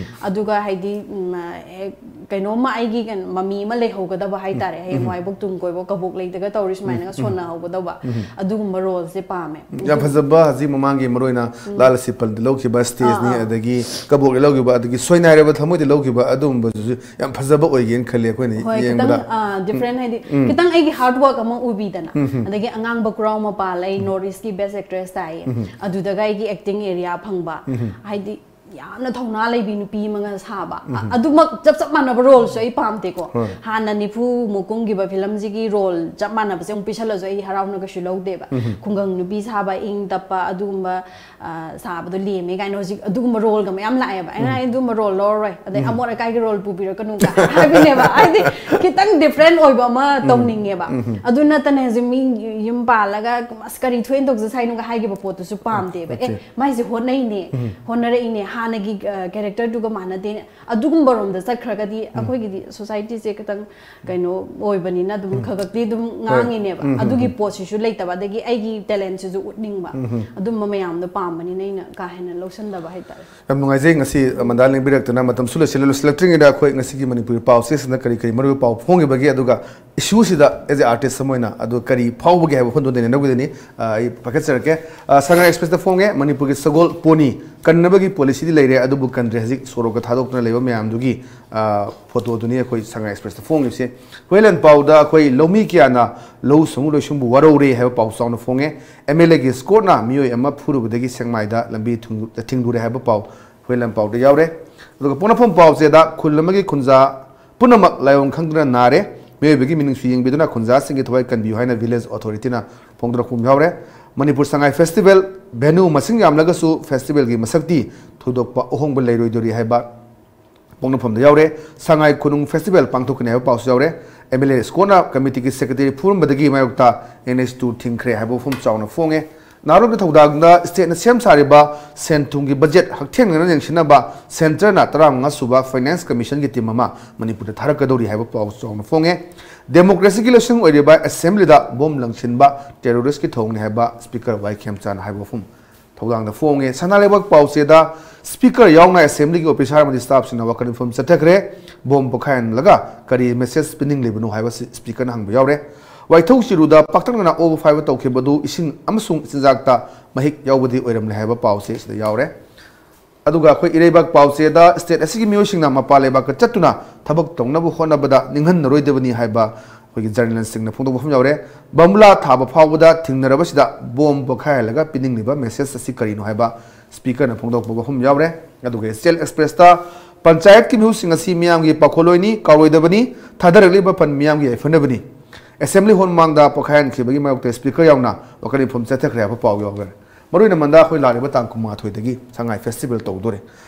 ꯑꯗꯨꯒ ꯍꯥꯏꯗꯤ, ꯎꯝ, ꯑꯦ, ꯀꯩꯅꯣꯝꯃ ꯑꯩꯒꯤ ꯀꯩꯅꯣ ꯃꯃꯤ ꯑꯃ ꯂꯩꯍꯧꯒꯗꯕ ꯍꯥꯏꯇꯥꯔꯦ꯫ ꯍꯌꯦꯡꯋꯥꯏꯐꯥꯎ ꯇꯨꯡ ꯀꯣꯏꯕ ꯀꯕꯣꯛ ꯂꯩꯗꯒ ꯇꯧꯔꯤ ꯁꯨꯃꯥꯏꯅꯒ ꯁꯣꯟꯅꯍꯧꯒꯗꯧꯕ ꯑꯗꯨꯒꯨꯝꯕ ꯔꯣꯜꯁꯦ ꯄꯥꯝꯃꯦ꯫ ꯌꯥꯝ ꯐꯖꯕ꯫ ꯍꯧꯖꯤꯛ ꯃꯃꯥꯡꯒꯤ ꯃꯔꯨ ꯑꯣꯏꯅ ꯂꯥꯜ ꯁꯤꯐꯜꯗ ꯂꯧꯈꯤꯕ ꯁ꯭ꯇꯦꯖꯅꯤ, ꯑꯥ, ꯑꯥ꯫ ꯑꯗꯒꯤ ꯀꯕꯣꯛ ꯂꯧꯈꯤꯕ, ꯑꯗꯒꯤ ꯁꯣꯏꯅꯥꯏꯔꯕ ꯊꯃꯣꯏꯗ ꯂꯧꯈꯤꯕ ꯑꯗꯨꯒꯨꯝꯕꯗꯨꯁꯨ ꯌꯥꯝ ꯐꯖꯕ ꯑꯣꯏꯒꯦꯅ ꯈꯜꯂꯤ ꯑꯩꯈꯣꯏꯅ ꯍꯣꯏ, ꯈꯤꯇꯪ ꯌꯦꯡꯕꯗ꯫ ꯗꯤꯐ꯭ꯔꯦꯟ ꯍꯥꯏꯗꯤ ꯈꯤꯇꯪ ꯑꯩꯒꯤ ꯍꯥꯔꯗ ꯋꯥꯔꯛ ꯑꯃ ꯎꯕꯤꯗꯅ꯫ ꯑꯗꯒꯤ ꯑꯉꯥꯡꯕ ꯀ꯭ꯔꯥꯎ ꯃꯄꯥꯜ ꯑꯩ ꯅꯣꯔꯠ ꯏꯁꯀꯤ ꯕꯦꯁ ꯑꯦꯛꯇ꯭ꯔꯦꯁ ꯇꯥꯏꯌꯦ꯫ ꯑꯗꯨꯗꯒ ꯑꯩꯒꯤ ꯑꯦꯛꯇꯤꯡ ꯑꯦꯔꯤꯌꯥ ꯐꯪꯕ, ꯍꯥꯏꯗꯤ ꯌꯥꯝꯅ ꯊꯧꯅꯥ ꯂꯩꯕꯤ ꯅꯨꯄꯤ ꯑꯃꯒ ꯁꯥꯕ꯫ ꯑ-, ꯑꯗꯨꯃꯛ ꯆꯞ ꯆꯞ ꯃꯥꯟꯅꯕ ꯔꯣꯜꯁꯨ ꯑꯩ ꯄꯥꯝꯗꯦꯀꯣ꯫ ꯍꯣꯏ꯫ ꯍꯥꯟꯅ ꯅꯤꯐꯨ ꯃꯨꯛ ꯀꯨꯝꯈꯤꯕ ꯐꯤꯂꯝꯁꯤꯒꯤ ꯔꯣꯜ ꯆꯞ ꯃꯥꯟꯅꯕꯁꯦ ꯑꯃꯨꯛ ꯄꯤꯁꯜꯂꯁꯨ ꯑꯩ ꯍꯔꯥꯎꯅ ꯀꯩꯁꯨ ꯂꯧꯗꯦꯕ꯫ ꯈꯨꯡꯒꯪ ꯅꯨꯄꯤ ꯁꯥꯕ, ꯏꯪ ꯇꯞꯄ ꯑꯗꯨꯒꯨꯝꯕ, ꯑ, ꯁꯥꯕꯗꯣ ꯂꯦꯝꯃꯦ ꯀꯥꯏꯅ ꯍꯧꯖꯤꯛ ꯑꯗꯨꯒꯨꯝꯕ ꯔꯣꯜꯒ ꯃꯌꯥꯝ ꯂꯥꯛꯑꯦꯕ꯫ ꯑꯩꯅ, "ꯑꯩ ꯑꯗꯨꯒꯨꯝꯕ ꯔꯣꯜ ꯂꯧꯔꯔꯣꯏ, ꯑꯗꯩ ꯑꯃꯣꯠ ꯑꯀꯥꯏꯒꯤ ꯔꯣꯜ ꯄꯨꯕꯤꯔꯛꯀꯅꯨ" ꯀꯥꯏ ꯍꯥꯏꯕꯅꯦꯕ꯫ ꯍꯥꯏꯗꯤ ꯈꯤꯇꯪ ꯗꯤꯐ꯭ꯔꯦꯟ ꯑꯣꯏꯕ ꯑꯃ ꯇꯧꯅꯤꯡꯉꯦꯕ꯫ ꯑꯗꯨ ꯅꯠꯇꯅ ꯍꯧꯖꯤꯛ ꯃꯤ ꯌꯨꯝ ꯄꯥꯜꯂꯒ "ꯑꯁ, ꯀꯔꯤ ꯊꯣꯛꯏꯅ ꯇꯧꯖ ꯁꯥꯏꯅꯣꯒ" ꯍꯥꯏꯈꯤꯕ ꯄꯣꯠꯇꯨꯁꯨ ꯄꯥꯝꯗꯦꯕ꯫ ꯑꯦ, ꯑꯣꯀꯦ꯫ ꯃꯥꯏꯁꯦ ꯍꯣꯠꯅꯩꯅꯦ, ꯍꯣꯠꯅꯔꯛꯏꯅꯦ, ꯍꯥꯟꯅꯒꯤ ꯀꯦꯔꯦꯛꯇꯔꯗꯨꯒ ꯃꯥꯟꯅꯗꯦ꯫ ꯑꯗꯨꯒꯨꯝꯕ ꯔꯣꯝꯗ ꯆꯠꯈ꯭ꯔꯒꯗꯤ ꯑꯩꯈꯣꯏꯒꯤꯗꯤ ꯁꯣꯁꯥꯏꯇꯤꯁꯦ ꯈꯤꯇꯪ ꯀꯩꯅꯣ ꯑꯣꯏꯕꯅꯤꯅ ꯑꯗꯨꯝ ꯈꯒꯛꯇꯤ ꯑꯗꯨꯝ ꯉꯥꯡꯉꯤꯅꯦꯕ꯫ ꯑꯗꯨꯒꯤ ꯄꯣꯠꯁꯤꯁꯨ ꯂꯩꯇꯕ, ꯑꯗꯒꯤ ꯑꯩꯒꯤ ꯇꯦꯂꯦꯟꯁꯤꯁꯨ ꯎꯠꯅꯤꯡꯕ, ꯑꯗꯨꯝꯕ ꯃꯌꯥꯝꯗꯣ ꯄꯥꯝꯕꯅꯤꯅ ꯑꯩꯅ ꯀꯥ ꯍꯦꯟꯅ ꯂꯧꯁꯟꯗꯕ ꯍꯥꯏꯇꯥꯔꯦ꯫ ꯌꯥꯝ ꯅꯨꯡꯉꯥꯏꯖꯩ, ꯉꯁꯤ ꯃꯟꯗꯥ ꯂꯦꯡꯕꯤꯔꯛꯇꯅ꯫ ꯃꯇꯝꯁꯨ ꯂꯣꯏꯁꯤꯜꯂꯦ꯫ ꯂꯣꯏꯁꯤꯜꯂꯛꯇ꯭ꯔꯤꯉꯩꯗ ꯑꯩꯈꯣꯏ ꯉꯁꯤꯒꯤ ꯃꯅꯤꯄꯨꯔꯤ ꯄꯥꯎ ꯆꯦꯁꯤꯗ ꯀꯔꯤ ꯀꯔꯤ ꯃꯔꯨꯑꯣꯏꯕ ꯄꯥꯎ ꯐꯣꯡꯈꯤꯕꯒꯦ, ꯑꯗꯨꯒ ꯏꯁꯨꯁꯤꯗ as a artist ꯑꯃ ꯑꯣꯏꯅ ꯑꯗꯨ ꯀꯔꯤ ꯐꯥꯎꯕꯒꯦ ꯍꯥꯏꯕ ꯋꯥꯐꯝꯗꯣ ꯅꯩꯅꯅꯕꯒꯤꯗꯅꯤ꯫ ꯑ, ꯑꯩ ꯄꯥꯏꯈꯠꯆꯔꯛꯀꯦ꯫ ꯑ, ꯁꯉꯥꯏ ꯑꯦꯛꯁꯄ꯭ꯔꯦꯁꯇ ꯐꯣꯡꯉꯦ, ꯃꯅꯤꯄꯨꯔꯒꯤ ꯁꯒꯣꯜ ꯄꯣꯅꯤ ꯀꯟꯅꯕꯒꯤ ꯄꯣꯂꯤꯁꯤꯗꯤ ꯂꯩꯔꯦ, ꯑꯗꯨꯕꯨ ꯀꯟꯗ꯭ꯔꯦ꯫ ꯍꯧꯖꯤꯛ ꯁꯣꯔꯣꯛꯇ ꯊꯥꯗꯣꯛꯇꯨꯅ ꯂꯩꯕ ꯃꯌꯥꯝꯗꯨꯒꯤ, ꯑ, ꯐꯣꯇꯣꯗꯨꯅꯤ ꯑꯩꯈꯣꯏ ꯁꯉꯥꯏ ꯑꯦꯛꯁꯄ꯭ꯔꯦꯁꯇ ꯐꯣꯡꯉꯤꯕꯁꯦ꯫ ꯍꯨꯏꯂꯦꯟ ꯄꯥꯎꯗ ꯑꯩꯈꯣꯏ ꯂꯧꯃꯤ ꯀꯌꯥꯅ ꯂꯧꯎ ꯁꯤꯡꯎ ꯂꯣꯏꯁꯤꯡꯕꯨ ꯋꯥꯔꯧꯔꯦ ꯍꯥꯏꯕ ꯄꯥꯎ ꯆꯥꯎꯅ ꯐꯣꯡꯉꯦ꯫ ꯑꯦꯝ ꯑꯦꯜ ꯑꯦꯒꯤ ꯏꯁꯀꯣꯔꯠꯅ ꯃꯤꯑꯣꯏ ꯑꯃ ꯐꯨꯔꯨꯕꯗꯒꯤ ꯁꯦꯛꯃꯥꯏꯗ ꯂꯝꯕꯤ ꯊꯤꯡ-, ꯊꯤꯡꯂꯨꯔꯦ ꯍꯥꯏꯕ ꯄꯥꯎ ꯍꯨꯏꯂꯦꯟ ꯄꯥꯎꯗ ꯌꯥꯎꯔꯦ꯫ ꯑꯗꯨꯒ ꯄꯣꯛꯅꯐꯝ ꯄꯥꯎꯆꯦꯗ ꯈꯨꯜ ꯑꯃꯒꯤ ꯈꯨꯟꯖꯥ ꯄꯨꯝꯅꯃꯛ ꯂꯥꯏꯑꯣꯡ ꯈꯪꯗꯨꯅ ꯅꯥꯔꯦ꯫ ꯃꯤꯑꯣꯏꯕꯒꯤ ꯃꯤꯅꯨꯡꯁꯤ ꯌꯦꯡꯕꯤꯗꯨꯅ ꯈꯨꯟꯖꯥꯁꯤꯡꯒꯤ ꯊꯋꯥꯏ ꯀꯟꯕꯤꯌꯨ ꯍꯥꯏꯅ ꯚꯤꯂꯦꯖ ꯑꯣꯊꯣꯔꯤꯇꯤꯅ ꯐꯣꯡꯗꯣꯔꯛꯄ ꯑꯃ ꯌꯥꯎꯔꯦ꯫ ꯃꯅꯤꯄꯨꯔ ꯁꯉꯥꯏ ꯐꯦꯁꯇꯤꯚꯦꯜ, ꯚꯦꯅꯨ ꯃꯁꯤꯡ ꯌꯥꯝꯂꯒꯁꯨ ꯐꯦꯁꯇꯤꯚꯦꯜꯒꯤ ꯃꯁꯛꯇꯤ ꯊꯣꯏꯗꯣꯛꯄ ꯑꯍꯣꯡꯕ ꯂꯩꯔꯣꯏꯗꯣꯔꯤ ꯍꯥꯏꯕ ꯄꯣꯛꯅꯐꯝꯗ ꯌꯥꯎꯔꯦ꯫ ꯁꯉꯥꯏ ꯈꯨꯅꯨꯡ ꯐꯦꯁꯇꯤꯚꯦꯜ ꯄꯥꯡꯊꯣꯛꯀꯅꯤ ꯍꯥꯏꯕ ꯄꯥꯎꯁꯨ ꯌꯥꯎꯔꯦ꯫ ꯑꯦꯝ ꯑꯦꯜ ꯑꯦ ꯏꯁꯀꯣꯔꯠꯅ ꯀꯃꯤꯇꯤꯒꯤ ꯁꯦꯀ꯭ꯔꯦꯇꯔꯤ ꯐꯨꯔꯝꯕꯗꯒꯤ ꯃꯥꯌꯣꯛꯇ ꯑꯦꯟ ꯑꯩꯆ ꯇꯨ ꯊꯤꯡꯈ꯭ꯔꯦ ꯍꯥꯏꯕ ꯋꯥꯐꯝ ꯆꯥꯎꯅ ꯐꯣꯡꯉꯦ꯫ ꯅꯍꯥꯔꯣꯜꯒꯤ ꯊꯧꯗꯥꯡꯗ ꯁ꯭ꯇꯦꯠꯅ ꯁꯦꯝ ꯁꯥꯔꯤꯕ ꯁꯦꯟ ꯊꯨꯝꯒꯤ ꯕꯖꯦꯠ ꯍꯛꯊꯦꯡꯅꯅ ꯌꯦꯡꯁꯤꯟꯅꯕ ꯁꯦꯟꯇꯔꯅ ꯇꯔꯥꯃꯉꯥ ꯁꯨꯕ ꯐꯥꯏꯅꯥꯟꯁ ꯀꯃꯤꯁꯟꯒꯤ ꯇꯤꯝ ꯑꯃ ꯃꯅꯤꯄꯨꯔꯗ ꯊꯥꯔꯛꯀꯗꯧꯔꯤ ꯍꯥꯏꯕ ꯄꯥꯎ ꯆꯥꯎꯅ ꯐꯣꯡꯉꯦ꯫ ꯗꯦꯃꯣꯀ꯭ꯔꯦꯁꯤꯒꯤ ꯂꯧꯁꯤꯡ ꯑꯣꯏꯔꯤꯕ ꯑꯦꯁꯦꯝꯕ꯭ꯂꯤꯗ ꯕꯣꯝ ꯂꯪꯁꯤꯟꯕ ꯇꯦꯔꯣꯔꯤꯁꯀꯤ ꯊꯧꯑꯣꯡꯅꯤ ꯍꯥꯏꯕ ꯁ꯭ꯄꯤꯀꯔ ꯋꯥꯏ ꯈꯦꯝꯆꯥꯅ ꯍꯥꯏꯕ ꯋꯥꯐꯝ ꯊꯧꯗꯥꯡꯗ ꯐꯣꯡꯉꯦ꯫ ꯁꯅꯥ ꯂꯩꯕꯥꯛ ꯄꯥꯎꯆꯦꯗ ꯁ꯭ꯄꯤꯀꯔ ꯌꯥꯎꯅ ꯑꯦꯁꯦꯝꯕ꯭ꯂꯤꯒꯤ ꯑꯣꯐꯤꯁꯥꯔ ꯑꯃꯗꯤ ꯁ꯭ꯇꯥꯐꯁꯤꯡꯅ ꯋꯥꯀꯠ ꯃꯤꯐꯝ ꯆꯠꯊꯈ꯭ꯔꯦ꯫ ꯕꯣꯝ ꯄꯣꯈꯥꯏꯍꯜꯂꯒ ꯀꯔꯤ ꯃꯦꯁꯦꯖ ꯄꯤꯅꯤꯡꯂꯤꯕꯅꯣ ꯍꯥꯏꯕꯁꯤ ꯁ꯭ꯄꯤꯀꯔꯅ ꯍꯪꯕ ꯌꯥꯎꯔꯦ꯫ ꯋꯥꯏꯊꯧ ꯆꯤꯔꯨꯗ ꯄꯥꯛꯇꯛꯅꯅ ꯑꯣꯕ ꯐꯥꯏꯕ ꯇꯧꯈꯤꯕꯗꯨ ꯏꯁꯤꯡ ꯑꯃꯁꯨꯡ ꯆꯤꯟꯖꯥꯛꯇ ꯃꯍꯤꯛ ꯌꯥꯎꯕꯗꯤ ꯑꯣꯏꯔꯝꯂꯦ ꯍꯥꯏꯕ ꯄꯥꯎꯁꯦ ꯁꯤꯗ ꯌꯥꯎꯔꯦ꯫ ꯑꯗꯨꯒ ꯑꯩꯈꯣꯏ ꯏꯔꯩꯕꯥꯛ ꯄꯥꯎꯆꯦꯗ ꯁ꯭ꯇꯦꯠ ꯑꯁꯤꯒꯤ ꯃꯤꯑꯣꯏꯁꯤꯡꯅ ꯃꯄꯥꯟ ꯂꯩꯕꯥꯛꯇ ꯆꯠꯇꯨꯅ ꯊꯕꯛ ꯇꯧꯅꯕ ꯍꯣꯠꯅꯕꯗ ꯅꯤꯡꯍꯟꯅꯔꯣꯏꯗꯕꯅꯤ ꯍꯥꯏꯕ ꯑꯩꯈꯣꯏꯒꯤ ꯖꯔꯅꯦꯂꯤꯁꯁꯤꯡꯅ ꯐꯣꯡꯗꯣꯛꯄ ꯋꯥꯐꯝ ꯌꯥꯎꯔꯦ꯫ ꯕꯝꯕꯨꯂꯥ ꯊꯥꯕ ꯐꯥꯎꯕꯗ ꯊꯤꯡꯅꯔꯕꯁꯤꯗ ꯕꯣꯝ ꯄꯣꯈꯥꯏꯍꯜꯂꯒ ꯄꯤꯅꯤꯡꯂꯤꯕ ꯃꯦꯁꯦꯖ ꯑꯁꯤ ꯀꯔꯤꯅꯣ ꯍꯥꯏꯕ ꯁ꯭ꯄꯤꯀꯔꯅ ꯐꯣꯡꯗꯣꯛꯄ ꯋꯥꯐꯝ ꯌꯥꯎꯔꯦ꯫ ꯑꯗꯨꯒ ꯏꯁꯇꯦꯜ ꯑꯦꯛꯁꯄ꯭ꯔꯦꯁꯇ ꯄꯟꯆꯥꯌꯠꯀꯤ ꯃꯤꯍꯨꯠꯁꯤꯡ ꯑꯁꯤ ꯃꯤꯌꯥꯝꯒꯤ ꯄꯥꯈꯣꯜꯂꯣꯏꯅꯤ, ꯀꯥꯎꯔꯣꯏꯗꯕꯅꯤ, ꯊꯥꯗꯔꯛꯂꯤꯕ ꯐꯟ ꯃꯤꯌꯥꯝꯒꯤ ꯌꯥꯏꯐꯅꯕꯅꯤ꯫ ꯑꯦꯁꯦꯝꯕ꯭ꯂꯤ ꯍꯣꯜ ꯃꯃꯥꯡꯗ ꯄꯣꯈꯥꯏꯍꯟꯈꯤꯕꯒꯤ ꯃꯥꯌꯣꯛꯇ ꯁ꯭ꯄꯤꯀꯔ ꯌꯥꯎꯅ ꯋꯥꯀꯠ ꯃꯤꯐꯝ ꯆꯠꯊꯈ꯭ꯔꯦ ꯍꯥꯏꯕ ꯄꯥꯎ ꯌꯥꯎꯈ꯭ꯔꯦ꯫ ꯃꯔꯨꯑꯣꯏꯅ ꯃꯟꯗꯥ ꯑꯩꯈꯣꯏ ꯂꯥꯛꯂꯤꯕ ꯇꯥꯡ ꯀꯨꯟꯃꯥꯊꯣꯏꯗꯒꯤ ꯁꯉꯥꯏ ꯐꯦꯁꯇꯤꯚꯦꯜ ꯇꯧꯗꯣꯔꯦ꯫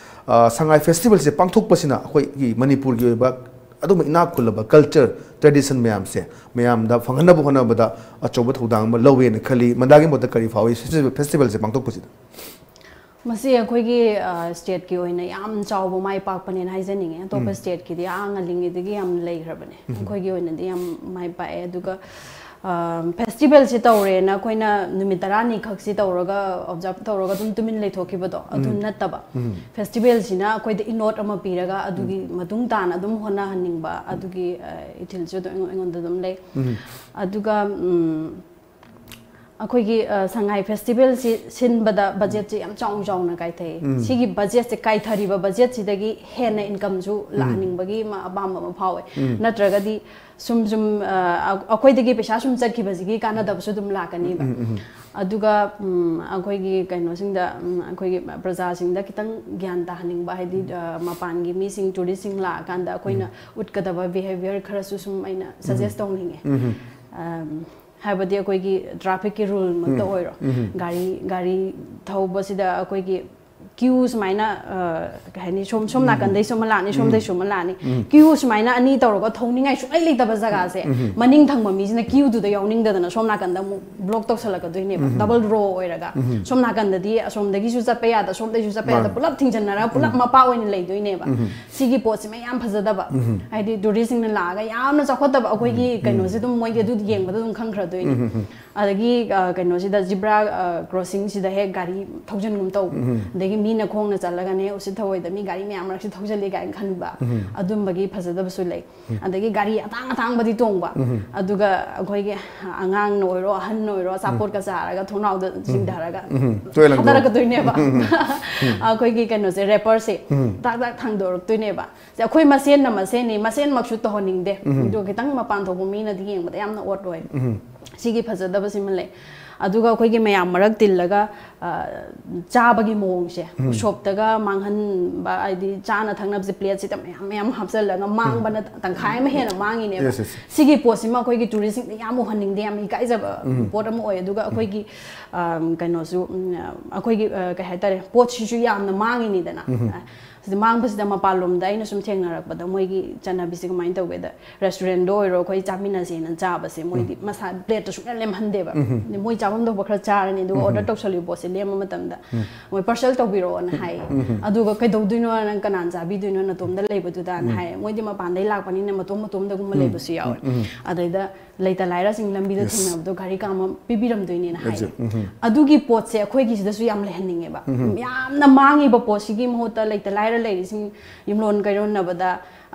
ꯑ, ꯁꯉꯥꯏ ꯐꯦꯁꯇꯤꯚꯦꯜꯁꯦ ꯄꯥꯡꯊꯣꯛꯄꯁꯤꯅ ꯑꯩꯈꯣꯏꯒꯤ ꯃꯅꯤꯄꯨꯔꯒꯤ ꯑꯣꯏꯕ ꯑꯗꯨꯝꯕ ꯏꯅꯥꯛ ꯈꯨꯜꯂꯕ ꯀꯜꯆꯔ, ꯇ꯭ꯔꯦꯗꯤꯁꯟ ꯃꯌꯥꯝꯁꯦ ꯃꯌꯥꯝꯗ ꯐꯪꯍꯟꯅꯕ ꯍꯣꯠꯅꯕꯗ ꯑꯆꯧꯕ ꯊꯧꯗꯥꯡ ꯑꯃ ꯂꯧꯋꯦꯅ ꯈꯜꯂꯤ꯫ ꯃꯟꯗꯥꯒꯤ ꯃꯣꯠꯇ ꯀꯔꯤ ꯐꯥꯎꯏ ꯐꯦꯁꯇꯤꯚꯦꯜ, ꯐꯦꯁꯇꯤꯚꯦꯜꯁꯦ ꯄꯥꯡꯊꯣꯛꯄꯁꯤꯗ? ꯃꯁꯤ ꯑꯩꯈꯣꯏꯒꯤ ꯁ꯭ꯇꯦꯠꯀꯤ ꯑꯣꯏꯅ ꯌꯥꯝ ꯆꯥꯎꯕ ꯃꯥꯏ ꯄꯥꯛꯄꯅꯦꯅ ꯍꯥꯏꯖꯅꯤꯡꯉꯦ꯫ ꯑꯇꯣꯞꯄ ꯁ꯭ꯇꯦꯠꯀꯤꯗꯤ ꯑꯥ ꯉꯜꯂꯤꯉꯩꯗꯒꯤ ꯌꯥꯝ ꯂꯩꯈ꯭ꯔꯕꯅꯦ꯫ ꯑꯩꯈꯣꯏꯒꯤ ꯑꯣꯏꯅꯗꯤ ꯌꯥꯝ ꯃꯥꯏ ꯄꯥꯛꯑꯦ꯫ ꯑꯗꯨꯒ ꯐꯦꯁꯇꯤꯚꯦꯜꯁꯤ ꯇꯧꯔꯦꯅ ꯑꯩꯈꯣꯏꯅ ꯅꯨꯃꯤꯠ ꯇꯔꯥꯅꯤ ꯈꯛꯁꯤ ꯇꯧꯔꯒ ꯑꯣꯕꯖꯥꯔꯞ ꯇꯧꯔꯒ ꯑꯗꯨꯝ ꯇꯨꯃꯤꯟ ꯂꯩꯊꯣꯛꯈꯤꯕꯗꯣ ꯑꯗꯨ ꯅꯠꯇꯕ, ꯐꯦꯁꯇꯤꯚꯦꯜꯁꯤꯅ ꯑꯩꯈꯣꯏꯗ ꯏꯅꯣꯠ ꯑꯃ ꯄꯤꯔꯒ ꯑꯗꯨꯒꯤ ꯃꯇꯨꯡ ꯇꯥꯅ ꯑꯗꯨꯝ ꯍꯣꯠꯅꯍꯟꯅꯤꯡꯕ ꯑꯗꯨꯒꯤ ꯏꯊꯤꯜꯁꯨ ꯑꯗꯨꯝ ꯑꯩꯉꯣꯟꯗ ꯑꯗꯨꯝ ꯂꯩ꯫ ꯑꯗꯨꯒ ꯑꯩꯈꯣꯏꯒꯤ ꯁꯉꯥꯏ ꯐꯦꯁꯇꯤꯚꯦꯜꯁꯤ ꯁꯤꯟꯕꯗ ꯕꯖꯦꯠꯁꯤ ꯌꯥꯝ ꯆꯥꯎꯅ ꯆꯥꯎꯅ ꯀꯥꯏꯊꯩ꯫ ꯁꯤꯒꯤ ꯕꯖꯦꯠꯁꯦ, ꯀꯥꯏꯊꯔꯤꯕ ꯕꯖꯦꯠꯁꯤꯗꯒꯤ ꯍꯦꯟꯅ ꯏꯟꯀꯝꯁꯨ ꯂꯥꯛꯍꯟꯅꯤꯡꯕꯒꯤ ꯑꯃ ꯑꯄꯥꯝꯕ ꯑꯃ ꯐꯥꯎꯋꯦ꯫ ꯅꯠꯇ꯭ꯔꯒꯗꯤ ꯁꯨꯝ ꯁꯨꯝ ꯑꯩꯈꯣꯏꯗꯒꯤ ꯄꯩꯁꯥ ꯁꯨꯝ ꯆꯠꯈꯤꯕꯁꯤꯒꯤ ꯀꯥꯟꯅꯗꯕꯁꯨ ꯑꯗꯨꯝ ꯂꯥꯛꯀꯅꯤꯕ꯫ ꯑꯗꯨꯒ ꯑꯩꯈꯣꯏꯒꯤ ꯀꯩꯅꯣꯁꯤꯡꯗ, ꯑꯩꯈꯣꯏꯒꯤ ꯄ꯭ꯔꯖꯥꯁꯤꯡꯗ ꯈꯤꯇꯪ ꯒ꯭ꯌꯥꯟ ꯇꯥꯍꯟꯅꯤꯡꯕ, ꯍꯥꯏꯗꯤ ꯃꯄꯥꯟꯒꯤ ꯃꯤꯁꯤꯡ, ꯇꯨꯔꯤꯁꯁꯤꯡ ꯂꯥꯛꯑꯀꯥꯟꯗ ꯑꯩꯈꯣꯏꯅ ꯎꯠꯀꯗꯕ ꯕꯤꯍꯦꯕꯤꯌꯔ ꯈꯔꯁꯨ ꯁꯨꯝ ꯑꯩꯅ ꯁꯖꯦꯁ ꯇꯧꯅꯤꯡꯉꯦ꯫ ꯍꯥꯏꯕꯗꯤ ꯑꯩꯈꯣꯏꯒꯤ ꯇ꯭ꯔꯥꯐꯤꯛꯀꯤ ꯔꯨꯜꯃꯛꯇ ꯑꯣꯏꯔꯣ, ꯒꯥꯔꯤ ꯒꯥꯔꯤ ꯊꯧꯕꯁꯤꯗ ꯑꯩꯈꯣꯏꯒꯤ ꯀ꯭ꯌꯨ ꯁꯨꯃꯥꯏꯅ, ꯀꯩ ꯍꯥꯏꯅꯤ, ꯁꯣꯝ ꯁꯣꯝ ꯅꯥꯀꯟꯗꯩꯁꯨ ꯑꯃ ꯂꯥꯛꯑꯅꯤ, ꯁꯣꯝꯗꯩꯁꯨ ꯑꯃ ꯂꯥꯛꯑꯅꯤ꯫ ꯀ꯭ꯌꯨ ꯁꯨꯃꯥꯏꯅ ꯑꯅꯤ ꯇꯧꯔꯒ ꯊꯧꯅꯤꯡꯉꯥꯏ ꯁꯨꯡꯂꯩ ꯂꯩꯇꯕ ꯖꯒꯥꯁꯦ, ꯃꯅꯤꯡ ꯊꯪꯕ ꯃꯤꯁꯤꯅ ꯀ꯭ꯌꯨꯗꯨꯗ ꯌꯥꯎꯅꯤꯡꯗꯗꯅ ꯁꯣꯝ ꯅꯥꯀꯟꯗ ꯑꯃꯨꯛ ꯕ꯭ꯂꯣꯛ ꯇꯧꯁꯜꯂꯛꯀꯗꯣꯏꯅꯦꯕ꯫ ꯗꯕꯜ ꯔꯣ ꯑꯣꯏꯔꯒ ꯁꯣꯝ ꯅꯥꯀꯟꯗꯗꯤ ꯑꯁꯣꯝꯗꯒꯤꯁꯨ ꯆꯠꯄ ꯌꯥꯗ, ꯁꯣꯝꯗꯒꯤꯁꯨ ꯆꯠꯄ ꯌꯥꯗ, ꯄꯨꯂꯞ ꯊꯤꯡꯖꯤꯟꯅꯔꯒ ꯄꯨꯂꯞ ꯃꯄꯥ ꯑꯣꯏꯅ ꯂꯩꯗꯣꯏꯅꯦꯕ꯫ ꯁꯤꯒꯤ ꯄꯣꯠꯁꯤꯃ ꯌꯥꯝ ꯐꯖꯗꯕ꯫ ꯍꯥꯏꯗꯤ ꯇꯨꯔꯤꯁꯁꯤꯡꯅ ꯂꯥꯛꯑꯒ ꯌꯥꯝꯅ ꯆꯥꯎꯈꯠꯇꯕ ꯑꯩꯈꯣꯏꯒꯤ ꯀꯩꯅꯣꯁꯦ ꯑꯗꯨꯝ ꯃꯣꯏꯗꯤ ꯑꯗꯨ ꯌꯦꯡꯕꯗ ꯑꯗꯨꯝ ꯈꯪꯈ꯭ꯔꯗꯣꯏꯅꯦ꯫ ꯑꯗꯒꯤ ꯀꯩꯅꯣꯁꯤꯗ ꯖꯤꯕ꯭ꯔꯥ ꯀ꯭ꯔꯣꯁꯤꯡꯁꯤꯗ ꯍꯦꯛ ꯒꯥꯔꯤ ꯊꯧꯖꯤꯟꯒꯨꯝ ꯇꯧꯕ, ꯑꯗꯒꯤ ꯃꯤꯅ ꯈꯣꯡꯅ ꯆꯠꯂꯒꯅꯦ ꯎꯁꯤꯠ ꯊꯧꯑꯣꯏꯗ ꯃꯤ ꯒꯥꯔꯤ ꯃꯌꯥꯝ ꯃꯔꯛꯁꯤ ꯊꯧꯖꯤꯜꯂꯤ ꯀꯥꯏꯅ ꯈꯟꯕ, ꯑꯗꯨꯝꯕꯒꯤ ꯐꯖꯗꯕꯁꯨ ꯂꯩ꯫ ꯑꯗꯒꯤ ꯒꯥꯔꯤ ꯑꯇꯥꯡ ꯑꯇꯥꯡꯕꯗꯤ ꯇꯣꯡꯕ, ꯑꯗꯨꯒ ꯑꯩꯈꯣꯏꯒꯤ ꯑꯉꯥꯡꯅ ꯑꯣꯏꯔꯣ ꯑꯍꯟꯅ ꯑꯣꯏꯔꯣ ꯑꯆꯥꯄꯣꯠꯀ ꯆꯥꯔꯒ ꯊꯣꯡꯅꯥꯎꯗ ꯆꯤꯡꯊꯔꯒ ꯊꯥꯗꯔꯛꯀꯗꯣꯏꯅꯦꯕ꯫ ꯑꯩꯈꯣꯏꯒꯤ ꯀꯩꯅꯣꯁꯦ, ꯔꯦꯄꯔꯁꯦ ꯇꯥꯛ ꯇꯥꯛ ꯊꯥꯡꯗꯣꯔꯛꯇꯣꯏꯅꯦꯕ꯫ ꯁꯦ, ꯑꯩꯈꯣꯏ ꯃꯁꯦꯟꯅ ꯃꯁꯦꯟꯅꯤ, ꯃꯁꯦꯟꯃꯛꯁꯨ ꯇꯧꯍꯟꯅꯤꯡꯗꯦ꯫ ꯑꯗꯣ ꯈꯤꯇꯪ ꯃꯄꯥꯟ ꯊꯣꯛꯄ ꯃꯤꯅꯗꯤ ꯌꯦꯡꯕꯗ ꯌꯥꯝꯅ ꯑꯣꯠ ꯑꯣꯏ꯫ ꯁꯤꯒꯤ ꯐꯖꯗꯕꯁꯤꯃ ꯂꯩ꯫ ꯑꯗꯨꯒ ꯑꯩꯈꯣꯏꯒꯤ ꯃꯌꯥꯝ ꯃꯔꯛ ꯇꯤꯜꯂꯒ ꯆꯥꯕꯒꯤ ꯃꯑꯣꯡꯁꯦ, ꯎꯁꯣꯞꯇꯒ ꯃꯥꯡꯍꯟꯕ, ꯍꯥꯏꯗꯤ ꯆꯥꯅ ꯊꯛꯅꯕꯁꯦ ꯄ꯭ꯂꯦꯠꯁꯤꯗ ꯃꯌꯥꯝ ꯃꯌꯥꯝ ꯍꯥꯞꯆꯜꯂꯒ ꯃꯥꯡꯕꯅ ꯇꯪꯈꯥꯏ ꯑꯃ ꯍꯦꯟꯅ ꯃꯥꯡꯉꯤꯅꯦꯕ꯫ Yes, yes. ꯁꯤꯒꯤ ꯄꯣꯠꯁꯤꯃ ꯑꯩꯈꯣꯏꯒꯤ ꯇꯨꯔꯤꯁꯁꯤꯡꯗ ꯌꯥꯝ ꯎꯍꯟꯅꯤꯡꯗꯦ, ꯌꯥꯝ ꯏꯀꯥꯏꯖꯕ ꯄꯣꯠ ꯑꯃ ꯑꯣꯏ꯫ ꯑꯗꯨꯒ ꯑꯩꯈꯣꯏꯒꯤ ꯀꯩꯅꯣꯁꯨ, ꯑꯩꯈꯣꯏꯒꯤ ꯀꯩ ꯍꯥꯏꯇꯥꯔꯦ, ꯄꯣꯠꯁꯤꯁꯨ ꯌꯥꯝꯅ ꯃꯥꯡꯉꯤꯅꯤꯗꯅ꯫ ꯁꯤꯗ ꯃꯥꯡꯕꯁꯤꯗ ꯃꯄꯥꯟꯂꯣꯝꯗ ꯑꯩꯅ ꯁꯨꯝ ꯊꯦꯡꯅꯔꯛꯄꯗ ꯃꯣꯏꯒꯤ ꯆꯠꯅꯕꯤꯁꯦ ꯀꯃꯥꯏꯅ ꯇꯧꯒꯦꯗ, ꯔꯦꯁꯇꯨꯔꯦꯟꯗ ꯑꯣꯏꯔꯣ, ꯑꯩꯈꯣꯏ ꯆꯥꯃꯤꯟꯅꯁꯦꯅ ꯆꯥꯕꯁꯦ ꯃꯣꯏꯗꯤ ꯃꯁꯥ ꯄ꯭ꯂꯦꯠꯇ ꯁꯨꯡꯂꯦꯟ ꯂꯦꯝꯍꯟꯗꯦꯕ꯫ ꯃꯣꯏ ꯆꯥꯐꯝ ꯊꯣꯛꯄ ꯈꯔ ꯆꯥꯔꯅꯤ, ꯑꯗꯨꯒ ꯑꯣꯔꯗꯔ ꯇꯧꯁꯜꯂꯤꯕ ꯄꯣꯠꯁꯦ ꯂꯦꯝꯕ ꯃꯇꯝꯗ ꯃꯣꯏ ꯄꯥꯔꯁꯦꯜ ꯇꯧꯕꯤꯔꯛꯑꯣꯅ ꯍꯥꯏꯌꯦ꯫ ꯑꯗꯨꯒ "ꯀꯩꯗꯧꯗꯣꯏꯅꯣ, ꯅꯪ ꯀꯅꯥꯅ ꯆꯥꯕꯤꯗꯣꯏꯅꯣ, ꯅꯇꯣꯝꯗ ꯂꯩꯕꯗꯨꯗꯅ?" ꯍꯥꯏꯌꯦ꯫ ꯃꯣꯏꯗꯤ ꯃꯄꯥꯟꯗꯩ ꯂꯥꯛꯄꯅꯤꯅ ꯃꯇꯣꯝ ꯃꯇꯣꯝꯗꯒꯨꯝꯕ ꯂꯩꯕꯁꯨ ꯌꯥꯎꯋꯦ꯫ ꯑꯗꯩꯗ ꯂꯩꯇ ꯂꯥꯏꯔꯁꯤꯡ ꯂꯝꯕꯤꯗ ꯊꯦꯡꯅꯕꯗꯣ ꯘꯔꯤ ꯈꯥꯝꯃ ꯄꯤꯕꯤꯔꯝꯗꯣꯏꯅꯦꯅ ꯍꯥꯏꯌꯦ꯫ ꯑꯗꯨꯒꯤ ꯄꯣꯠꯁꯦ ꯑꯩꯈꯣꯏꯒꯤ ꯁꯤꯗꯁꯨ ꯌꯥꯝ ꯂꯩꯍꯟꯅꯤꯡꯉꯦꯕ꯫ ꯌꯥꯝꯅ ꯃꯥꯡꯉꯤꯕ ꯄꯣꯠꯁꯤꯒꯤ ꯃꯍꯨꯠꯇ ꯂꯩꯇ ꯂꯥꯏꯔ ꯂꯩꯔꯤꯁꯤꯡ ꯌꯨꯝꯂꯣꯟ ꯀꯩꯔꯣꯟꯅꯕꯗ,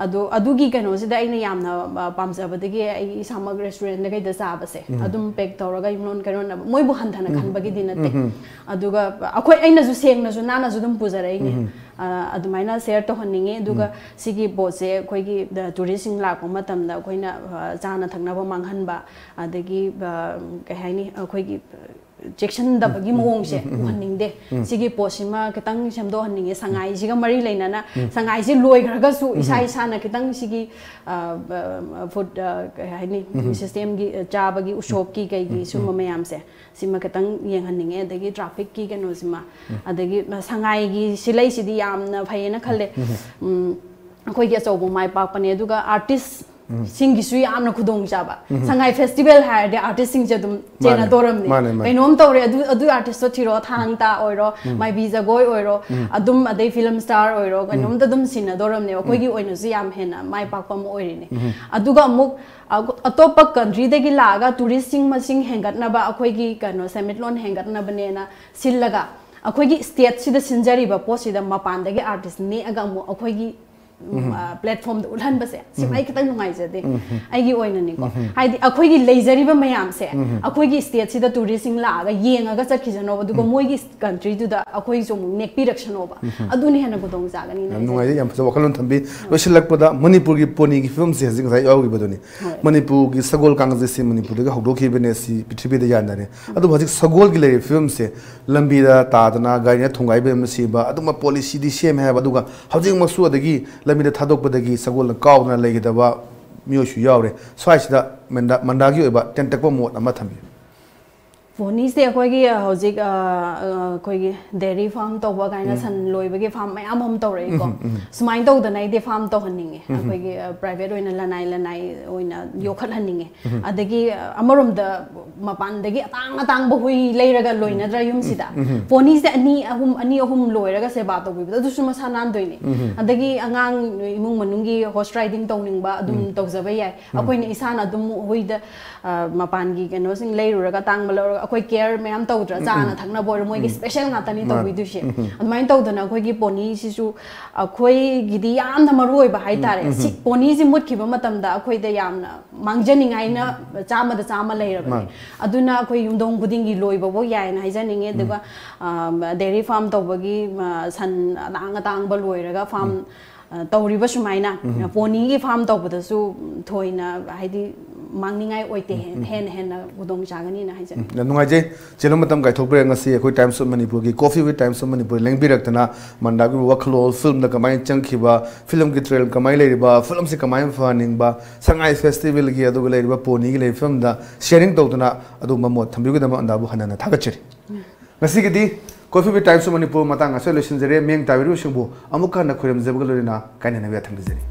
ꯑꯗꯣ ꯑꯗꯨꯒꯤ ꯀꯩꯅꯣꯁꯤꯗ ꯑꯩꯅ ꯌꯥꯝꯅ, ꯑ, ꯄꯥꯝꯖꯕꯗꯒꯤ ꯑꯩ ꯏꯁꯥꯃꯛ ꯔꯦꯁꯇꯨꯔꯦꯟꯗ ꯀꯩꯗ ꯆꯥꯕꯁꯦ ꯑꯗꯨꯝ ꯄꯦꯛ ꯇꯧꯔꯒ ꯌꯨꯝꯂꯣꯟ ꯀꯩꯔꯣꯟꯅꯕ, ꯃꯣꯏꯕꯨ ꯍꯟꯊꯅ ꯈꯟꯕꯒꯤꯗꯤ ꯅꯠꯇꯦ꯫ ꯑꯗꯨꯒ ꯑꯩꯈꯣꯏ, ꯑꯩꯅꯁꯨ ꯁꯦꯡꯅꯁꯨ ꯅꯥꯟꯅꯁꯨ ꯑꯗꯨꯝ ꯄꯨꯖꯔꯛꯏꯅꯦ꯫ ꯑ, ꯑꯗꯨꯃꯥꯏꯅ ꯁꯦꯌꯔ ꯇꯧꯍꯟꯅꯤꯡꯉꯤ꯫ ꯑꯗꯨꯒ ꯁꯤꯒꯤ ꯄꯣꯠꯁꯦ ꯑꯩꯈꯣꯏꯒꯤ, ꯑ, ꯇꯨꯔꯤꯁꯁꯤꯡ ꯂꯥꯛꯄ ꯃꯇꯝꯗ ꯑꯩꯈꯣꯏꯅ, ꯑ, ꯆꯥꯅ ꯊꯛꯅꯕ ꯃꯥꯡꯍꯟꯕ, ꯑꯗꯒꯤ, ꯑ, ꯀꯩ ꯍꯥꯏꯅꯤ, ꯑꯩꯈꯣꯏꯒꯤ ꯆꯦꯛꯁꯤꯟꯗꯕꯒꯤ ꯃꯑꯣꯡꯁꯦ ꯎꯍꯟꯅꯤꯡꯗꯦ꯫ ꯁꯤꯒꯤ ꯄꯣꯠꯁꯤꯃ ꯈꯤꯇꯪ ꯁꯦꯝꯗꯣꯛꯍꯟꯅꯤꯡꯉꯦ꯫ ꯁꯉꯥꯏꯁꯤꯒ ꯃꯔꯤ ꯂꯩꯅꯅ ꯁꯉꯥꯏꯁꯤ ꯂꯣꯏꯈ꯭ꯔꯒꯁꯨ ꯏꯁꯥ ꯏꯁꯥꯅ ꯈꯤꯇꯪ ꯁꯤꯒꯤ, ꯑ, ꯑ, ꯐꯨꯗ, ꯑ, ꯀꯩ ꯍꯥꯏꯅꯤ, ꯁꯤꯁꯇꯦꯝꯒꯤ, ꯑ, ꯆꯥꯕꯒꯤ ꯎꯁꯣꯞꯀꯤ ꯀꯩꯒꯤ ꯁꯨꯝꯕ ꯃꯌꯥꯝꯁꯦ ꯁꯤꯃ ꯈꯤꯇꯪ ꯌꯦꯡꯍꯟꯅꯤꯡꯉꯦ꯫ ꯑꯗꯒꯤ ꯇ꯭ꯔꯥꯐꯤꯛꯀꯤ ꯀꯩꯅꯣꯁꯤꯃ, ꯑꯗꯒꯤ ꯁꯉꯥꯏꯒꯤ ꯁꯤꯂꯩꯁꯤꯗꯤ ꯌꯥꯝꯅ ꯐꯩꯌꯦꯅ ꯈꯜꯂꯦ꯫ ꯎꯝ, ꯑꯩꯈꯣꯏꯒꯤ ꯑꯆꯧꯕ ꯃꯥꯏ ꯄꯥꯛꯄꯅꯦ꯫ ꯑꯗꯨꯒ ꯑꯥꯔꯇꯤꯁ ꯁꯤꯡꯒꯤꯁꯨ ꯌꯥꯝꯅ ꯈꯨꯗꯣꯡꯆꯥꯕ꯫ ꯁꯉꯥꯏ ꯐꯦꯁꯇꯤꯚꯦꯜ ꯍꯥꯏꯔꯗꯤ ꯑꯥꯔꯇꯤꯁꯁꯤꯡꯁꯦ ꯑꯗꯨꯝ ꯃꯥꯅꯦ, ꯆꯦꯟꯅꯗꯣꯔꯝꯅꯤ꯫ ꯃꯥꯅꯦ, ꯃꯥꯅꯦ꯫ ꯀꯩꯅꯣꯝ ꯇꯧꯔꯦ, ꯑꯗꯨ, ꯑꯗꯨ ꯑꯥꯔꯇꯤꯁꯇꯣ ꯊꯤꯔꯣ, ꯊꯥꯡ ꯇꯥ ꯑꯣꯏꯔꯣ, ꯃꯥꯏꯕꯤ ꯖꯒꯣꯏ ꯑꯣꯏꯔꯣ, ꯑꯗꯨꯝ, ꯑꯗꯩ ꯐꯤꯂꯝ ꯁ꯭ꯇꯥꯔ ꯑꯣꯏꯔꯣ, ꯀꯩꯅꯣꯝꯇ ꯑꯗꯨꯝ ꯁꯤꯟꯅꯗꯣꯔꯝꯅꯦꯕ꯫ ꯑꯩꯈꯣꯏꯒꯤ ꯑꯣꯏꯅꯁꯨ ꯌꯥꯝ ꯍꯦꯟꯅ ꯃꯥꯏ ꯄꯥꯛꯄ ꯑꯃ ꯑꯣꯏꯔꯤꯅꯦ꯫ ꯑꯗꯨꯒ ꯑꯃꯨꯛ, ꯑ, ꯑꯇꯣꯞꯄ ꯀꯟꯇ꯭ꯔꯤꯗꯒꯤ ꯂꯥꯛꯑꯒ ꯇꯨꯔꯤꯁꯁꯤꯡ ꯃꯁꯤꯡ ꯍꯦꯟꯒꯠꯅꯕ, ꯑꯩꯈꯣꯏꯒꯤ ꯀꯩꯅꯣ ꯁꯦꯟꯃꯤꯠꯂꯣꯟ ꯍꯦꯟꯒꯠꯅꯕꯅꯦꯅ ꯁꯤꯜꯂꯒ, ꯑꯩꯈꯣꯏꯒꯤ ꯁ꯭ꯇꯦꯠꯁꯤꯗ ꯁꯤꯟꯖꯔꯤꯕ ꯄꯣꯠꯁꯤꯗ ꯃꯄꯥꯟꯗꯒꯤ ꯑꯥꯔꯇꯤꯁ ꯅꯦꯛꯑꯒ ꯑꯃꯨꯛ ꯑꯩꯈꯣꯏꯒꯤ ꯎꯝ, ꯎꯝ꯫ ꯑ, ꯄ꯭ꯂꯦꯠꯐꯣꯝꯗ ꯎꯠꯍꯟꯕꯁꯦ, ꯁꯤꯃ ꯎꯝ꯫ ꯑꯩ ꯈꯤꯇꯪ ꯅꯨꯡꯉꯥꯏꯖꯗꯦ꯫ ꯎꯝ, ꯎꯝ꯫ ꯑꯩꯒꯤ ꯑꯣꯏꯅꯅꯤꯀꯣ꯫ ꯎꯝ, ꯎꯝ꯫ ꯍꯥꯏꯗꯤ ꯑꯩꯈꯣꯏꯒꯤ ꯂꯩꯖꯔꯤꯕ ꯃꯌꯥꯝꯁꯦ, ꯎꯝ, ꯎꯝ꯫ ꯑꯩꯈꯣꯏꯒꯤ ꯁ꯭ꯇꯦꯠꯁꯤꯗ ꯇꯨꯔꯤꯁꯁꯤꯡ ꯂꯥꯛꯑꯒ ꯌꯦꯡꯉꯒ ꯆꯠꯈꯤꯁꯅꯣꯕ, ꯑꯗꯨꯒ ꯎꯝ꯫ ꯃꯣꯏꯒꯤ ꯀꯟꯇ꯭ꯔꯤꯗꯨꯗ ꯑꯩꯈꯣꯏꯁꯨ ꯑꯃꯨꯛ ꯅꯦꯛꯄꯤꯔꯛꯁꯅꯣꯕ꯫ ꯎꯝ, ꯎꯝ꯫ ꯑꯗꯨꯅ ꯍꯦꯟꯅ ꯈꯨꯗꯣꯡ ꯆꯥꯒꯅꯤꯅ ꯌꯥꯝ ꯍꯥꯏꯖꯒꯦ꯫ ꯅꯨꯡꯉꯥꯏꯖꯩ, ꯌꯥꯝ ꯐꯖꯕ ꯋꯥꯈꯜꯂꯣꯟ ꯊꯝꯕꯤ꯫ ꯎꯝ꯫ ꯂꯣꯏꯁꯤꯜꯂꯛꯄꯗ ꯃꯅꯤꯄꯨꯔꯒꯤ ꯄꯣꯅꯤꯒꯤ ꯐꯤꯕꯝꯁꯦ ꯍꯧꯖꯤꯛ ꯉꯁꯥꯏ ꯌꯥꯎꯈꯤꯕꯗꯨꯅꯤ꯫ ꯍꯣꯏ꯫ ꯃꯅꯤꯄꯨꯔꯒꯤ ꯁꯒꯣꯜ ꯀꯥꯡꯖꯩꯁꯤ ꯃꯅꯤꯄꯨꯔꯗꯒꯤ ꯍꯧꯗꯣꯛꯈꯤꯕꯅꯦ, ꯁꯤ ꯄ꯭ꯔꯤꯊꯤꯕꯤꯗ ꯌꯥꯅꯔꯦ꯫ ꯎꯝ꯫ ꯑꯗꯨꯕꯨ ꯍꯧꯖꯤꯛ ꯁꯒꯣꯜꯒꯤ ꯂꯩꯔꯤꯕ ꯐꯤꯕꯝꯁꯦ ꯂꯝꯕꯤꯗ ꯇꯥꯗꯅ ꯒꯥꯔꯤꯅ ꯊꯣꯡꯒꯥꯏꯕꯅꯆꯤꯡꯕ ꯑꯗꯨꯒꯨꯝꯕ ꯄꯣꯂꯤꯁꯤꯗꯤ ꯁꯦꯝꯃꯦ ꯍꯥꯏꯕ, ꯑꯗꯨꯒ ꯍꯧꯖꯤꯛꯃꯛꯁꯨ ꯑꯗꯒꯤ ꯂꯝꯕꯤꯗ ꯊꯥꯗꯣꯛꯄꯗꯒꯤ ꯁꯒꯣꯜꯅ ꯀꯥꯎꯗꯅ ꯂꯩꯒꯗꯕ ꯃꯤꯑꯣꯏꯁꯨ ꯌꯥꯎꯔꯦ꯫ ꯁ꯭ꯋꯥꯏꯁꯤꯗ ꯃꯟꯗꯥ-, ꯃꯟꯗꯥꯒꯤ ꯑꯣꯏꯕ ꯇꯦꯟꯇꯛꯄ ꯃꯣꯠ ꯑꯃ ꯊꯝꯕꯤꯌꯨ꯫ ꯄꯣꯅꯤꯁꯦ ꯑꯩꯈꯣꯏꯒꯤ ꯑ, ꯍꯧꯖꯤꯛ ꯑ, ꯑ, ꯑꯩꯈꯣꯏꯒꯤ ꯗꯦꯔꯤ ꯐꯥꯔꯝ ꯇꯧꯕ ꯀꯥꯏꯅ ꯁꯟ ꯂꯣꯏꯕꯒꯤ ꯐꯥꯔꯝ ꯃꯌꯥꯝ ꯑꯃ ꯇꯧꯔꯛꯏꯀꯣ꯫ ꯁꯨꯃꯥꯏꯅ ꯇꯧꯗꯅ ꯑꯩꯗꯤ ꯐꯥꯔꯝ ꯇꯧꯍꯟꯅꯤꯡꯉꯦ꯫ ꯑꯩꯈꯣꯏꯒꯤ ꯄ꯭ꯔꯥꯏꯚꯦꯠ ꯑꯣꯏꯅ ꯂꯅꯥꯏ ꯂꯅꯥꯏ ꯑꯣꯏꯅ ꯌꯣꯛꯈꯠꯍꯟꯅꯤꯡꯉꯦ꯫ ꯑꯗꯒꯤ ꯑ, ꯑꯃꯔꯣꯝꯗ ꯃꯄꯥꯟꯗꯒꯤ ꯑꯇꯥꯡ ꯑꯇꯥꯡꯕ ꯍꯨꯏ ꯂꯩꯔꯒ ꯂꯣꯏꯅꯗ꯭ꯔꯥ ꯌꯨꯝꯁꯤꯗ? ꯄꯣꯅꯤꯁꯦ ꯑꯅꯤ ꯑꯍꯨꯝ ꯑꯅꯤ ꯑꯍꯨꯝ ꯂꯣꯏꯔꯒ ꯁꯦꯕꯥ ꯇꯧꯕꯤꯕꯗꯣ ꯑꯗꯨꯁꯨ ꯃꯁꯥ ꯅꯥꯟꯗꯣꯏꯅꯦ꯫ ꯑꯗꯒꯤ ꯑꯉꯥꯡ ꯏꯃꯨꯡ ꯃꯅꯨꯡꯒꯤ ꯍꯣꯔꯁ ꯔꯥꯏꯗꯤꯡ ꯇꯧꯅꯤꯡꯕ ꯑꯗꯨꯝ ꯇꯧꯖꯕ ꯌꯥꯏ꯫ ꯑꯩꯈꯣꯏꯅ ꯏꯁꯥꯅ ꯑꯗꯨꯝ ꯍꯨꯏꯗ ꯑ, ꯃꯄꯥꯟꯒꯤ ꯀꯩꯅꯣꯁꯤꯡ ꯂꯩꯔꯨꯔꯒ ꯇꯥꯡꯕ ꯂꯧꯔꯒ ꯑꯩꯈꯣꯏ ꯀꯦꯌꯔ ꯃꯌꯥꯝ ꯇꯧꯗ꯭ꯔꯥ? ꯆꯥꯅ ꯊꯛꯅꯕ ꯑꯣꯏꯔꯣ, ꯃꯣꯏꯒꯤ ꯁ꯭ꯄꯦꯁꯦꯜ ꯉꯥꯛꯇꯅꯤ ꯇꯧꯕꯤꯗꯣꯏꯁꯦ꯫ ꯑꯗꯨꯃꯥꯏꯅ ꯇꯧꯗꯅ ꯑꯩꯈꯣꯏꯒꯤ ꯄꯣꯅꯤꯁꯤꯁꯨ ꯑꯩꯈꯣꯏꯒꯤꯗꯤ ꯌꯥꯝꯅ ꯃꯔꯨ ꯑꯣꯏꯕ ꯍꯥꯏꯇꯥꯔꯦ꯫ ꯁꯤ ꯄꯣꯅꯤꯁꯤ ꯃꯨꯠꯈꯤꯕ ꯃꯇꯝꯗ ꯑꯩꯈꯣꯏꯗ ꯌꯥꯝꯅ ꯃꯥꯡꯖꯅꯤꯡꯉꯥꯏꯅ ꯆꯥꯝꯃꯗ ꯆꯥꯝꯃ ꯂꯩꯔꯕꯅꯦ꯫ ꯑꯗꯨꯅ ꯑꯩꯈꯣꯏ ꯌꯨꯝꯊꯣꯡ ꯈꯨꯗꯤꯡꯒꯤ ꯂꯣꯏꯕꯐꯧ ꯌꯥꯏꯅ ꯍꯥꯏꯖꯅꯤꯡꯉꯦ꯫ ꯑꯗꯨꯒ ꯑ, ꯗꯦꯔꯤ ꯐꯥꯔꯝ ꯇꯧꯕꯒꯤ ꯑ, ꯁꯟ ꯑꯇꯥꯡ ꯑꯇꯥꯡꯕ ꯂꯣꯏꯔꯒ ꯐꯥꯔꯝ ꯑ, ꯇꯧꯔꯤꯕ ꯁꯨꯃꯥꯏꯅ ꯄꯣꯅꯤꯒꯤ ꯐꯥꯔꯝ ꯇꯧꯕꯗꯁꯨ ꯊꯣꯏꯅ ꯍꯥꯏꯗꯤ ꯃꯥꯡꯅꯤꯡꯉꯥꯏ ꯑꯣꯏꯗꯦ꯫ ꯍꯦꯟꯅ ꯍꯦꯟꯅ ꯈꯨꯗꯣꯡ ꯆꯥꯒꯅꯤꯅ ꯍꯥꯏꯖꯅꯤꯡꯉꯤ꯫ ꯌꯥꯝ ꯅꯨꯡꯉꯥꯏꯖꯩ꯫ ꯆꯦꯂꯝ ꯃꯇꯝ ꯀꯥꯏꯊꯣꯛꯄꯤꯔꯦ꯫ ꯉꯁꯤ ꯑꯩꯈꯣꯏ ꯇꯥꯏꯝꯁ ꯑꯣꯐ ꯃꯅꯤꯄꯨꯔꯒꯤ coffee with times of Manipur ꯂꯦꯡꯕꯤꯔꯛꯇꯅ ꯃꯟꯗꯥꯒꯤ ꯋꯥꯈꯜꯂꯣꯟ, ꯐꯤꯂꯝꯗ ꯀꯃꯥꯏꯅ ꯆꯪꯈꯤꯕ, ꯐꯤꯂꯝꯒꯤ ꯇ꯭ꯔꯦꯜ ꯀꯃꯥꯏꯅ ꯂꯩꯔꯤꯕ, ꯐꯤꯂꯝꯁꯤ ꯀꯃꯥꯏꯅ ꯐꯍꯟꯅꯤꯡꯕ, ꯁꯉꯥꯏ ꯐꯦꯁꯇꯤꯚꯦꯜꯒꯤ ꯑꯗꯨꯒ ꯂꯩꯔꯤꯕ ꯄꯣꯅꯤꯒꯤ ꯂꯩꯔꯤꯕ ꯐꯤꯂꯝꯗ ꯁꯤꯌꯥꯔꯤꯡ ꯇꯧꯗꯅ ꯑꯗꯨꯒꯨꯝꯕ ꯃꯣꯠ ꯊꯝꯕꯤꯒꯗꯕ ꯃꯟꯗꯥꯕꯨ ꯍꯟꯅ ꯍꯟꯅ ꯊꯥꯒꯠꯆꯔꯤ꯫ ꯉꯁꯤꯒꯤꯗꯤ coffee with times of Manipur ꯃꯇꯥꯡ ꯑꯁꯤꯗ ꯂꯣꯏꯁꯤꯟꯖꯔꯦ꯫ ꯃꯤꯠꯌꯦꯡ ꯇꯥꯕꯤꯔꯤꯕꯁꯤꯡꯕꯨ ꯑꯃꯨꯛꯀ ꯍꯟꯅ ꯈꯣꯏꯔꯝꯖꯕꯒ ꯂꯣꯏꯅꯅ ꯀꯥꯏꯅꯅꯕ ꯌꯥꯊꯪ ꯅꯤꯖꯔꯤ꯫